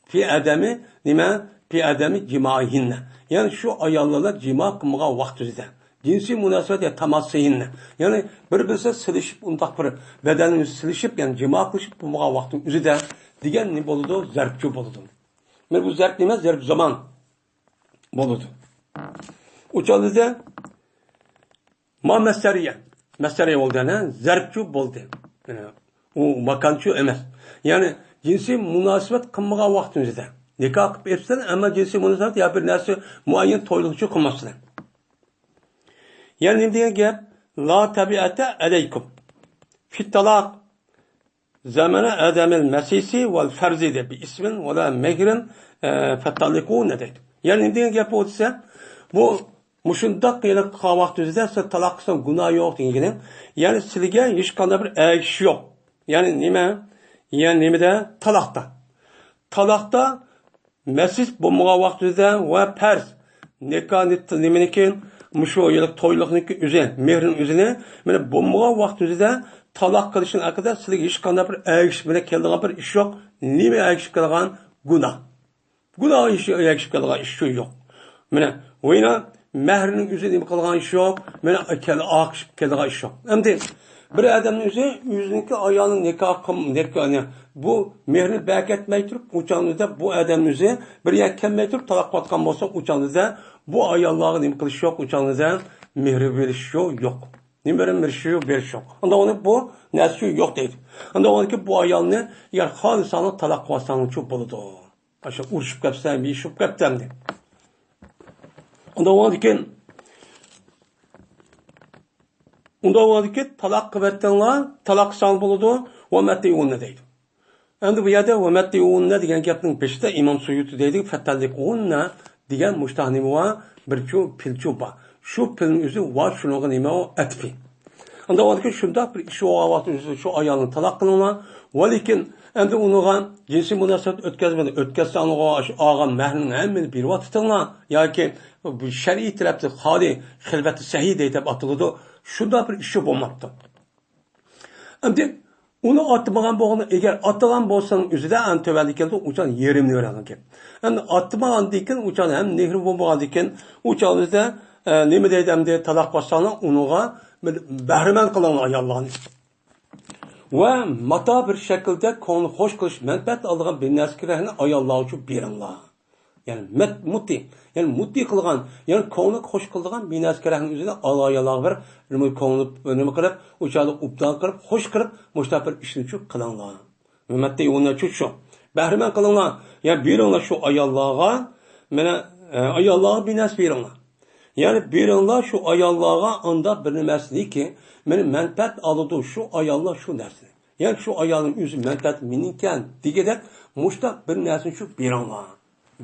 پى ئادەمى نېمە؟ پى ئادەمى جىمائىھىننە. يەنى شۇ ئاياللار بىلەن جىما قىلمىغان ۋاقتىدا. جىنسىي مۇناسىۋەت يا تاماسىھىننە. يەنى بىر-بىرسى سېلىشىپ، ئۇنداق بىر بەدەننى سېلىشىپ، يەنى جىما قىلىشىپ بولمىغان ۋاقتىنىڭ ئۆزىدە دېگەن نېمە بولىدۇ؟ زەرپچۇ بولىدۇ. مانا بۇ زەرپ نېمە؟ زەرپ زامان بولىدۇ. ئۇ چاغدا ما مەستەرىيە. مەستەرىيە بولدى، يەنى زەرپچۇ بولدى. يەنى ئۇ ماكانچۇ ئەمەس. يەنى جىنسىي مۇناسىۋەت قىلمىغان ۋاقتىمىزدا. نىكاھ قىلىپ ئېپسەن، ئەمما جىنسىي مۇناسىۋەت يا بىر نەرسە مۇئەييەن تويلۇقچۇ قىلماپسىلەر. يەنى نېمە دېگەن گەپ؟ لا تەبىئەتە ئەلەيكۇم. فىتتالاق زەمەنە ئادەمىل مەسىسى ۋەل فەرزى دەپ بىر ئىسمىن ۋەلا مەھرىن، ئە، فەتتالىقۇنە دەيدۇ. يەنى نېمە دېگەن گەپ بولدى دېسە، بۇ مۇشۇنداق ھېلىقى قىلغان ۋاقتىمىزدا سەن تالاق قىلساڭ گۇناھ يوق دېگىنى، يەنى سىلىگە ھېچقانداق بىر ئەگىشىش يوق. يەنى نېمە؟ يەنى نېمىدە؟ تالاقتا. تالاقتا مەسىس بولمىغان ۋاقتىمىزدا ۋە پەرز نىكاھنى، نېمىنىكىن، مۇشۇ يىللىق تويلۇقنىڭكى ئۆزى، مېھرىنىڭ ئۆزىنى، مانا، بولمىغان ۋاقىت ئۆزىدە تالاق قىلىشنىڭ ھەققىدە سىلىگە ھېچقانداق بىر ئەگىشىش بىلەن كېلىدىغان بىر ئىش يوق. نېمە ئەگىشىپ كېلىدىغان؟ گۇناھ. گۇناھ ئىش، ئەگىشىپ كېلىدىغان ئىش شۇ يوق. مانا، ۋىنا مەھرىنىڭ ئۆزى نېمە قىلغان ئىش يوق. مانا، كەل-، ئاقىشىپ كېلىدىغان ئىش يوق. ئەمدى بىر ئادەمنىڭ ئۆزى ئۆزىنىڭكى ئايالىنى نىكاھ قىل-، نىكاھنى، بۇ مېھرىنى بەركەتمەي تۇرۇپ، ئۇ چاغدا بۇ ئادەمنىڭ ئۆزى بىر يەرگە كەلمەي تۇرۇپ، تالاق قىلىۋاتقان بولسا، ئۇ چاغدا بۇ ئاياللارغا نېمە قىلىش يوق، ئۇ چاغدا مېھرى بېرىش يوق. نېمە بېرىش يوق، بېرىش يوق. ئاندىن ئۇنى بۇ نەرسە يوق دەيدۇ. ئاندىن ئۇنىڭكى بۇ ئايالنى، يا خالىساڭلار تالاق قىلىۋاتساڭلارچۇ بولىدۇ. ئاشۇ ئۇرۇشۇپ كەپسەن، يېشىپ كەپتەمدى. ئۇنداق بولغاندىكىن، ئۇنداق بولغاندىكىن تالاق قىلىۋەتتىڭلار، تالاق قىلساڭ بولىدۇ، ۋەمەتتىئۇننە دەيدۇ. ئەمدى بۇ يەردە ۋەمەتتىئۇننە دېگەن گەپنىڭ بېشىدا ئىمام سۇيۇتى دەيدۇ، فەتەللىقۇننە دېگەن مۇشتاق نېمە بار؟ بىرچۇ پىلچۇ بار. شۇ پىلنىڭ ئۆزى ۋا شۇنىڭغا نېمە ئۇ؟ ئەتپى. ئۇنداق بولغاندىكىن شۇنداق بىر ئىش بولغان ۋاقىتتا شۇ ئايالنى تالاق قىلىڭلار. ۋەلىكىن ئەمدى ئۇنىڭغا جىنسىي مۇناسىۋەت ئۆتكەزمىدى. ئۆتكەزسەڭلار ئاشۇ ئالغان مەھرىنىڭ ھەممىنى بېرىۋاتىتىڭلار. ياكى بۇ شەرئىي تەرەپتە خالىي خىلۋەتى سەھىي دەي دەپ ئاتىلىدۇ. شۇنداق بىر ئىش بولماپتۇ. ئەمدى ئۇنى ئاتىمىغان بولغان، ئەگەر ئاتىغان بولساڭ ئۆزىدە ئەنە تۆۋەندە كەلدى، ئۇچان يېرىمنى بېرىدىغان گەپ. ئەمدى ئاتىمىغاندىن كېيىن، ئۇچان ھەم مېھرى بولمىغاندىن كېيىن، ئۇچان ئۆزىدە، ئە، نېمە دەيدۇ ئەمدى، تالاق باسساڭلار ئۇنىڭغا بىر بەھرىمەن قىلىڭلار ئاياللارنى. ۋە ماتا بىر شەكىلدە كۆڭلى خوش قىلىش، مەنپەئەت ئالىدىغان بىر نەرسە كېرەكنى ئاياللار ئۈچۈن بېرىڭلار. يەنى مەت-، مۇتى، يەنى مۇتى قىلغان، يەنى كۆڭلىگە خوش قىلىدىغان بىر نەرسە كېرەكنى ئۆزىنى ئاياللارغا بىر نېمە كۆڭلى نېمە قىلىپ، ئۇ چاغدا ئوبدان قىلىپ، خوش قىلىپ، مۇشۇنداق بىر ئىشنى شۇ قىلىڭلار. ھۆرمەتلىك ئۇنى چۇچۇ. بەھرىمەن قىلىڭلار. يا بېرىڭلار شۇ ئاياللارغا، مانا، ئە، ئاياللارغا بىر نەرسە بېرىڭلار. يەنى بېرىڭلار شۇ ئاياللارغا ئانداق بىر نەرسىنىكى، مانا مەنپەئەت ئالىدۇ شۇ ئاياللار شۇ نەرسىنى. يەنى شۇ ئايالنىڭ ئۆزى مەنپەئەت مېنىڭكەن دېگۈدەك مۇشتاق بىر نەرسىنى شۇ بېرىڭلار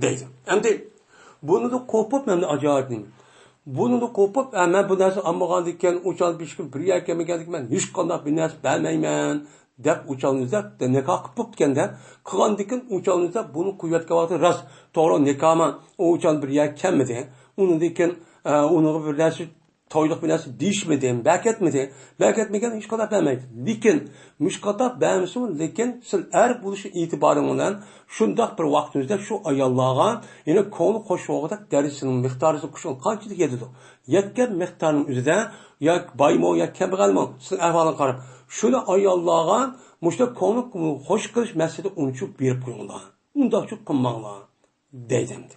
دەيدۇ. ئەمدى بۇنىدىن قوپۇپ، ئەمدى ئاجايىپ نېمە؟ بۇنىدىن قوپۇپ، ئە، مەن بۇ نەرسىنى ئالمىغاندىكىن، ئۇ چاغدا بىر بىر يەرگە كەلمىگەندىكىن مەن ھېچقانداق بىر نەرسە بەرمەيمەن دەپ ئۇ چاغنى ئىزدەپ، نىكاھ قىلىپ بوپتىكەن-دە، قىلغاندىكىن ئۇ چاغنى ئىزدەپ بۇنى قويۇۋەتكەن ۋاقتى راست، توغرا نىكاھمۇ ئۇ چاغدا بىر يەرگە كەلمىدى. ئۇنىڭدىن كېيىن، ئە، ئۇنىڭغا بىر نەرسە، تويلۇق بىر نەرسە دېيىشمىدى، بەركەتمىدى. بەركەتمىگەن ھېچقانداق بەرمەيدۇ. لېكىن مۇشۇ قانداق بەرمىسىمۇ، لېكىن سىز ئەر بولۇش ئېتىبارىڭ بىلەن شۇنداق بىر ۋاقتىمىزدا شۇ ئاياللارغا، يەنى كۆڭلى خوش بولغۇدەك دەرىجىسىنىڭ مىقدارى قوشۇلغان قانچىلىك يېتىدۇ؟ يەتكەن مىقدارنىڭ ئۆزىدە ياكى بايمۇ ياكى كەمبەغەلمۇ، سىزنىڭ ئەھۋالىڭىزغا قاراپ، شۇنى ئاياللارغا مۇشۇنداق كۆڭلى خوش قىلىش مەقسىتىدە ئۇنچۇق بېرىپ قويۇڭلار. ئۇنداقچۇ قىلماڭلار دەيدۇ ئەمدى.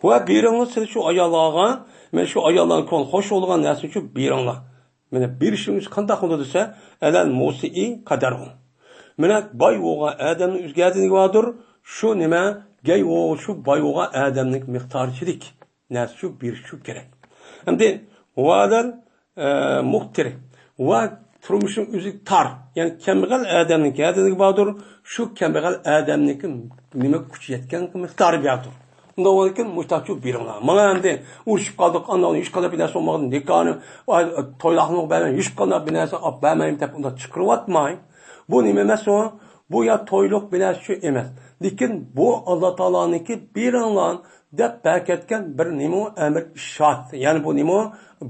ۋە بېرىڭلار سىلەر شۇ ئاياللارغا، مانا شۇ ئاياللارنىڭ كۆڭلى خوش بولىدىغان نەرسىنى شۇ بېرىڭلار. مانا بېرىشىڭىز قانداق بولىدۇ دېسە، ئەلەل مۇسىئى قەدەرۇ. مانا باي بولغان ئادەمنىڭ ئۆزىگە ئادىنىگە باردۇر، شۇ نېمە، گەي بولغان، شۇ باي بولغان ئادەمنىڭ مىقدارىچىلىك نەرسە شۇ بېرىش شۇ كېرەك. ئەمدى ۋەلەل، ئە، مۇقتىر ۋە تۇرمۇشنىڭ ئۆزى تار، يەنى كەمبەغەل ئادەمنىڭكى ئادىنىگە باردۇر، شۇ كەمبەغەل ئادەمنىڭكى نېمە كۈچى يەتكەن مىقدارى باردۇر. ئۇنداق بولغاندىكىن مۇشتاقچۇ بېرىڭلار. ماڭا ئەمدى ئۇرۇشۇپ قالدۇق، ئاندىن ھېچقانداق بىر نەرسە بولمىغان، نىكاھنى، ئاي، تويلاقنى بەرمەي، ھېچقانداق بىر نەرسە ئاپ بەرمەيمەن دەپ ئۇنداق چىقىرىۋاتماي. بۇ نېمە ئەمەس ئۇ؟ بۇ يا تويلۇق بىر نەرسە ئۈچۈن ئەمەس. لېكىن بۇ ئاللا تائالانىڭكى بېرىڭلار دەپ بەركەتكەن بىر نېمە ئەمر ئىشارەت. يەنى بۇ نېمە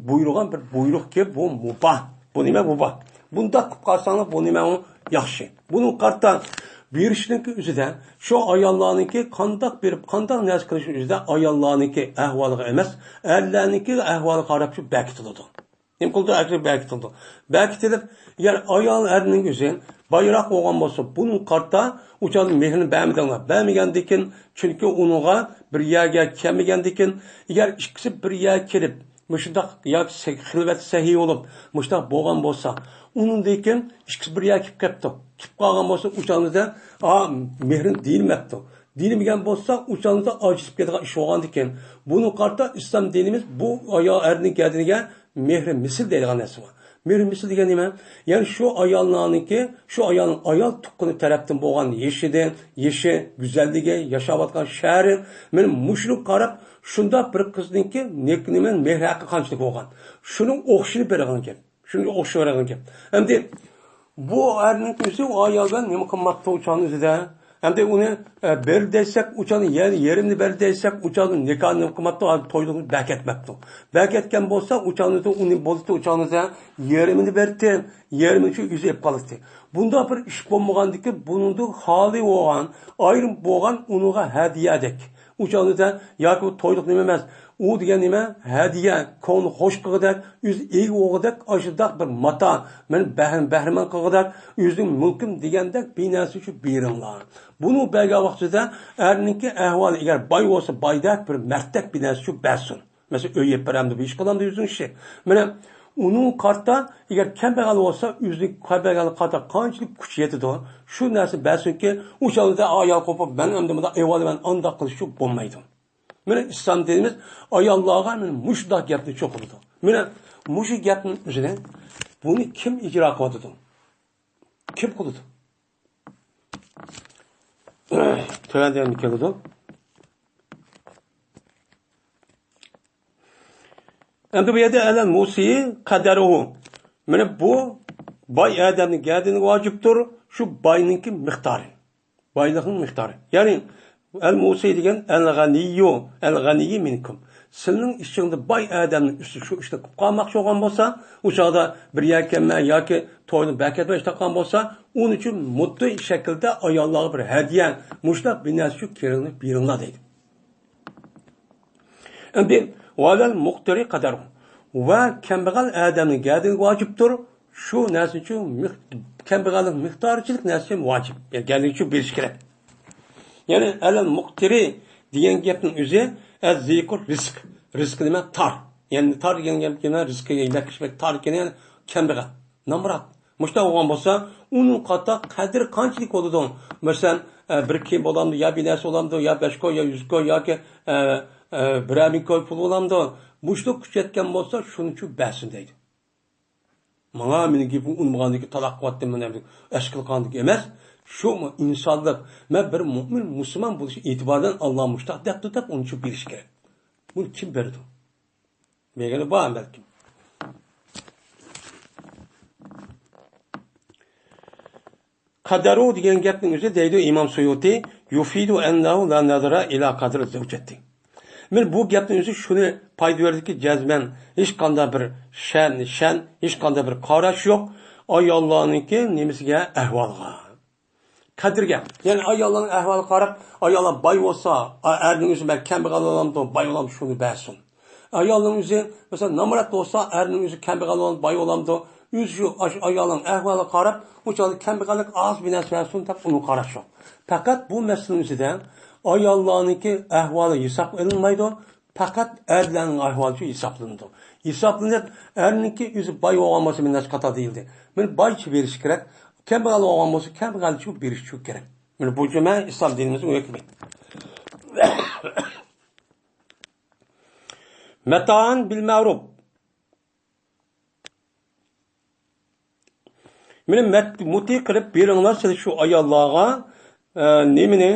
بۇيرۇغان بىر بۇيرۇقكى، بۇ مۇباھ. بۇ نېمە مۇباھ. بۇنداق قىلىپ قالساڭلار بۇ نېمە ئۇ ياخشى. بۇنىڭ قارىتا بېرىشنىڭكى ئۆزىدە شۇ ئاياللارنىڭكى قانداق بېرىپ، قانداق نەرسە قىلىشنىڭ ئۆزىدە ئاياللارنىڭكى ئەھۋالىغا ئەمەس، ئەرلەرنىڭكى ئەھۋالىغا قاراپ شۇ بەركىتىلىدۇ. نېمە قىلىدۇ؟ ئەجرى بەرىكىتىلىدۇ. بەرىكىتىلىپ، يەنى ئايال ئەرنىڭ ئۆزى بايراق بولغان بولسا، بۇنىڭ قارىتا ئۇ چاغدا مېھرىنى بەرمىدىڭلار. بەرمىگەندىكىن، چۈنكى ئۇنىڭغا بىر يەرگە كەلمىگەندىكىن، ئەگەر ئىككىسى بىر يەرگە كېلىپ، مۇشۇنداق ياكى سە-، خىلۋەت سەھىي بولۇپ، مۇشۇنداق بولغان بولسا، ئۇنىڭدىن كېيىن ئىككىسى بىر يەرگە كېلىپ قاپتۇ. كېلىپ قالغان بولسا، ئۇ چاغدا، ئا، مېھرىنى دېيىلمەپتۇ. دېيىلمىگەن بولسا، ئۇ چاغدا ئاجىزىپ كېتىدىغان ئىش بولغاندىكىن، بۇنىڭ قارىتا ئىسلام دىنىمىز بۇ ئايال ئەرنىڭ گەدىنىگە مېھرى مىسىل دەيدىغان نەرسە بار. مېھرى مىسىل دېگەن نېمە؟ يەنى شۇ ئايالنىڭكى، شۇ ئايالنىڭ ئايال تۇغقىنى تەرەپتىن بولغان يېشىدىن، يېشى، گۈزەللىكى، ياشاۋاتقان شەھىرى، مانا مۇشۇنىڭغا قاراپ شۇنداق بىر قىزنىڭكى نېك-، نېمە، مېھرى ھەققى قانچىلىك بولغان. شۇنىڭ ئوخشىشىنى بېرىدىغان گەپ. شۇنىڭغا ئوخشىشىنى بېرىدىغان گەپ. ئەمدى بۇ ئەرنىڭ ئۆزى ئۇ ئايالغا نېمە قىلماپتۇ ئۇ چاغنىڭ ئۆزىدە؟ ئەمدى ئۇنى، ئە، بەر دېسەك، ئۇ چاغدا يەنە يېرىمىنى بەر دېسەك، ئۇ چاغدا نىكاھنى نېمە قىلماپتۇ، ھازىر تويلۇقنى بەركەتمەپتۇ. بەركەتكەن بولسا، ئۇ چاغدا ئۇنى بولدى، ئۇ چاغدا يېرىمىنى بەردى، يېرىمىنى شۇ ئۆزى ئېلىپ قالدى. بۇنداق بىر ئىش بولمىغاندىكى، بۇنىڭدا خالىي بولغان، ئايرىم بولغان ئۇنىڭغا ھەدىيەدەك. ئۇ چاغدا ياكى بۇ تويلۇق نېمە ئەمەس، ئۇ دېگەن نېمە؟ ھەدىيە، كۆڭلى خوش قىلغۇدەك، ئۆزى ئىگە بولغۇدەك، ئاشۇنداق بىر ماتا، مېنى بەھر-، بەھرىمەن قىلغۇدەك، ئۆزىنىڭ مۈلكۈم دېگەندەك بىر نەرسە شۇ بېرىڭلار. بۇنى بەرگەن ۋاقتىدا ئەرنىڭكى ئەھۋالى، ئەگەر باي بولسا بايدەك، بىر مەردەك بىر نەرسە شۇ بەرسۇن. مەسىلەن، ئۆي يەپ بېرەمدۇ، بۇ ئىش قىلامدۇ، ئۆزىنىڭ ئىشى. مانا، ئۇنىڭ قارىتا، ئەگەر كەمبەغەل بولسا، ئۆزىنىڭ كەمبەغەللىكىگە قارىتا قانچىلىك كۈچ يېتىدۇ، شۇ نەرسە بەرسۇنكى، ئۇ چاغدا ئايال قوپۇپ، مەن ئەمدى مۇنداق ئېۋالىمەن، ئانداق قىلىش شۇ بولمايدۇ. مانا ئىسلام دىنىمىز ئاياللارغا مانا مۇشۇنداق گەپنى چوقۇلىدۇ. مانا مۇشۇ گەپنىڭ ئۆزىنى، بۇنى كىم ئىجرا قىلىۋاتىدۇ؟ كىم قىلىدۇ؟ تۆۋەندە كېلىدۇ. ئەمدى بۇ يەردە ئەلەل مۇسىي قەدەرۇھۇ. مانا بۇ باي ئادەمنىڭ گەدىنىگە ۋاجىپتۇر، شۇ باينىڭكى مىقدارى. بايلىقنىڭ مىقدارى. يەنى، ئەل مۇسىي دېگەن ئەل غەنىييۇ، ئەل غەنىييۇ مىنكۇم. سىلىنىڭ ئىچىڭدە باي ئادەمنىڭ ئۈستى شۇ ئىشنى قىلىپ قالماقچى بولغان بولسا، ئۇ چاغدا بىر يەركەنمە ياكى توينى بەركەتمە ئىشتە قالغان بولسا، ئۇنى شۇ مۇددىي شەكىلدە ئاياللارغا بىر ھەدىيە، مۇشۇنداق بىر نەرسە شۇ كىرىڭنى بېرىڭلار دەيدۇ. ئەمدى، ۋەلەل مۇقتىرى قەدەر. ۋە كەمبەغەل ئادەمنىڭ گەدىنىگە ۋاجىپتۇر. شۇ نەرسە ئۈچۈن مىق-، كەمبەغەللىك مىقدارچىلىك نەرسە ۋاجىپ. يەنى گەدىنىگە شۇ بېرىش كېرەك. يەنى، ئەلەل مۇقتىرى دېگەن گەپنىڭ ئۆزى، ئەز زىقۇ رىزق. رىزقى نېمە؟ تار. يەنى، تار دېگەن گەپ، يەنە رىزقى يەكلىشمەك تار ئىكەن، يەنى كەمبەغەل. نامرات. مۇشۇنداق بولغان بولسا، ئۇنىڭ قاتار قەدرى قانچىلىك بولىدۇ؟ مەسىلەن، ئە، بىر كىيىم بولامدۇ، يا بىر نەرسە بولامدۇ، يا بەش كوي، يا يۈز كوي، ياكى، ئە، ئە، بىرەر مىڭ كوي پۇل بولامدۇ؟ مۇشۇنداق كۈچ يەتكەن بولسا، شۇنى شۇ بەرسۇن دەيدۇ. ماڭا مېنىڭ گېپىمنى ئۇنىمىغاندىكى تالاق قىلىۋاتتىم، مانا ئەشكىل قىلغاندىكى ئەمەس. شۇ ئىنسانلىق، مەن بىر مۆمىن مۇسۇلمان بولۇش ئېتىبارىدىن ئاللا مۇشۇنداق دەپتۇ دەپ، ئۇنى شۇ بېرىش كېرەك. بۇنى كىم بېرىدۇ؟ بەرگىنى بار بەلكىم. قەدەرۇ دېگەن گەپنىڭ ئۆزى دەيدۇ ئىمام سۇيۇتى، يۇفىدۇ ئەننەھۇ لا نەزەرە ئىلا قەدرى زەۋجەتى. مانا بۇ گەپنىڭ ئۆزى شۇنى پايدا بېرىدۇكى، جەزمەن ھېچقانداق بىر شەن، شەن، ھېچقانداق بىر قاراش يوق ئاياللارنىڭكى نېمىسىگە، ئەھۋالىغا. قەدرىگە. يەنى ئاياللارنىڭ ئەھۋالىغا قاراپ، ئاياللار باي بولسا، ئا-، ئەرنىڭ ئۆزى بەك كەمبەغەل بولامدۇ، باي بولامدۇ، شۇنى بەرسۇن. ئايالنىڭ ئۆزى، مەسىلەن، نامرات بولسا، ئەرنىڭ ئۆزى كەمبەغەل بولامدۇ، باي بولامدۇ، ئۆزى شۇ، ئاشۇ ئايالنىڭ ئەھۋالىغا قاراپ، ئۇ چاغدا كەمبەغەللىك ئاز بىر نەرسە بەرسۇن دەپ ئۇنى قاراش يوق. پەقەت بۇ مەسىلىنىڭ ئۆزىدە ئاياللارنىڭكى ئەھۋالى ھېسابقا ئېلىنمايدۇ. پەقەت ئەرلەرنىڭ ئەھۋالى شۇ ھېسابلىنىدۇ. ھېسابلىنىپ، ئەرنىڭكى ئۆزى باي بولغان بولسا، مەن نەچچە قاتار دېيىلدى. مانا بايچە بېرىش كېرەك. كەمبەغەل بولغان بولسا، كەمبەغەلچە بېرىش شۇ كېرەك. مانا بۇ جۈمە ئىسلام دىنىمىزنىڭ ھۆكمى. مەتائەن بىل مەرۇپ. مانا مەت-، مۇتى قىلىپ بېرىڭلار سىلەر شۇ ئاياللارغا، ئە، نېمىنى؟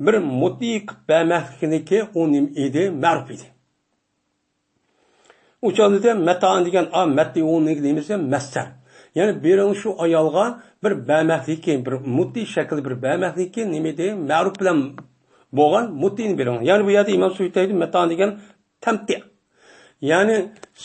بىر مۇتى قىلىپ بەرمەكلىكىنىكى ئۇ نېمە ئىدى؟ مەرۇپ ئىدى. ئۇ چاغدا مەتائەن دېگەن، ئا، مەتئۇنىڭ نېمىسى؟ مەسدەر. يەنى بېرىڭ شۇ ئايالغا بىر بەرمەكلىكى، بىر مۇتى شەكىلدە بىر بەرمەكلىكى نېمە ئىدى؟ مەرۇپ بىلەن بولغان مۇتىنى بېرىڭ. يەنى بۇ يەردە ئىمام سۇيۇتى دەيدۇ، مەتائەن دېگەن تەمتىئ. يەنى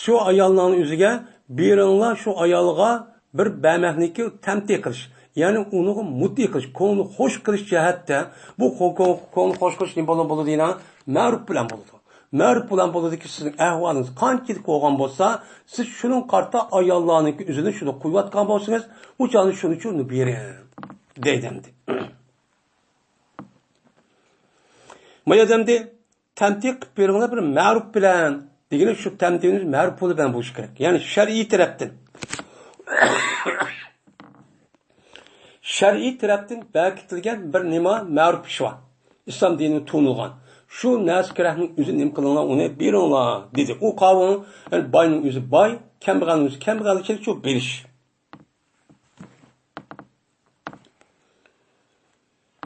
شۇ ئايالنىڭ ئۆزىگە بېرىڭلار، شۇ ئايالغا بىر بەرمەكلىكى تەمتىئ قىلىش. يەنى ئۇنىڭغا مۇتى قىلىش، كۆڭلىنى خوش قىلىش جەھەتتە بۇ كۆ-، كۆ-، كۆڭلىنى خوش قىلىش نېمە بولىدۇ، بولىدۇ دېگەن مەرۇپ بىلەن بولىدۇ. مەرۇپ بىلەن بولىدۇكى، سىزنىڭ ئەھۋالىڭىز قانچىلىك بولغان بولسا، سىز شۇنىڭ قارىتا ئاياللارنىڭكى ئۆزىنى شۇنى قويۇۋاتقان بولسىڭىز، ئۇ چاغدا شۇنى شۇنى بېرىڭ دەيدۇ ئەمدى. ما يەردە ئەمدى تەمتىئ قىلىپ بېرىڭلار بىر مەرۇپ بىلەن دېگىنى شۇ تەمتىئنىڭ مەرۇپ پۇلى بىلەن بولۇشى كېرەك. يەنى شەرئىي تەرەپتىن. شەرئىي تەرەپتىن بەكىتىلگەن بىر نېمە مەرۇپ ئىش بار. ئىسلام دىنى تونۇلغان. شۇ نەرسە كېرەكنىڭ ئۆزى نېمە قىلىڭلار، ئۇنى بېرىڭلار، دېدى. ئۇ قاۋۇل، يەنى باينىڭ ئۆزى باي، كەمبەغەلنىڭ ئۆزى كەمبەغەل ئىكەن، شۇ بېرىش.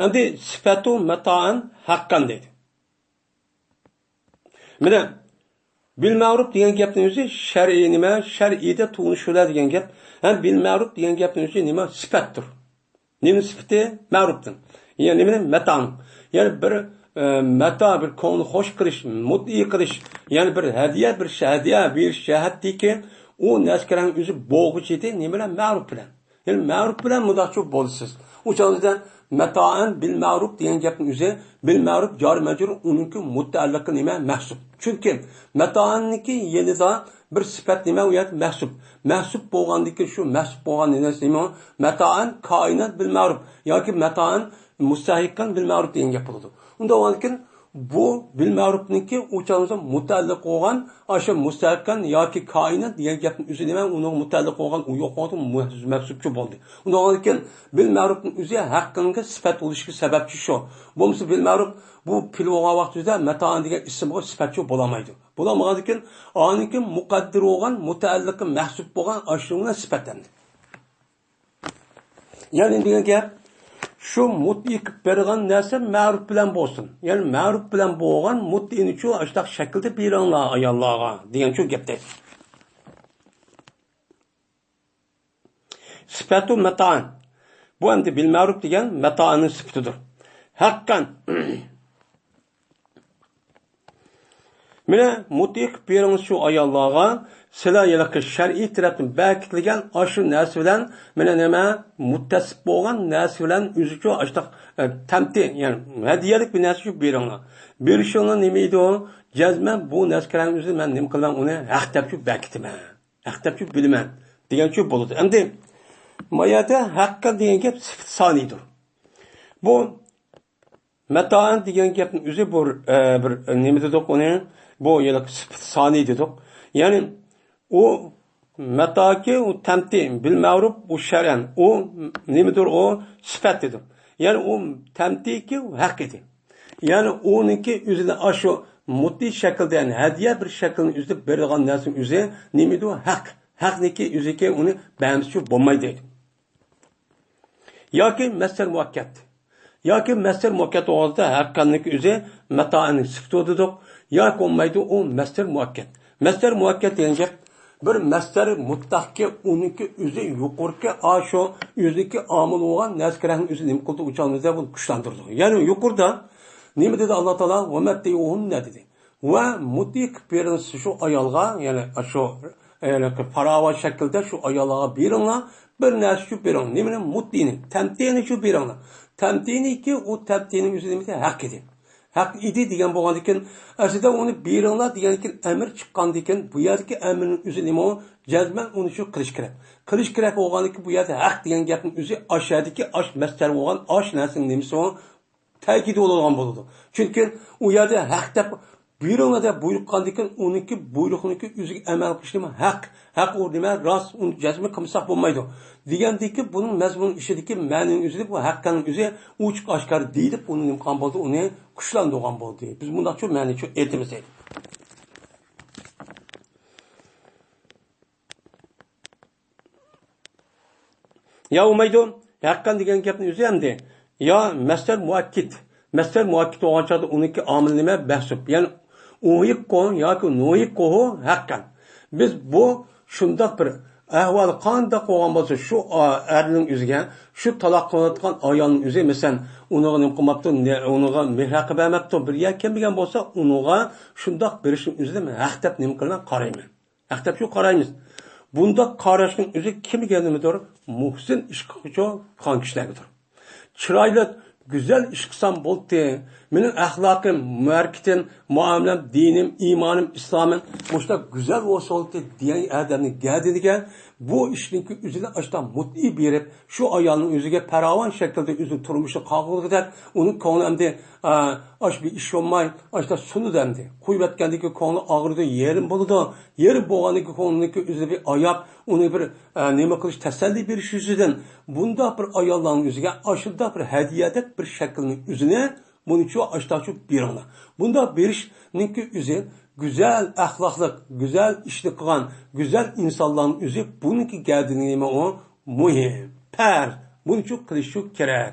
ئەمدى سىپەتۇ مەتائەن ھەققەن دەيدۇ. مانا، بىل مەرۇپ دېگەن گەپنىڭ ئۆزى شەرئىي نېمە؟ شەرئىيدە تونۇشۇلە دېگەن گەپ. ھەم بىل مەرۇپ دېگەن گەپنىڭ ئۆزى نېمە؟ سۈپەتتۇر. نېمە سۈپىتى؟ مەرۇپتىن. يەنى نېمىنى؟ مەتانىڭ. يەنى بىر، ئە، مەتا، بىر كۆڭۈل خوش قىلىش، مۇتئى قىلىش، يەنى بىر ھەدىيە، بىر ش-، ھەدىيە بېرىش جەھەتتىكى ئۇ نەرسىكەرەڭ ئۆزى بولغۇچى ئىدى. نېمە بىلەن؟ مەرۇپ بىلەن. يەنى مەرۇپ بىلەن مۇنداقچە بولىسىز. ئۇ چاغدا مەتائەن بىل مەرۇپ دېگەن گەپنىڭ ئۆزى، بىل مەرۇپ جارى مەجرۇر، ئۇنىڭكى مۇتەئەللىقى نېمە؟ مەھسۇپ. چۈنكى مەتائەننىڭكى يېنىدا بىر سۈپەت نېمە؟ ئۇ يەردە مەھسۇپ. مەھسۇپ بولغاندىكىن شۇ مەھسۇپ بولغان نەرسە نېمە؟ مەتائەن كائىنات بىل مەرۇپ ياكى مەتائەن مۇستەھىققەن بىل مەرۇپ دېگەن گەپ بولىدۇ. ئۇنداق بولغاندىكىن بۇ بىل مەرۇپنىڭكى ئۇ چاغدا مۇتەئەللىق بولغان ئاشۇ مۇستەھىققەن ياكى كائىنات دېگەن گەپنىڭ ئۆزى نېمە؟ ئۇنىڭغا مۇتەئەللىق بولغان ئۇ يوق بولدى، مەھسۇپچۇ بولدى. ئۇنداق بولغاندىكىن بىل مەرۇپنىڭ ئۆزى ھەققىڭگە سۈپەت بولۇشىغا سەۋەبچى شۇ. بولمىسا بىل مەرۇپ بۇ پېئىل بولغان ۋاقتىدا مەتائەن دېگەن ئىسىمغا سۈپەتچى بولالمايدۇ. بولالمىغاندىكىن ئانىڭكى مۇقەددەر بولغان، مۇتەئەللىقى مەھسۇپ بولغان ئاشۇنىڭ بىلەن سۈپەتلەندى. يەنى دېگەن گەپ، شۇ مۇتئى قىلىپ بېرىلگەن نەرسە مەرۇپ بىلەن بولسۇن. يەنى مەرۇپ بىلەن بولغان مۇتئىنىچۇ ئاشۇنداق شەكىلدە بېرىڭلار ئاياللارغا دېگەنچۇ گەپ دەيدۇ. سۈپەتۇ مەتائەن. بۇ ئەمدى بىل مەرۇپ دېگەن مەتائەننىڭ سۈپىتىدۇر. ھەققەن. مانا مۇتئى قىلىپ بېرىڭىز شۇ ئاياللارغا، سىلەر ھېلىقى شەرئىي تەرەپتىن بەكىتىلگەن ئاشۇ نەرسە بىلەن، مانا نېمە، مۇتتەسىپ بولغان نەرسە بىلەن ئۆزىچۇ ئاشتاق، ئە، تەمتى، يەنى ھەدىيەلىك بىر نەرسە شۇ بېرىڭلار. بېرىشىڭلار نېمە ئىدى؟ جەزمەن بۇ نەرسىكەرەڭ ئۆزىنى مەن نېمە قىلىمەن، ئۇنى ھەق دەپ شۇ بەكىتىمەن. ھەق دەپ شۇ بىلىمەن دېگەنچۇ بولىدۇ. ئەمدى ما يەردە ھەققە دېگەن گەپ سۈپەت سانىيدۇر. بۇ مەتائەن دېگەن گەپنىڭ ئۆزى بۇ، ئە، بىر، ئە، نېمە دېدۇق ئۇنى؟ بۇ ھېلىقى سۈپەت سانىي دېدۇق. يەنى ئۇ مەتاكى، ئۇ تەمتى، بىل مەرۇپ، ئۇ شەرئەن، ئۇ نېمىدۇر، ئۇ سۈپەت دېدۇق. يەنى ئۇ تەمتىكى، ئۇ ھەق ئىدى. يەنى ئۇنىڭكى ئۆزىنى ئاشۇ مۇتئى شەكىلدە، يەنى ھەدىيە بىر شەكىلنىڭ ئۆزىدە بېرىلغان نەرسىنىڭ ئۆزى نېمىدۇ؟ ھەق. ھەقنىكى ئۆزىكى ئۇنى بەرمىسىچۇ بولمايدۇ دەيدۇ. ياكى مەسدەر مۇئەككەد. ياكى مەسدەر مۇئەككەد بولغاندا ھەققەننىڭكى ئۆزى مەتائەننىڭ سۈپىتى دېدۇق. ياكى بولمايدۇ، ئۇ مەسدەر مۇئەككەد. مەسدەر مۇئەككەد دېگەن گەپ بىر مەسدەر مۇتلەقكى، ئۇنىڭكى ئۆزى يۇقىرىقى ئاشۇ ئۆزىنىڭكى ئامىل بولغان نەرسىكەرەڭنىڭ ئۆزى نېمە قىلدى؟ ئۇ چاغدا بۇنى كۈچلەندۈرىدۇ. يەنى يۇقىرىدا نېمە دېدى ئاللا تائالا؟ ۋە مەتتىئۇھۇننە دېدى. ۋە مۇتئى قىلىپ بېرىڭ شۇ ئايالغا، يەنى شۇ، يەنى پاراۋان شەكىلدە شۇ ئاياللارغا بېرىڭلار، بىر نەرسە شۇ بېرىڭ. نېمىنى؟ مۇتئىنى، تەمتىنى شۇ بېرىڭلار. تەمتىنىكى ئۇ تەمتىنىڭ ئۆزى نېمىدى؟ ھەق ئىدى. ھەق ئىدى دېگەن بولغاندىكىن، ئەسلىدە ئۇنى بېرىڭلار دېگەندىكىن ئەمىر چىققاندىكىن، بۇ يەردىكى ئەمىرنىڭ ئۆزى نېمە ئۇ؟ جەزمەن ئۇنى شۇ قىلىش كېرەك. قىلىش كېرەك بولغاندىكىن بۇ يەردە ھەق دېگەن گەپنىڭ ئۆزى ئاشۇ يەردىكى ئاش مەسدەر بولغان ئاش نەرسىنىڭ نېمىسى ئۇ؟ تەكىدى بولىدىغان بولىدۇ. چۈنكى ئۇ يەردە ھەق دەپ بۇيرۇڭلار دەپ بۇيرۇق قىلغاندىكىن ئۇنىڭكى بۇيرۇقنىڭكى ئۆزىگە ئەمەل قىلىش نېمە؟ ھەق. ھەق ئۇ نېمە؟ راست، ئۇنى جەزمە قىلمىساق بولمايدۇ. دېگەندىكى بۇنىڭ مەزمۇنى ئىچىدىكى مەنىنىڭ ئۆزىدە بۇ ھەققەننىڭ ئۆزى ئوچۇق ئاشكارا دېيىلىپ ئۇنى نېمە قىلغان بولدى؟ ئۇنى كۈچلەندۈرگەن بولدى. بىز مۇنداقچۇ مەنىچۇ ئېيتىمىز دەيدۇ. يا بولمايدۇ، ھەققەن دېگەن گەپنىڭ ئۆزى ئەمدى يا مەسدەر مۇئەككىد. مەسدەر مۇئەككىد بولغان چاغدا ئۇنىڭكى ئامىلى نېمە؟ مەھسۇپ. يەنى ئۇھىققۇ ياكى نۇھىققۇھۇ ھەققەن. بىز بۇ شۇنداق بىر ئەھۋال قانداق بولغان بولسا، شۇ ئا-، ئەرنىڭ ئۆزىگە، شۇ تالاق قىلىنىۋاتقان ئايالنىڭ ئۆزى، مەسىلەن، ئۇنىڭغا نېمە قىلماپتۇ، نە-، ئۇنىڭغا مېھىر ھەققى بەرمەپتۇ، بىر يەر كەلمىگەن بولسا، ئۇنىڭغا شۇنداق بېرىشنىڭ ئۆزىنى مەن ھەق دەپ نېمە قىلىمەن؟ قارايمەن. ھەق دەپ شۇ قارايمىز. بۇنداق قاراشنىڭ ئۆزى كىمگە نېمىدۇر؟ مۇھسىن ئىش قىلغۇچى قىلغان كىشىلەرگىدۇر. چىرايلىق، گۈزەل ئىش قىلسام بولدى. مېنىڭ ئەخلاقىم، ھەرىكىتىم، مۇئامىلەم، دىنىم، ئىمانىم، ئىسلامىم مۇشۇنداق گۈزەل بولسا بولدى دېگەن ئادەمنىڭ گەدىنىگە بۇ ئىشنىڭكى ئۆزىنى ئاشتا مۇتئى بېرىپ، شۇ ئايالنىڭ ئۆزىگە پاراۋان شەكىلدە ئۆزىنىڭ تۇرمۇشىنى قاغىلىغۇدەك، ئۇنىڭ كۆڭلى ئەمدى، ئا، ئاش بىر ئىش بولماي، ئاشتا سۇنىدۇ ئەمدى. قويۇۋەتكەندىكى كۆڭلى ئاغرىدۇ، يېرىم بولىدۇ. يېرىم بولغاندىكى كۆڭلىنىڭكى ئۆزىنى بىر ئاياپ، ئۇنى بىر، ئە، نېمە قىلىش، تەسەللى بېرىش يۈزىدىن بۇنداق بىر ئاياللارنىڭ ئۆزىگە ئاشۇنداق بىر ھەدىيەدەك بىر شەكىلنىڭ ئۆزىنى بۇنىچۇ ئاشتاچۇ بېرىڭلار. بۇنداق بېرىشنىڭكى ئۆزى گۈزەل ئەخلاقلىق، گۈزەل ئىشنى قىلغان، گۈزەل ئىنسانلارنىڭ ئۆزى بۇنىڭكى گەدىنى نېمە ئۇ؟ مۇھىم، پەرز، بۇنىچۇ قىلىشچۇ كېرەك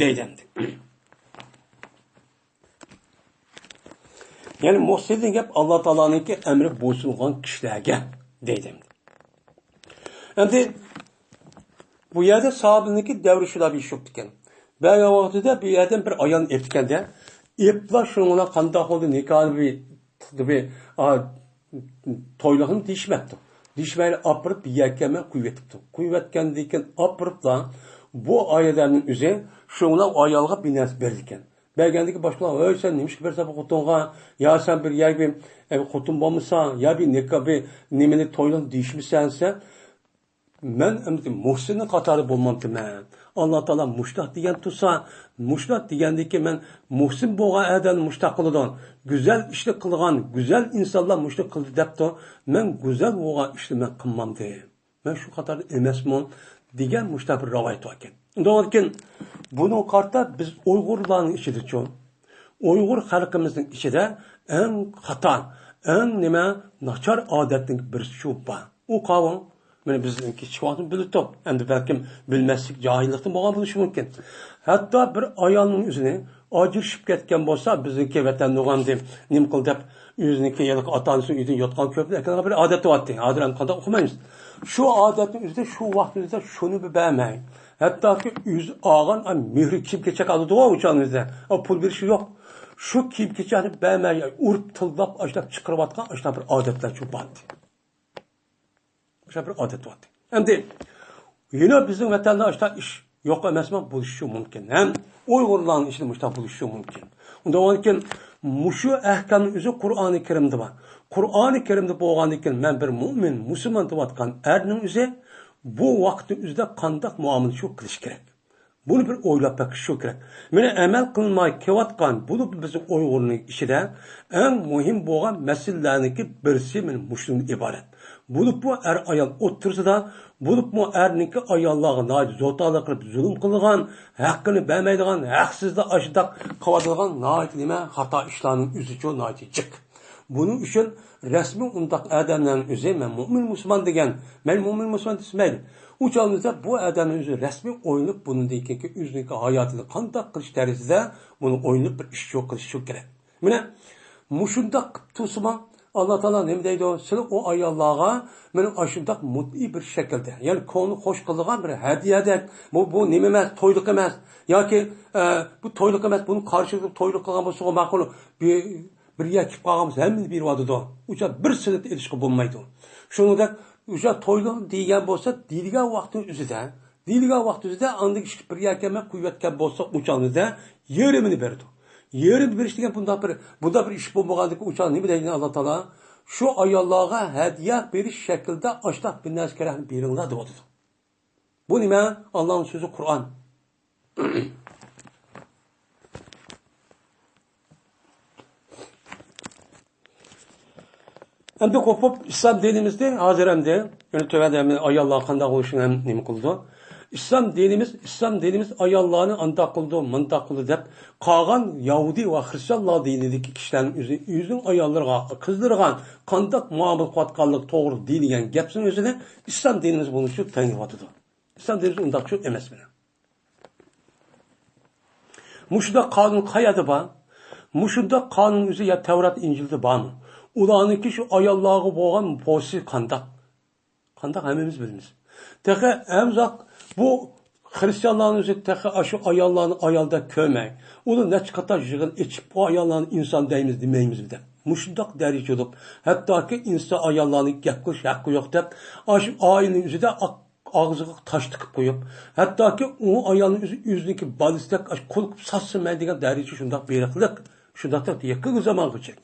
دەيدۇ ئەمدى. يەنى مۇھسىن دېگەن گەپ ئاللا تائالانىڭكى ئەمرى بويسۇنغان كىشىلەرگە دەيدۇ ئەمدى. ئەمدى بۇ يەردە ساھابىنىڭكى دەۋرى شۇنداق بىر ئىش بوپتىكەن. بەرگەن ۋاقتىدا بۇ يەردىن بىر ئايالنى ئېپتىكەندە، ئېپلا شۇنىڭ بىلەن قانداق بولدى، نىكاھنى بىر، بىر، ئا، تويلۇقنى دېيىشمەپتۇ. دېيىشمەيلا ئاپىرىپ بىر يەرگە مەن قويۇۋېتىپتۇ. قويۇۋەتكەندىن كېيىن ئاپىرىپلا بۇ ئاياللارنىڭ ئۆزى شۇنىڭ ئايالغا بىر نەرسە بېرىدىكەن. بەرگەندىكى باشقىلار، «ھەي، سەن نېمىشقا بېرىسەن بۇ خوتۇنغا؟ يا سەن بىر يەرگە بىر، ئە، خوتۇن بولمىساڭ، يا بىر نىكاھ، بىر نېمىنى، تويلۇقنى دېيىشمىسەن» دېسە، مەن ئەمدى مۇھسىننىڭ قاتارىدا بولمامتىمەن؟ ئاللا تائالا مۇشتاق دېگەن تۇرسا، مۇشتاق دېگەندىكى مەن مۇھسىن بولغان ئادەمنى مۇشتاق قىلىدۇ. گۈزەل ئىشنى قىلغان گۈزەل ئىنسانلار مۇشۇنى قىلدى دەپتۇ. مەن گۈزەل بولغان ئىشنى مەن قىلمامدىم. مەن شۇ قاتاردا ئەمەسمۇ دېگەن مۇشتاق بىر رىۋايەت باركەن. ئۇنداقكەن، بۇنىڭغا قارىتا بىز ئۇيغۇرلارنىڭ ئىچىدىچۇ، ئۇيغۇر خەلقىمىزنىڭ ئىچىدە ئەڭ خاتا، ئەڭ نېمە، ناچار ئادەتنىڭ بىرسى شۇ بار. ئۇ قاۋۇڭ، مانا بىزنىڭكى چىقىۋاتقان بىلىتوپ. ئەمدى بەلكىم بىلمەسلىك، جاھىللىقتىن بولغان بولۇشى مۇمكىن. ھەتتا بىر ئايالنىڭ ئۆزىنى ئاجرىشىپ كەتكەن بولسا، بىزنىڭكى ۋەتەندە ئۇغاندى نېمە قىل دەپ، ئۆزىنىڭكى ھېلىقى ئاتا-ئانىسىنىڭ ئۆيىدىن يوتقان كۆرۈپ ئەكەلگەن بىر ئادەت بارتى. ھازىر ئەمدى قانداق ئۇقمايمىز. شۇ ئادەتنىڭ ئۆزىدە، شۇ ۋاقىتنىڭ ئۆزىدە شۇنى بىر بەرمەي. ھەتتاكى ئۆزى ئالغان، ئا، مېھرى كىيىم-كېچەك ئالىدىغۇ ئۇ چاغنىڭ ئۆزىدە. ئا، پۇل بېرىشى يوق. شۇ كىيىم-كېچەكنى بەرمەي، ئۇرۇپ، تىللاپ، ئاشۇنداق چىقىرىۋاتقان ئاشۇنداق بىر ئادەتلەر شۇ بارتى. ئاشۇنداق بىر ئادەت بارتى. ئەمدى يەنە بىزنىڭ ۋەتەندە ئاشۇنداق ئىش يوق ئەمەسمۇ؟ بولۇشى مۇمكىن. ھەم ئۇيغۇرلارنىڭ ئىچىدە مۇشۇنداق بولۇشى مۇمكىن. ئۇنداق بولغاندىكىن مۇشۇ ئەھكامنىڭ ئۆزى قۇرئانى كەرىمدە بار. قۇرئانى كەرىمدە بولغاندىكىن مەن بىر مۇئمىن، مۇسۇلمان دەۋاتقان ئەرنىڭ ئۆزى بۇ ۋاقىتنىڭ ئۆزىدە قانداق مۇئامىلە شۇ قىلىش كېرەك؟ بۇنى بىر ئويلاپ بېقىش شۇ كېرەك. مانا ئەمەل قىلماي كېلىۋاتقان، بولۇپمۇ بىزنىڭ ئۇيغۇرنىڭ ئىچىدە ئەڭ مۇھىم بولغان مەسىلىلەرنىڭكى بىرسى مانا مۇشۇنىڭدىن ئىبارەت. بولۇپمۇ ئەر-ئايال ئوتتۇرىسىدا، بولۇپمۇ ئەرنىڭكى ئاياللارغا ناھايىتى زوتالىق قىلىپ زۇلۇم قىلغان، ھەققىنى بەرمەيدىغان، ھەقسىزلا ئاشۇنداق قىلىۋاتىدىغان ناھايىتى نېمە، خاتا ئىشلارنىڭ ئۆزىچۇ ناھايىتى جىق. بۇنىڭ ئۈچۈن رەسمىي ئۇنداق ئادەملەرنىڭ ئۆزى، «مەن مۇئمىن مۇسۇلمان» دېگەن، «مەن مۇئمىن مۇسۇلمان» دېسە مەيلى. ئۇ چاغدا بۇ ئادەمنىڭ ئۆزى رەسمىي ئويلىنىپ، بۇنىڭدىن كېيىنكى ئۆزىنىڭكى ھاياتىنى قانداق قىلىش دەرىجىسىدە بۇنى ئويلىنىپ بىر ئىش يوق قىلىش شۇ كېرەك. مانا مۇشۇنداق قىلىپ تۇرسىمۇ، ئاللا تائالا نېمە دەيدۇ؟ سىلەر ئۇ ئاياللارغا مانا ئاشۇنداق مۇتئىي بىر شەكىلدە، يەنى كۆڭلى خوش قىلىدىغان بىر ھەدىيەدەك، بۇ، بۇ نېمە ئەمەس، تويلۇق ئەمەس، ياكى، ئە، بۇ تويلۇق ئەمەس، بۇنى قارشى تويلۇق قىلغان بولسىغۇ ماقۇل، بىر، بىر يەر كېلىپ قالغان بولسا ھەممىنى بېرىۋاتىدۇ. ئۇ چاغ بىر سېنىت ئېلىشقا بولمايدۇ. شۇنىڭدەك ئۇ چاغ تويلۇق دېگەن بولسا دېيىلگەن ۋاقىتنىڭ ئۆزىدە، دېيىلگەن ۋاقىت ئۆزىدە ئاندىن كىشى بىر يەرگە مەن قويۇۋەتكەن بولسا ئۇ چاغدا يېرىمىنى بېرىدۇ. يېرىم بېرىش دېگەن بۇنداق بىر، بۇنداق بىر ئىش بولمىغاندىكىن ئۇ چاغ نېمە دەيدۇ ئاللا تائالا؟ شۇ ئاياللارغا ھەدىيە بېرىش شەكلىدە ئاشتاق بىر نەرسە كېرەكنى بېرىڭلار دەۋاتىدۇ. بۇ نېمە؟ ئاللانىڭ سۆزى قۇرئان. ئەمدى قوپۇپ ئىسلام دىنىمىزنى ھازىر ئەمدى، يەنە تۆۋەندە ئەمدى ئاياللار قانداق بولۇشىنى ھەم نېمە قىلىدۇ؟ ئىسلام دىنىمىز، ئىسلام دىنىمىز ئاياللارنى ئانداق قىلىدۇ، مۇنداق قىلىدۇ دەپ قالغان يەھۇدىي ۋە خرىستىيانلار دىنىدىكى كىشىلەرنىڭ ئۆزى، ئۆزىنىڭ ئاياللىرىغا، قىزلىرىغا قانداق مۇئامىلە قىلىۋاتقانلىقى توغرا دېيىلگەن گەپنىڭ ئۆزىنى ئىسلام دىنىمىز بۇنى شۇ تەڭلەۋاتىدۇ. ئىسلام دىنىمىز ئۇنداق شۇ ئەمەس مانا. مۇشۇنداق قانۇن قەيەردە بار؟ مۇشۇنداق قانۇن ئۆزى يا تەۋرات، ئىنجىلدە بارمۇ؟ ئۇلارنىڭكى شۇ ئاياللارغا بولغان پوزىتسىيە قانداق؟ قانداق ھەممىمىز بىلىمىز. تېخى ئەمزاق بۇ خرىستىيانلارنىڭ ئۆزى تېخى ئاشۇ ئاياللارنى ئايالدەك كۆرمەي، ئۇلار نەچچە قاتار يىغىن ئېچىپ، بۇ ئاياللارنى ئىنسان دەيمىز، دېمەيمىز دەپ. مۇشۇنداق دەرىجە بولۇپ، ھەتتاكى ئىنسان ئاياللارنىڭ گەپ قىلىش ھەققى يوق دەپ، ئاشۇ ئائىلىنىڭ ئۆزىدە ئاق-، ئاغزىغا تاش تىقىپ قويۇپ، ھەتتاكى ئۇ ئايالنىڭ ئۆزى ئۆزىنىڭكى بالىسىدەك ئاشۇ قول قىلىپ ساتسىمەن دېگەن دەرىجە شۇنداق بېرىقلىق، شۇنداق يېقىنقى زامانغىچە.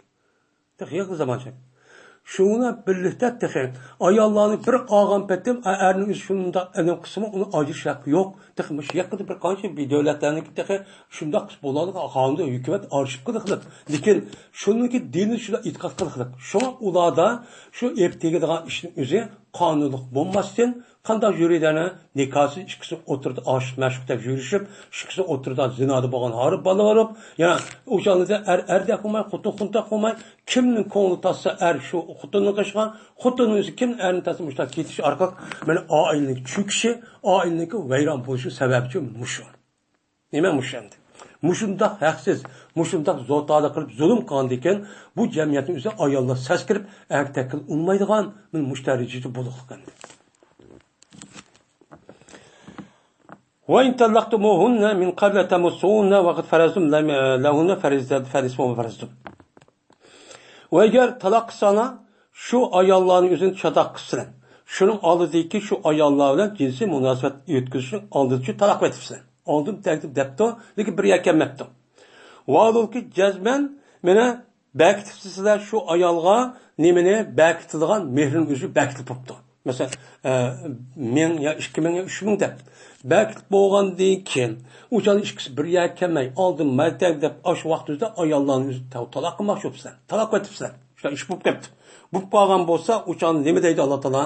تېخى يېقىنقى زامانچە. شۇنىڭ بىلەن بىرلىكتە تېخى ئاياللارنى بىر ئالغان پېتىم، ئە-، ئەرنىڭ ئۆزى شۇنداق ئەنە قىسمى ئۇنى ئاجرىشىش ھەققى يوق. تېخى مۇشۇ يېقىندا بىر قانچە بىر دۆلەتلەرنىڭكى تېخى شۇنداق بولغانلىقى قانۇندا ھۆكۈمەت ئارشىپ قىلىقلىق. لېكىن شۇنىڭكى دىنى شۇنداق ئېتىقاد قىلىقلىق. شۇڭا ئۇلاردا شۇ ئېپ تېگىدىغان ئىشنىڭ ئۆزى قانۇنلۇق بولماستىن، قانداق يۈرىدىنە نىكاھسىز ئىككىسى ئوتتۇرىدا ئاشىق مەشۇق دەپ يۈرۈشۈپ، ئىككىسى ئوتتۇرىدا زىنادا بولغان ھارىپ بالا بولۇپ، يەنە ئۇ چاغلىدا ئەر ئەردەك بولماي، خوتۇن خوتۇندەك بولماي، كىمنىڭ كۆڭلى تارتسا ئەر شۇ خوتۇننىڭ قېشىغا، خوتۇننىڭ ئۆزى كىم ئەرنى تارتسا مۇشۇنداق كېتىش ئارقىلىق مانا ئائىلىنىڭ چۆكۈشى، ئائىلىنىڭكى ۋەيران بولۇشى سەۋەبچى مۇشۇ. نېمە مۇشۇ ئەمدى؟ مۇشۇنداق ھەقسىز، مۇشۇنداق زوتالىق قىلىپ زۇلۇم قىلغاندىكىن، بۇ جەمئىيەتنىڭ ئۆزى ئاياللار سەسكىرىپ، ئەركەككە ئۇنىمايدىغان مۇشۇ دەرىجىدە بولۇقلۇق ئەمدى. وإن طلقتموهن من قبل أن تمسوهن وقد فرضتم لهن فريضة فنصف ما فرضتم. ۋە ئەگەر تالاق قىلساڭلار، شۇ ئاياللارنىڭ ئۆزىنى چاتاق قىلىپسىلەر. شۇنىڭ ئالدىدىكى شۇ ئاياللار بىلەن جىنسىي مۇناسىۋەت ئۆتكۈزۈشنىڭ ئالدىدا شۇ تالاق بېرىپسىلەر. ئالدىن تەكلىپ دەپتۇ، لېكىن بىر يەرگە كەلمەپتۇ. ۋاھالبۇكى، جەزمەن مېنى بەكىتىپسىلەر شۇ ئايالغا، نېمىنى بەكىتىدىغان مېھرىنىڭ ئۆزى بەكىتىپ بوپتۇ. مەسىلەن، ئە، مىڭ يا ئىككى مىڭ يا ئۈچ مىڭ دەپ بەكىتىپ بولغاندىن كېيىن، ئۇ چاغدا ئىككىسى بىر يەرگە كەلمەي، ئالدىن مەيتەك دەپ، ئاشۇ ۋاقىت ئۆزىدە ئاياللارنى ئۆزى تالاق قىلماقچى بوپسىلەر. تالاق قىلىپسىلەر. شۇنداق ئىش بولۇپ كەپتۇ. بولۇپ قالغان بولسا، ئۇ چاغدا نېمە دەيدۇ ئاللا تائالا؟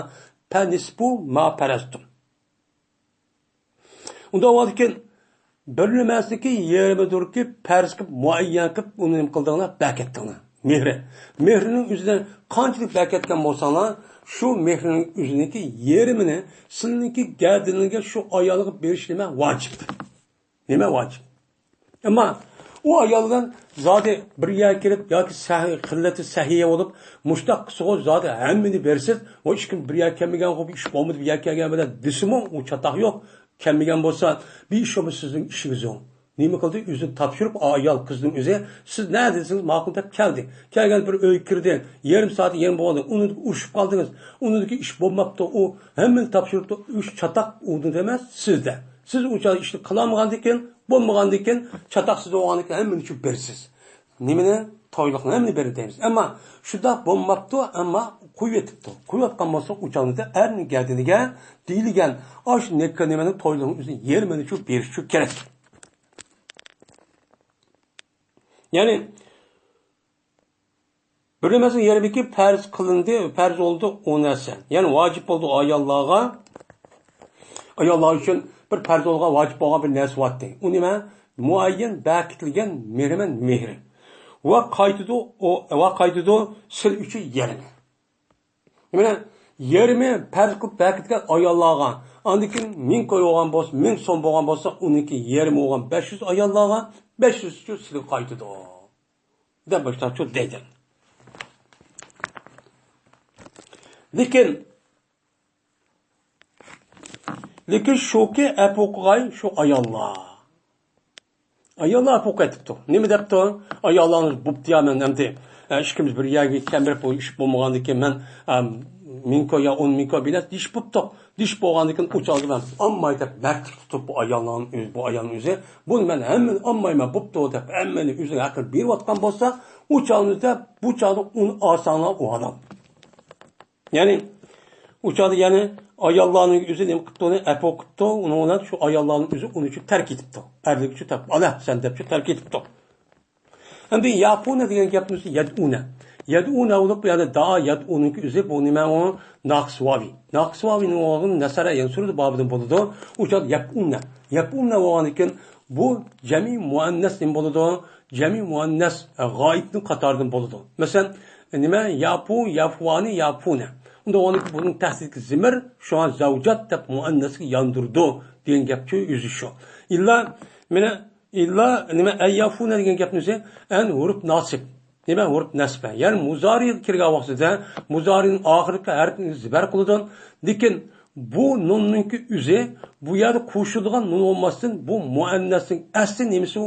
پەنىسپۇ ما پەرەزتۇم. ئۇنداق بولغاندىكىن، بىر نېمەسىنىڭكى يېرىمىدۇركى پەرز قىلىپ، مۇئەييەن قىلىپ، ئۇنى نېمە قىلدىڭلار؟ بەكەتتىڭلار. مېھرى. مېھرىنىڭ ئۆزىدە قانچىلىك بەكەتكەن بولساڭلار، شۇ مېھرىنىڭ ئۆزىنىڭكى يېرىمىنى سىلىنىڭكى گەدىنىڭگە شۇ ئايالغا بېرىش نېمە؟ ۋاجىپ. نېمە ۋاجىپ؟ ئەمما ئۇ ئايال بىلەن زادى بىر يەرگە كىرىپ ياكى سەھ-، خىللىتى سەھىيە بولۇپ، مۇشتاق قىلسىغۇ زادى ھەممىنى بېرىسىز، ۋە ئىككىمىز بىر يەرگە كەلمىگەن، خۇ، بىر ئىش بولمىدى، بىر يەرگە كەلگەن بىلەن دېسىمۇ، ئۇ چاتاق يوق. كەلمىگەن بولسا، بىر ئىش بولمىسا سىزنىڭ ئىشىڭىز يوق. نېمە قىلدى؟ ئۆزىنى تاپشۇرۇپ، ئايال قىزنىڭ ئۆزى، سىز نەدە دېسىڭىز، ماقۇل دەپ كەلدى. كەلگەن بىر ئۆيگە كىردى، يېرىم سائەت، يېرىم بولغاندىن، ئۇنىڭ ئۇرۇشۇپ قالدىڭىز، ئۇنىڭدىكى ئىش بولماپتۇ، ئۇ ھەممىنى تاپشۇرۇپتۇ، ئىش چاتاق ئۇنىڭدا ئەمەس، سىزدە. سىز ئۇ چاغدا ئىشنى قىلالمىغاندىكىن، بولمىغاندىكىن، چاتاق سىزدە بولغاندىكىن ھەممىنى چۈشۈپ بېرىسىز. نېمىنى؟ تويلۇقنى ھەممىنى بېرىدۇ دەيمىز. ئەمما شۇنداق بولماپتۇ، ئەمما قويۇۋېتىپتۇ. قويۇۋاتقان بولسا، ئۇ چاغدا ئەرنىڭ گەدىنىگە دېيىلگەن ئاشۇ نىكاھ نېمىنىڭ تويلۇقنىڭ ئۆزىنى يېرىمىنى چۈشۈپ بېرىشى كېرەك. يەنى، بىر نېمىسىنىڭ يېرىمىكى پەرز قىلىندى، پەرز بولدى ئون ھەسسە. يەنى ۋاجىپ بولدى ئاياللارغا، ئاياللار ئۈچۈن بىر پەرز بولغان، ۋاجىپ بولغان بىر نەرسە بارتى. ئۇ نېمە؟ مۇئەييەن بەكىتىلگەن مېھرىمەن مېھرى. ۋە قايتىدۇ، ئۇ، ۋە قايتىدۇ سىل ئۈچۈن يېرىمى. مانا يېرىمى پەرز قىلىپ بەكىتكەن ئاياللارغا، ئاندىن كېيىن مىڭ كوي بولغان بولسا، مىڭ سوم بولغان بولسا، ئۇنىڭكى يېرىمى بولغان بەش يۈز ئاياللارغا، بەش يۈز ئۈچۈن سىلگە قايتىدۇ. دەپ باشلاپتۇ دەيدۇ. لېكىن، لېكىن شۇكى، ئەپۇ قىلغاي شۇ ئاياللار. ئاياللار ئەپۇ قىلىپ كېتىپتۇ. نېمە دەپتۇ؟ ئاياللارنى بوپتۇ يا، مەن ئەمدى، ئە، ئىككىمىز بىر يەرگە كەلمەپ، بۇ ئىش بولمىغاندىن كېيىن مەن، ئە، مىڭ كوي يا ئون مىڭ كوي بېرىمەن دېيىشىپ بوپتۇ. دېيىشىپ بولغاندىن كېيىن ئۇ چاغدا مەن ئالماي دەپ مەكتۇپ تۇتۇپ، بۇ ئايالنىڭ ئۆزى، بۇ ئايالنىڭ ئۆزى، بۇنى مەن ھەممىنى ئالمايمەن، بوپتۇ دەپ ھەممىنى ئۆزىنىڭ ھەققىنى بېرىۋاتقان بولسا، ئۇ چاغدا، بۇ چاغدا ئۇنى ئالساڭلار ئۇ ھالال. يەنى ئۇ چاغدا يەنى ئاياللارنىڭ ئۆزى نېمە قىپتۇ، ئۇنى ئەپۇ قىپتۇ، ئۇنىڭ بىلەن شۇ ئاياللارنىڭ ئۆزى ئۇنى شۇ تەرك ئېتىپتۇ. ئەرلىك شۇ تەپ، ئالا سەن دەپ شۇ تەرك ئېتىپتۇ. ئەمدى يەپۇنە دېگەن گەپنى يەدئۇنە. يەدئۇنە بولۇپ، يەنى دائا يەدئۇنىڭكى ئۆزى بۇ نېمە ئۇ؟ ناقىس ۋاۋى. ناقىس ۋاۋىنىڭ ئورنىنى نەسەرە يەنسۇرۇدۇ بابىدىن بولىدۇ. ئۇ چاغدا يەپئۇنە. يەپئۇنە بولغاندىن كېيىن بۇ جەمئىي مۇئەننەس نېمە بولىدۇ؟ جەمئىي مۇئەننەس، ئە، غائىبنىڭ قاتارىدىن بولىدۇ. مەسىلەن، نېمە؟ ياپۇ، ياپۇۋانى، ياپۇنە. ئۇندا ئۇنىڭ، بۇنىڭ تەھتىدىكى زىمىر شۇڭا زەۋجات دەپ مۇئەننەسكە ياندۇرىدۇ دېگەن گەپچۇ ئۆزى شۇ. ئىللا، مانا، ئىللا، نېمە، ئەييافۇنە دېگەن گەپنى ئۆزى ئەن ھۇرۇپ ناسىب. نېمە؟ ھۇرۇپ نەسبە. يەنى مۇزارىغا كىرگەن ۋاقتىدا مۇزارىنىڭ ئاخىرقى ھەرپىنى زىبەر قىلىدۇ. لېكىن بۇ نۇننىڭكى ئۆزى بۇ يەردە قوشۇلىدىغان نۇن بولماستىن، بۇ مۇئەننەسنىڭ ئەسلى نېمىسى ئۇ؟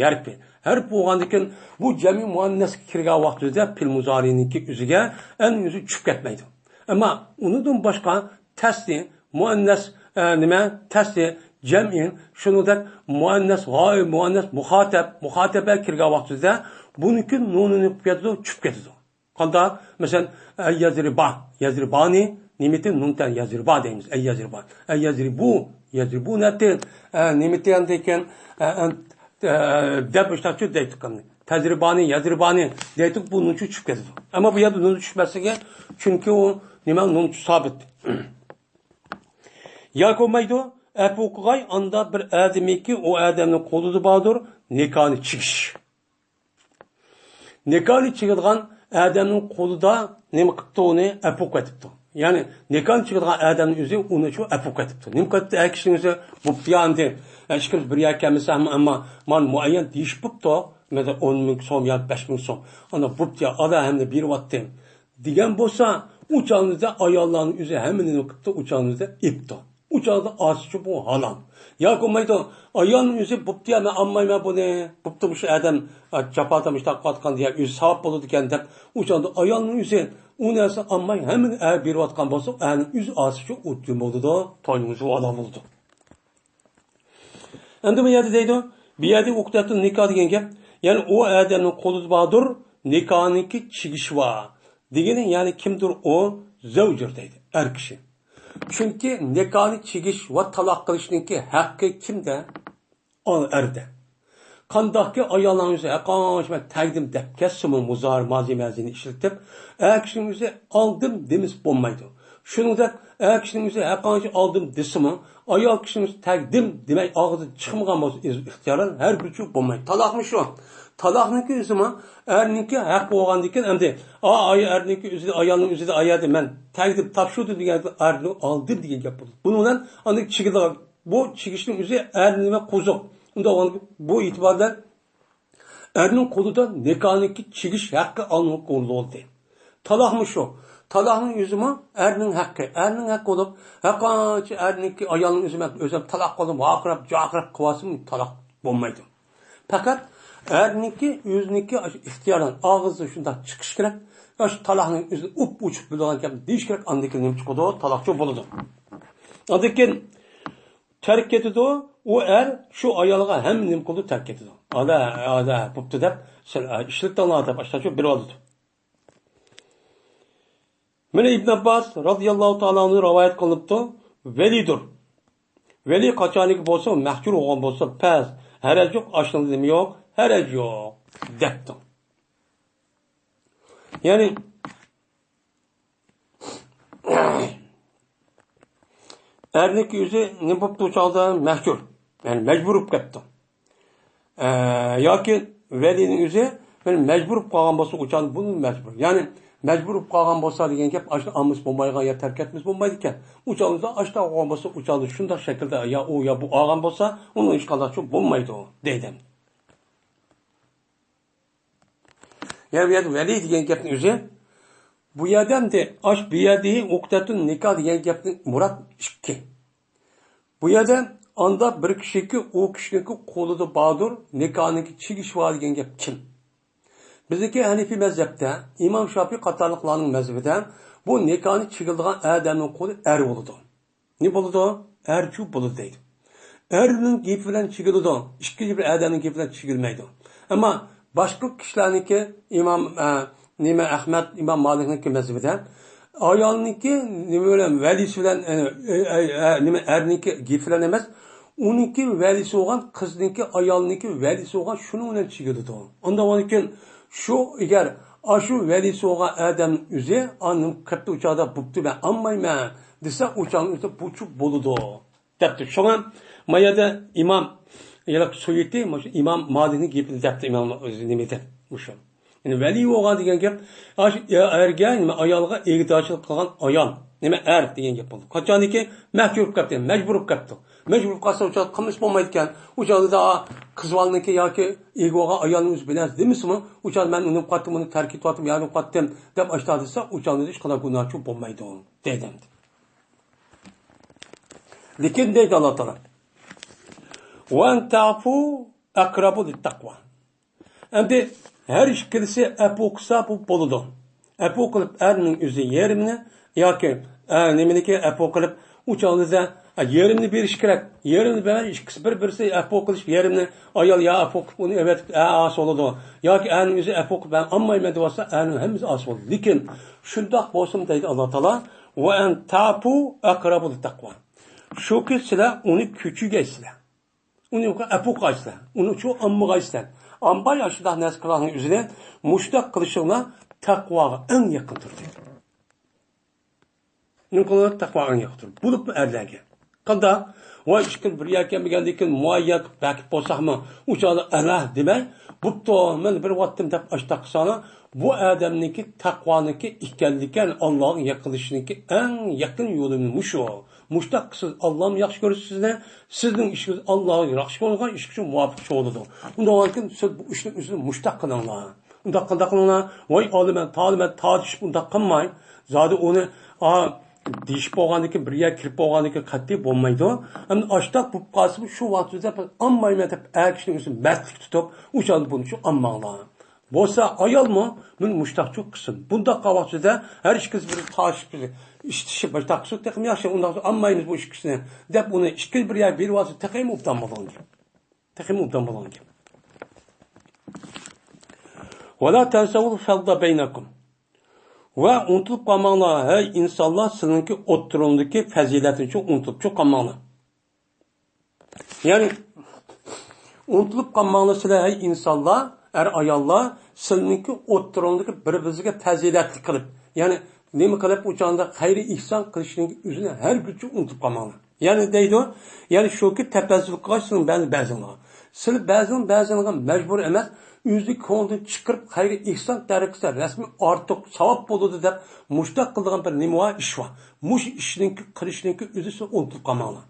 ھەرپى. ھەرپ بولغاندىكىن، بۇ جەمئىي مۇئەننەسكە كىرگەن ۋاقتىدا پېئىل مۇزارىنىڭكى ئۆزىگە ئەن ئۆزى چۈشۈپ كەتمەيدۇ. ئەمما ئۇنىڭدىن باشقا تەسلى مۇئەننەس، ئە، نېمە؟ تەسلى جەمئىي، شۇنىڭدەك مۇئەننەس غائىب، مۇئەننەس مۇخاتەب، مۇخاتەبە كىرگەن ۋاقتىدا بۇنىڭكى نۇنىنى قويۇپ كېتىدۇ، چۈشۈپ كېتىدۇ. قانداق؟ مەسىلەن، ئەييەزرىبا، يەزرىبانى، نېمىتى نۇن تەن يەزرىبا دەيمىز، ئەييەزرىبا. ئەييەزرىبۇ، يەزرىبۇ نەتى، ئە، نېمىتى ئەمدىكىن، ئە، ئە، ئە، دەپ ئىشلەتچۇ دەيتتۇق. تەزرىبانى، يەزرىبانى دەيتتۇق، بۇ نۇنچۇ چۈشۈپ كېتىدۇ. ئەمما بۇ يەردە نۇن چۈشمەسلىكى، چۈنكى ئۇ نېمە، نۇنچۇ سابىت. ياكى بولمايدۇ، ئەپۇ قىلغاي، ئاندا بىر ئادىمىكى، ئۇ ئادەمنىڭ قولىدا باردۇر، نىكاھنى چىگىش. نىكاھنى چىگىدىغان ئادەمنىڭ قولىدا نېمە قىپتۇ ئۇنى؟ ئەپۇ قىلىپتۇ. يەنى نىكاھنى چىگىدىغان ئادەمنىڭ ئۆزى ئۇنى شۇ ئەپۇ قىلىپتۇ. نېمە قىلىپتۇ؟ ئەر كىشىنىڭ ئۆزى بوپتۇ يا ئەمدى، ئە، ئىككىمىز بىر يەرگە كەلمىسە، ئەمما، ئەمما مانا مۇئەييەن دېيىشىپ بوپتۇ. مەسىلەن، ئون مىڭ سوم يا بەش مىڭ سوم. ئانا بوپتۇ يا، ئادا ھەمدە بېرىۋاتتىم دېگەن بولسا، ئۇ چاغنىدا ئاياللارنىڭ ئۆزى ھەممىنى نېمە قىپتۇ؟ ئۇ چاغنىدا ئېپتۇ. ئۇ چاغدا ئاسىچۇ بۇ ھالال. ياكى بولمايدۇ، ئايالنىڭ ئۆزى بوپتۇ يا، مەن ئالمايمەن بۇنى، بوپتۇ، مۇشۇ ئادەم، ئە، جاپا تارتىش تارتقاندا يا ئۆزى ساۋاب بولىدىكەن دەپ، ئۇ چاغدا ئايالنىڭ ئۆزى ئۇ نەرسىنى ئالماي، ھەممىنى ئەر بېرىۋاتقان بولسا، ئەرنىڭ ئۆزى ئاسىچۇ ئۇ جۈم بولىدۇ، توينىڭ ئۆزى ھالال بولىدۇ. ئەمدى بۇ يەردە دەيدۇ، بۇ يەردە ئۇقدەتۇن نىكاھ دېگەن گەپ، يەنى ئۇ ئادەمنىڭ قولىدا باردۇر، نىكاھنىڭكى چىگىشى بار دېگىنى، يەنى كىمدۇر ئۇ؟ زەۋجۇر دەيدۇ، ئەر كىشى. چۈنكى نىكاھنى چىگىش ۋە تالاق قىلىشنىڭكى ھەققى كىمدە؟ ئا-، ئەردە. قانداقكى ئايالنىڭ ئۆزى ھەققانچە مەن تەگدىم دەپ كەتسىمۇ، مۇزارى مازى مەزىنى ئىشلىتىپ، ئەر كىشىنىڭ ئۆزى ئالدىم دېمىسە بولمايدۇ. شۇنىڭدەك ئەر كىشىنىڭ ئۆزى ھەققانچە ئالدىم دېسىمۇ، ئايال كىشىنىڭ ئۆزى تەگدىم دېمەي ئاغزىدىن چىقمىغان بولسا، ئىز-، ئىختىيارەن ھەر بىر چۈ بولمايدۇ. تالاقمۇ شۇ. تالاقنىڭكى ئۆزىمۇ ئەرنىڭكى ھەققى بولغاندىكىن، ئەمدى ئا-، ئاي-، ئەرنىڭكى ئۆزى، ئايالنىڭ ئۆزىدە ئايالدا مەن تەگدىم، تاپشۇردۇم دېگەن، ئەرنى ئالدىم دېگەن گەپ بولىدۇ. بۇنىڭ بىلەن ئاندىن چىگىدىغان بۇ چىگىشنىڭ ئۆزى ئەرنىڭ نېمە قوزۇق. ئۇنداق بولغاندا بۇ ئېتىبار بىلەن ئەرنىڭ قولىدا نىكاھنىڭكى چىگىش ھەققى ئالنىڭ قولىدا بولدى. تالاقمۇ شۇ. تالاقنىڭ ئۆزىمۇ ئەرنىڭ ھەققى. ئەرنىڭ ھەققى بولۇپ، ھەرقانچە ئەرنىڭكى ئايالنىڭ ئۆزى مەن ئۆزۈم تالاق قىلدىم، ۋارقىراپ، جارقىراپ قىلىۋالسىمۇ تالاق بولمايدۇ. پەقەت ئەرنىڭكى ئۆزىنىڭكى ئاشۇ ئىختىيارىدىن ئاغزىدىن شۇنداق چىقىشى كېرەك. ئاشۇ تالاقنىڭ ئۆزىنى ئوپئوچۇق بىلىدىغان گەپنى دېيىشى كېرەك. ئاندىن كېيىن نېمە چىقىدۇ؟ تالاقچۇ بولىدۇ. ئاندىن كېيىن تەرك كېتىدۇ. ئۇ ئەر شۇ ئايالغا ھەممە نېمە قىلىدۇ، تەرك كېتىدۇ. ئادا، ئادا، بوپتۇ دەپ، سەن، ئا، ئىشلىتىڭلار دەپ ئاشتاچۇ بېرىۋالىدۇ. مانا ئىبن ئابباس رازىياللاھۇ تائالا ئەنھۇ رىۋايەت قىلىنىپتۇ، ۋەلىدۇر. ۋەلى قاچانكى بولسا، مەھجۇر بولغان بولسا، پەس، ھەرەج يوق، ئاشۇنىڭدا نېمە يوق؟ ھەرەج يوق، دەپتۇ. يەنى، ئەرنىڭكى ئۆزى نېمە بوپتۇ ئۇ چاغدا؟ مەھجۇر. يەنى مەجبۇر بولۇپ كەپتۇ. ئە، ياكى ۋەلىنىڭ ئۆزى بىر مەجبۇر بولۇپ قالغان بولسا، ئۇ چاغدا بۇنى مەجبۇر. يەنى مەجبۇر بولۇپ قالغان بولسا دېگەن گەپ، ئاشۇنى ئالمىسا بولمايدىغان يا تەرك ئەتمىسە بولمايدىكەن. ئۇ چاغدا ئاشتا قالغان بولسا، ئۇ چاغدا شۇنداق شەكىلدە يا ئۇ يا بۇ ئالغان بولسا، ئۇنىڭ ھېچقانداق چۈشى بولمايدۇ، دەيدۇ. يەنى بۇ يەردە ۋەلى دېگەن گەپنىڭ ئۆزى، بۇ يەردە ئەمدى ئاش بۇ يەردىكى ئۇقدەتۇن نىكاھ دېگەن گەپنىڭ مۇراد ئىككى. بۇ يەردە ئاندا بىر كىشىكى، ئۇ كىشىنىڭكى قولىدا باردۇر، نىكاھنىڭكى چىگىشى بار دېگەن گەپ كىم؟ بىزنىڭكى ھەنىفىي مەزھەپتە ئىمام شافىئى قاتارلىقلارنىڭ مەزھىپىدە بۇ نىكاھنى چىگىلىدىغان ئادەمنىڭ قولى ئەر بولىدۇ. نېمە بولىدۇ؟ ئەرچۇ بولىدۇ دەيدۇ. ئەرنىڭ گېپى بىلەن چىگىلىدۇ. ئىككىنچى بىر ئادەمنىڭ گېپى بىلەن چىگىلمەيدۇ. ئەمما باشقا كىشىلەرنىڭكى ئىمام، ئە، نېمە، ئەخمەت، ئىمام مالىكنىڭكى مەزھىپىدە ئايالنىڭكى نېمە بىلەن، ۋەلىسى بىلەن، ئە، ئە، ئە، ئە، نېمە، ئەرنىڭكى گېپى بىلەن ئەمەس، ئۇنىڭكى ۋەلىسى بولغان، قىزنىڭكى، ئايالنىڭكى ۋەلىسى بولغان، شۇنىڭ بىلەن چىگىلىدۇ. ئۇنداق بولغاندىكىن شۇ، ئەگەر ئاشۇ ۋەلىسى بولغان ئادەم ئۆزى ئاندىن قېپتۇ ئۇ چاغدا بوپتۇ، مەن ئالمايمەن دېسە، ئۇ چاغنىڭ ئۆزىدە بۇچۇ بولىدۇ. دەپتۇ. شۇڭا ما يەردە ئىمام، يەنە سۇيۇتى، مۇشۇ ئىمام مالىنىڭ گېپىنى دەپتۇ، ئىمام ئۆزى نېمە دەپ مۇشۇ. يەنى ۋەلى بولغان دېگەن گەپ، ئاش-، ئەرگە، نېمە، ئايالغا ئىگىدارچىلىق قىلغان ئايال، نېمە، ئەر دېگەن گەپ بولىدۇ. قاچانكى مەھجۇر بولۇپ كەپتۇ، مەجبۇر بولۇپ كەپتۇ. مەجبۇر بولۇپ قالسا، ئۇ چاغدا قىلمىسا بولمايدىكەن. ئۇ چاغدا قىز بالىنىڭكى ياكى ئىگە بولغان ئايالنىڭ ئۆزى بىلەن دېمىسىمۇ، ئۇ چاغدا مەن ئۇنى قاتتىم، ئۇنى تەرك ئېتىۋاتتىم، يا ئۇنى قاتتىم دەپ ئاشتا دېسە، ئۇ چاغدا ھېچقانداق گۇناھچۇ بولمايدۇ، دەيدۇ. لېكىن دەيدۇ ئاللا تائالا، «وأن تعفوا أقرب للتقوى.» ئەمدى ھەر ئىككىلىسى ئەپۇ قىلسا، بۇ بولىدۇ. ئەپۇ قىلىپ، ئەرنىڭ ئۆزى يېرىمنى ياكى، ئە، نېمىنىكى ئەپۇ قىلىپ، ئۇ چاغدا، ئە، يېرىمنى بېرىش كېرەك. يېرىمنى بەرمەي، ئىككىسى بىر-بىرسى ئەپۇ قىلىشىپ، يېرىمنى ئايال يا ئەپۇ قىلىپ، ئۇنى ئەۋەتىپ، ئە، ئاسىي بولىدۇ. ياكى ئەرنىڭ ئۆزى ئەپۇ قىلىپ، مەن ئالمايمەن دېۋاتسا، ئەرنىڭ ھەممىسى ئاسىي بولىدۇ. لېكىن شۇنداق بولسىمۇ دەيدۇ ئاللا تائالا، «وأن تعفوا أقرب للتقوى.» شۇكى سىلەر ئۇنى كۆچۈرگەيسىلەر. ئۇنى ئەپۇ قىلغايسىلەر. ئۇنى شۇ ئالمىغايسىلەر. ئالماي ئاشۇنداق نەرسە قىلغاننىڭ ئۆزىنى مۇشۇنداق قىلىشىڭلار تەقۋاغا ئەڭ يېقىنتۇر دەيدۇ. نېمە قىلىدۇ؟ تەقۋا ئەڭ يېقىنتۇر. بولۇپمۇ ئەرلەرگە. قانداق؟ ۋاي، ئىككىمىز بىر يەرگە كەلمىگەندىن كېيىن مۇئەييەن بەكىپ بولساقمۇ، ئۇ چاغدا ئەنە دېمەي، بوپتۇ، مەن بېرىۋاتتىم دەپ ئاشتاق قىلساڭلار، بۇ ئادەمنىڭكى تەقۋانىڭكى ئىكەنلىكى، ئاللاغا يېقىنلىشىشنىڭكى ئەڭ يېقىن يولى مۇشۇ. مۇشتاق قىلسىڭىز، ئاللام ياخشى كۆرسە سىزنى، سىزنىڭ ئىشىڭىز ئاللاغا ياخشى بولغان ئىش ئۈچۈن مۇۋاپىق چۈشۈۋالىدۇ. ئۇنداق بولغاندىكىن سىز بۇ ئىشنىڭ ئۆزىنى مۇشتاق قىلىڭلار. ئۇنداق قىلداق قىلىڭلار، ۋاي ئالىمەن، تالىمەن، تارتىشىپ ئۇنداق قىلماي، زادى ئۇنى، ئا، دېيىشىپ بولغاندىن كېيىن، بىر يەرگە كىرىپ بولغاندىن كېيىن قەتئىي بولمايدۇ. ئەمدى ئاشتاق بولۇپ قالسىمۇ، شۇ ۋاقىتتا بىز ئالمايمەن دەپ، ئەر كىشىنىڭ ئۆزىنى مەستلىك تۇتۇپ، ئۇ چاغدا بۇنى شۇ ئالماڭلار. بولسا ئايالمۇ بۇنى مۇشتاقچۇ قىلسۇن. بۇنداق قىلغان ۋاقتىدا ھەر ئىككىسى بىر تاشىشىپ، ئىشتىشىپ، مۇشتاق قىلسۇن، تېخىمۇ ياخشى. ئۇنداق ئالمايمىز بۇ ئىككىسىنى دەپ، ئۇنى ئىككىنى بىر يەرگە بېرىۋالسا، تېخىمۇ ئوبدان بولغان گەپ. تېخىمۇ ئوبدان بولغان گەپ. ولا تنسوا الفضل بينكم. ۋە ئۇنتۇلۇپ قالماڭلار، ھەي ئىنسانلار، سىلىنكى ئوتتۇرىڭدىكى پەزىلەتنىچۇ ئۇنتۇلۇپچۇ قالماڭلار. يەنى، ئۇنتۇلۇپ قالماڭلار سىلەر، ھەي ئىنسانلار، ئەر-ئاياللار، سىلىنكى ئوتتۇرىڭدىكى بىر-بىرىگە پەزىلەتلىك قىلىپ، يەنى نېمە قىلىپ، ئۇ چاغدا خەير-ئېھسان قىلىشنىڭ ئۆزىنى ھەرگىزچە ئۇنتۇپ قالماڭلار. يەنى دەيدۇ، يەنى شۇكى، تەپەززۇل قىلغاچ سىلەر بەزى بەزىڭلارغا. سىلەر بەزىڭ بەزىڭلارغا مەجبۇر ئەمەس، ئۆزى كۆڭلىدىن چىقىرىپ، خەير-ئېھسان تەرىقىسىدە رەسمىي ئارتۇق ساۋاب بولىدۇ دەپ مۇشتاق قىلىدىغان بىر نېمە بار، ئىش بار. مۇشۇ ئىشنىڭكى، قىلىشنىڭكى ئۆزى سىلەر ئۇنتۇپ قالماڭلار.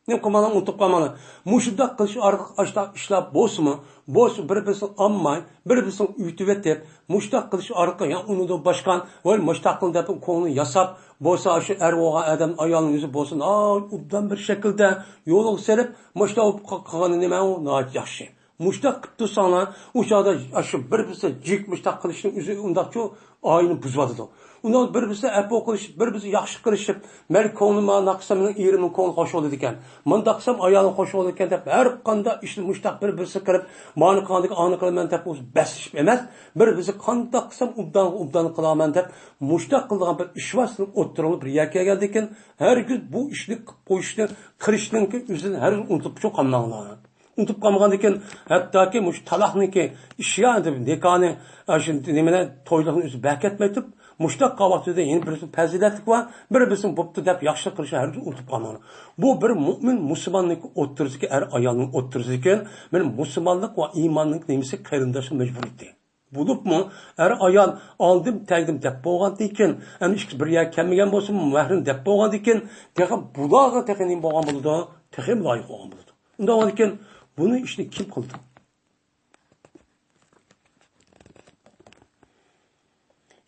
نېمە قىلماڭلار، ئۇنتۇپ قالماڭلار. مۇشۇنداق قىلىش ئارقىلىق ئاشۇنداق ئىشلار بولسىمۇ، بولسا بىر-بىرسىنى ئالماي، بىر-بىرسىنى ئۆتۈۋېتىپ، مۇشۇنداق قىلىش ئارقىلىق يا ئۇنىڭدىن باشقا، ۋاي مۇشۇنداق قىل دەپ كۆڭلىنى ياساپ، بولسا شۇ ئەر بولغان ئادەم ئايالنىڭ يۈزى بولسا ناھايىتى ئوبدان بىر شەكىلدە يولغا سېلىپ، مۇشۇنداق بولۇپ قا-، قالغىنى نېمە ئۇ؟ ناھايىتى ياخشى. مۇشتاق قىپتۇ ساڭا، ئۇ چاغدا ئاشۇ بىر بىرسى جىق مۇشتاق قىلىشنىڭ ئۆزى ئۇنداقچۇ ئائىلىنى بۇزۇۋاتىدۇ. ئۇنىڭ بىر بىرسى ئەپۇ قىلىش، بىر بىرسى ياخشى قىلىشىپ، مەن كۆڭلۈم مانا قىلسام مېنىڭ ئېرىمنىڭ كۆڭلى خوش بولىدىكەن، مۇنداق قىلسام ئايالىم خوش بولىدىكەن دەپ ھەر قانداق ئىشنى مۇشتاق بىر بىرسى قىلىپ، مانى قىلغاندىكىن ئانى قىلىمەن دەپ بەسلىشىپ ئەمەس، بىر بىرسى قانداق قىلسام ئوبدانغا ئوبدان قىلارمەن دەپ مۇشتاق قىلىدىغان بىر ئىش بار سىزنىڭ ئوتتۇرىڭىز بىر يەرگە كەلگەندىكىن، ھەرگىز بۇ ئىشنى قىلىپ قويۇشنى، قىلىشنىڭكى ئۆزىنى ھەرگىز ئۇنتۇپچۇ قالماڭلار. ئۇنتۇپ قالمىغاندىكىن، ھەتتاكى مۇشۇ تالاقنىكى ئىشى يا دەپ نىكاھنى، ئاشۇ نېمىنى، تويلۇقنى ئۆزى بەكەتمەيتتۇق. مۇشتاق قالغان ۋاقتىدا يەنە بىرسى پەزىلەتلىك بار، بىر بىرسىنى بوپتۇ دەپ ياخشىلىق قىلىشنى ھەرگىز ئۇنتۇپ قالماڭلار. بۇ بىر مۆمىن مۇسۇلماننىڭ ئوتتۇرىسىدىكى، ئەر ئايالنىڭ ئوتتۇرىسىدىكى بىر مۇسۇلمانلىق ۋە ئىماننىڭ نېمىسى، قېرىنداشلىق مەجبۇرىيىتى. بولۇپمۇ ئەر ئايال ئالدىم تەگدىم دەپ بولغاندىن كېيىن، ئەمدى ئىككىسى بىر يەرگە كەلمىگەن بولسىمۇ، مەھرىم دەپ بولغاندىن كېيىن، تېخى بۇلارغا تېخى نېمە بولغان بولىدۇ؟ تېخىمۇ لايىق بولغان بولىدۇ. ئۇنداق بولغاندىكىن بۇنى ئىشنى كىم قىلدى؟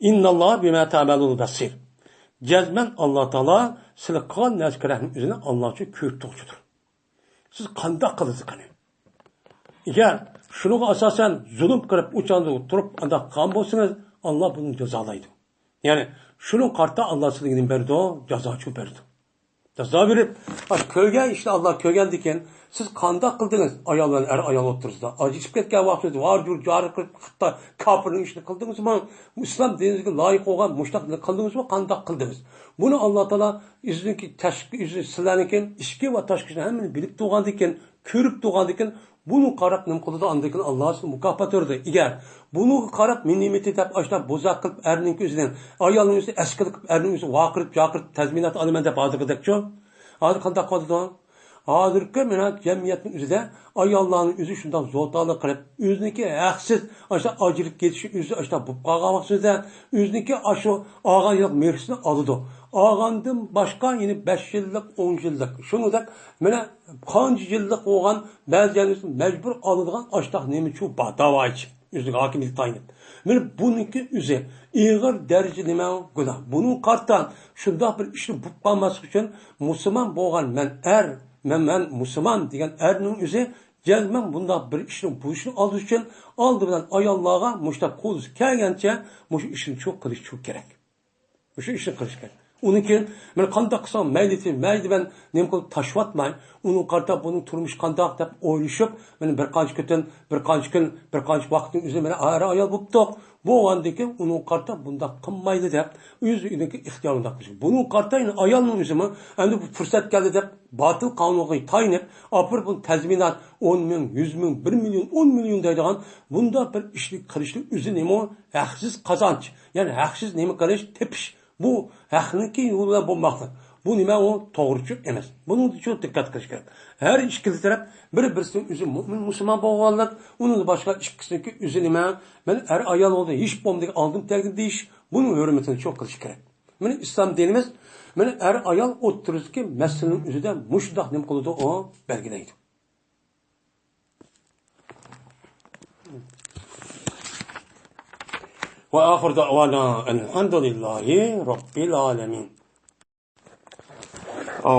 ئىنناللاھە بىما تەئمەلۇنە بەسىر. جەزمەن ئاللا تائالا سىلەر قىلغان نەرسە كېرەكنى ئۆزىنى ئاللا ئۈچۈن كۆرۈپ تۇرغۇچىدۇر. سىز قانداق قىلىسىز قېنى؟ ئەگەر شۇنىڭغا ئاساسەن زۇلۇم قىلىپ، ئۇ چاغدا تۇرۇپ ئانداق قىلغان بولسىڭىز، ئاللا بۇنى جازالايدۇ. يەنى شۇنىڭغا قارىتا ئاللا سىزگە نېمە بېرىدۇ؟ جازاچۇ بەردى. جازا بېرىپ، ئاشۇ كۆرگەن ئىشنى ئاللا كۆرگەندىكىن، سىز قانداق قىلدىڭىز؟ ئايال بىلەن ئەر ئايال ئوتتۇرىسىدا ئاجرىشىپ كەتكەن ۋاقتىدا ۋار جۇر جارى قىلىپ، خىتاي كاپىرنىڭ ئىشىنى قىلدىڭىزمۇ؟ ئىسلام دىنىگە لايىق بولغان مۇشۇنداق قىلدىڭىزمۇ؟ قانداق قىلدىڭىز؟ بۇنى ئاللا تائالا ئۆزىنىڭكى تاشقى، ئۆزى سىلەرنىڭكى ئىچكى ۋە تاشقى ئىشنى ھەممىنى بىلىپ تۇرغاندىكىن، كۆرۈپ تۇرغاندىكىن، بۇنىڭغا قاراپ نېمە قىلىدۇ؟ ئاندىن كېيىن ئاللا سىزگە مۇكاپات بېرىدۇ. ئەگەر بۇنىڭغا قاراپ مېنى نېمىتى دەپ ئاشۇنداق بوزەك قىلىپ ئەرنىڭكى ئۆزىنى، ئايالنىڭ ئۆزىنى ئەسكىلىك قىلىپ ئەرنىڭ ئۆزىنى ۋارقىراپ جارقىراپ تەزمىنات ئالىمەن دەپ ھازىرقىدەكچۇ؟ ھازىر قانداق قىلىدۇ؟ ھازىرقى مانا جەمئىيەتنىڭ ئۆزىدە ئاياللارنىڭ ئۆزى شۇنداق زوتالىق قىلىپ، ئۆزىنىڭكى ھەقسىز ئاشۇنداق ئاجرىلىپ كېتىشى ئۆزى ئاشۇنداق بولۇپ قالغان ۋاقتىدا، ئۆزىنىڭكى ئاشۇ ئالغان يىللىق مېھرىسىنى ئالىدۇ. ئالغاندىن باشقا يەنە بەش يىللىق، ئون يىللىق، شۇنىڭدەك مانا قانچە يىللىق بولغان بەزى يەرلەردە مەجبۇر ئالىدىغان ئاشۇنداق نېمىچۇ بار، داۋايچى. ئۆزىگە ھاكىمىيەت تايىنىپ. مانا بۇنىڭكى ئۆزى ئېغىر دەرىجىدە نېمە؟ گۇناھ. بۇنىڭغا قارىتا شۇنداق بىر ئىشنى بولۇپ قالماسلىق ئۈچۈن مۇسۇلمان بولغان مەن ئەر، مەن، مەن مۇسۇلمان دېگەن ئەرنىڭ ئۆزى جەزمەن بۇنداق بىر ئىشنىڭ بولۇشىنى ئالدى ئۈچۈن ئالدى بىلەن ئاياللارغا مۇشۇنداق قولىسى كەلگەنچە مۇشۇ ئىشنى شۇ قىلىش شۇ كېرەك. مۇشۇ ئىشنى قىلىش كېرەك. ئۇنىڭ كېيىن مەن قانداق قىلسام مەيلى، مەيلى دېمەي نېمە قىلىپ تاشلىۋاتماي، ئۇنىڭ قارىتا بۇنىڭ تۇرمۇشى قانداق دەپ ئويلىشىپ، مانا بىر قانچە كۈن، بىر قانچە كۈن، بىر قانچە ۋاقىتنىڭ ئۆزىدە مانا ئەر ئايال بوپتۇق. بولغاندىن كېيىن ئۇنىڭ قارىتا بۇنداق قىلمايلى دەپ، ئۆز ئۆزىنىڭكى ئىختىيارى ئۇنداق قىلىش. بۇنىڭ قارىتا يەنە ئايالنىڭ ئۆزىمۇ ئەمدى بۇ پۇرسەت كەلدى دەپ، باتىل قانۇنغا تايىنىپ، ئاپىرىپ بۇنى تەزمىنات ئون مىڭ، يۈز مىڭ، بىر مىليون، ئون مىليون دەيدىغان بۇنداق بىر ئىشنى قىلىشنىڭ ئۆزى نېمە؟ ھەقسىز قازانچ. يەنى ھەقسىز نېمە قىلىش؟ تېپىش. بۇ ھەقنىڭكى يولى بىلەن بولماقلىق. بۇ نېمە؟ ئۇ توغرىچۇ ئەمەس. بۇنىڭدا چوڭ دىققەت قىلىش كېرەك. ھەر ئىككىلى تەرەپ بىر-بىرسىنىڭ ئۆزى مۆمىن مۇسۇلمان بولغانلىق، ئۇنىڭدىن باشقا ئىككىسىنىڭكى ئۆزى نېمە؟ مەن ئەر ئايال بولدى، ھېچ بولمىدى، ئالدىم تەگدىم دېيىش، بۇنىڭ ھۆرمىتىنى چوڭ قىلىش كېرەك. مانا ئىسلام دىنىمىز مانا ئەر ئايال ئوتتۇرىسىدىكى مەسىلىنىڭ ئۆزىدە مۇشۇنداق نېمە قىلىدۇ، ئۇ بەلگىلەيدۇ. وآخر دعوانا أن الحمد لله رب العالمين.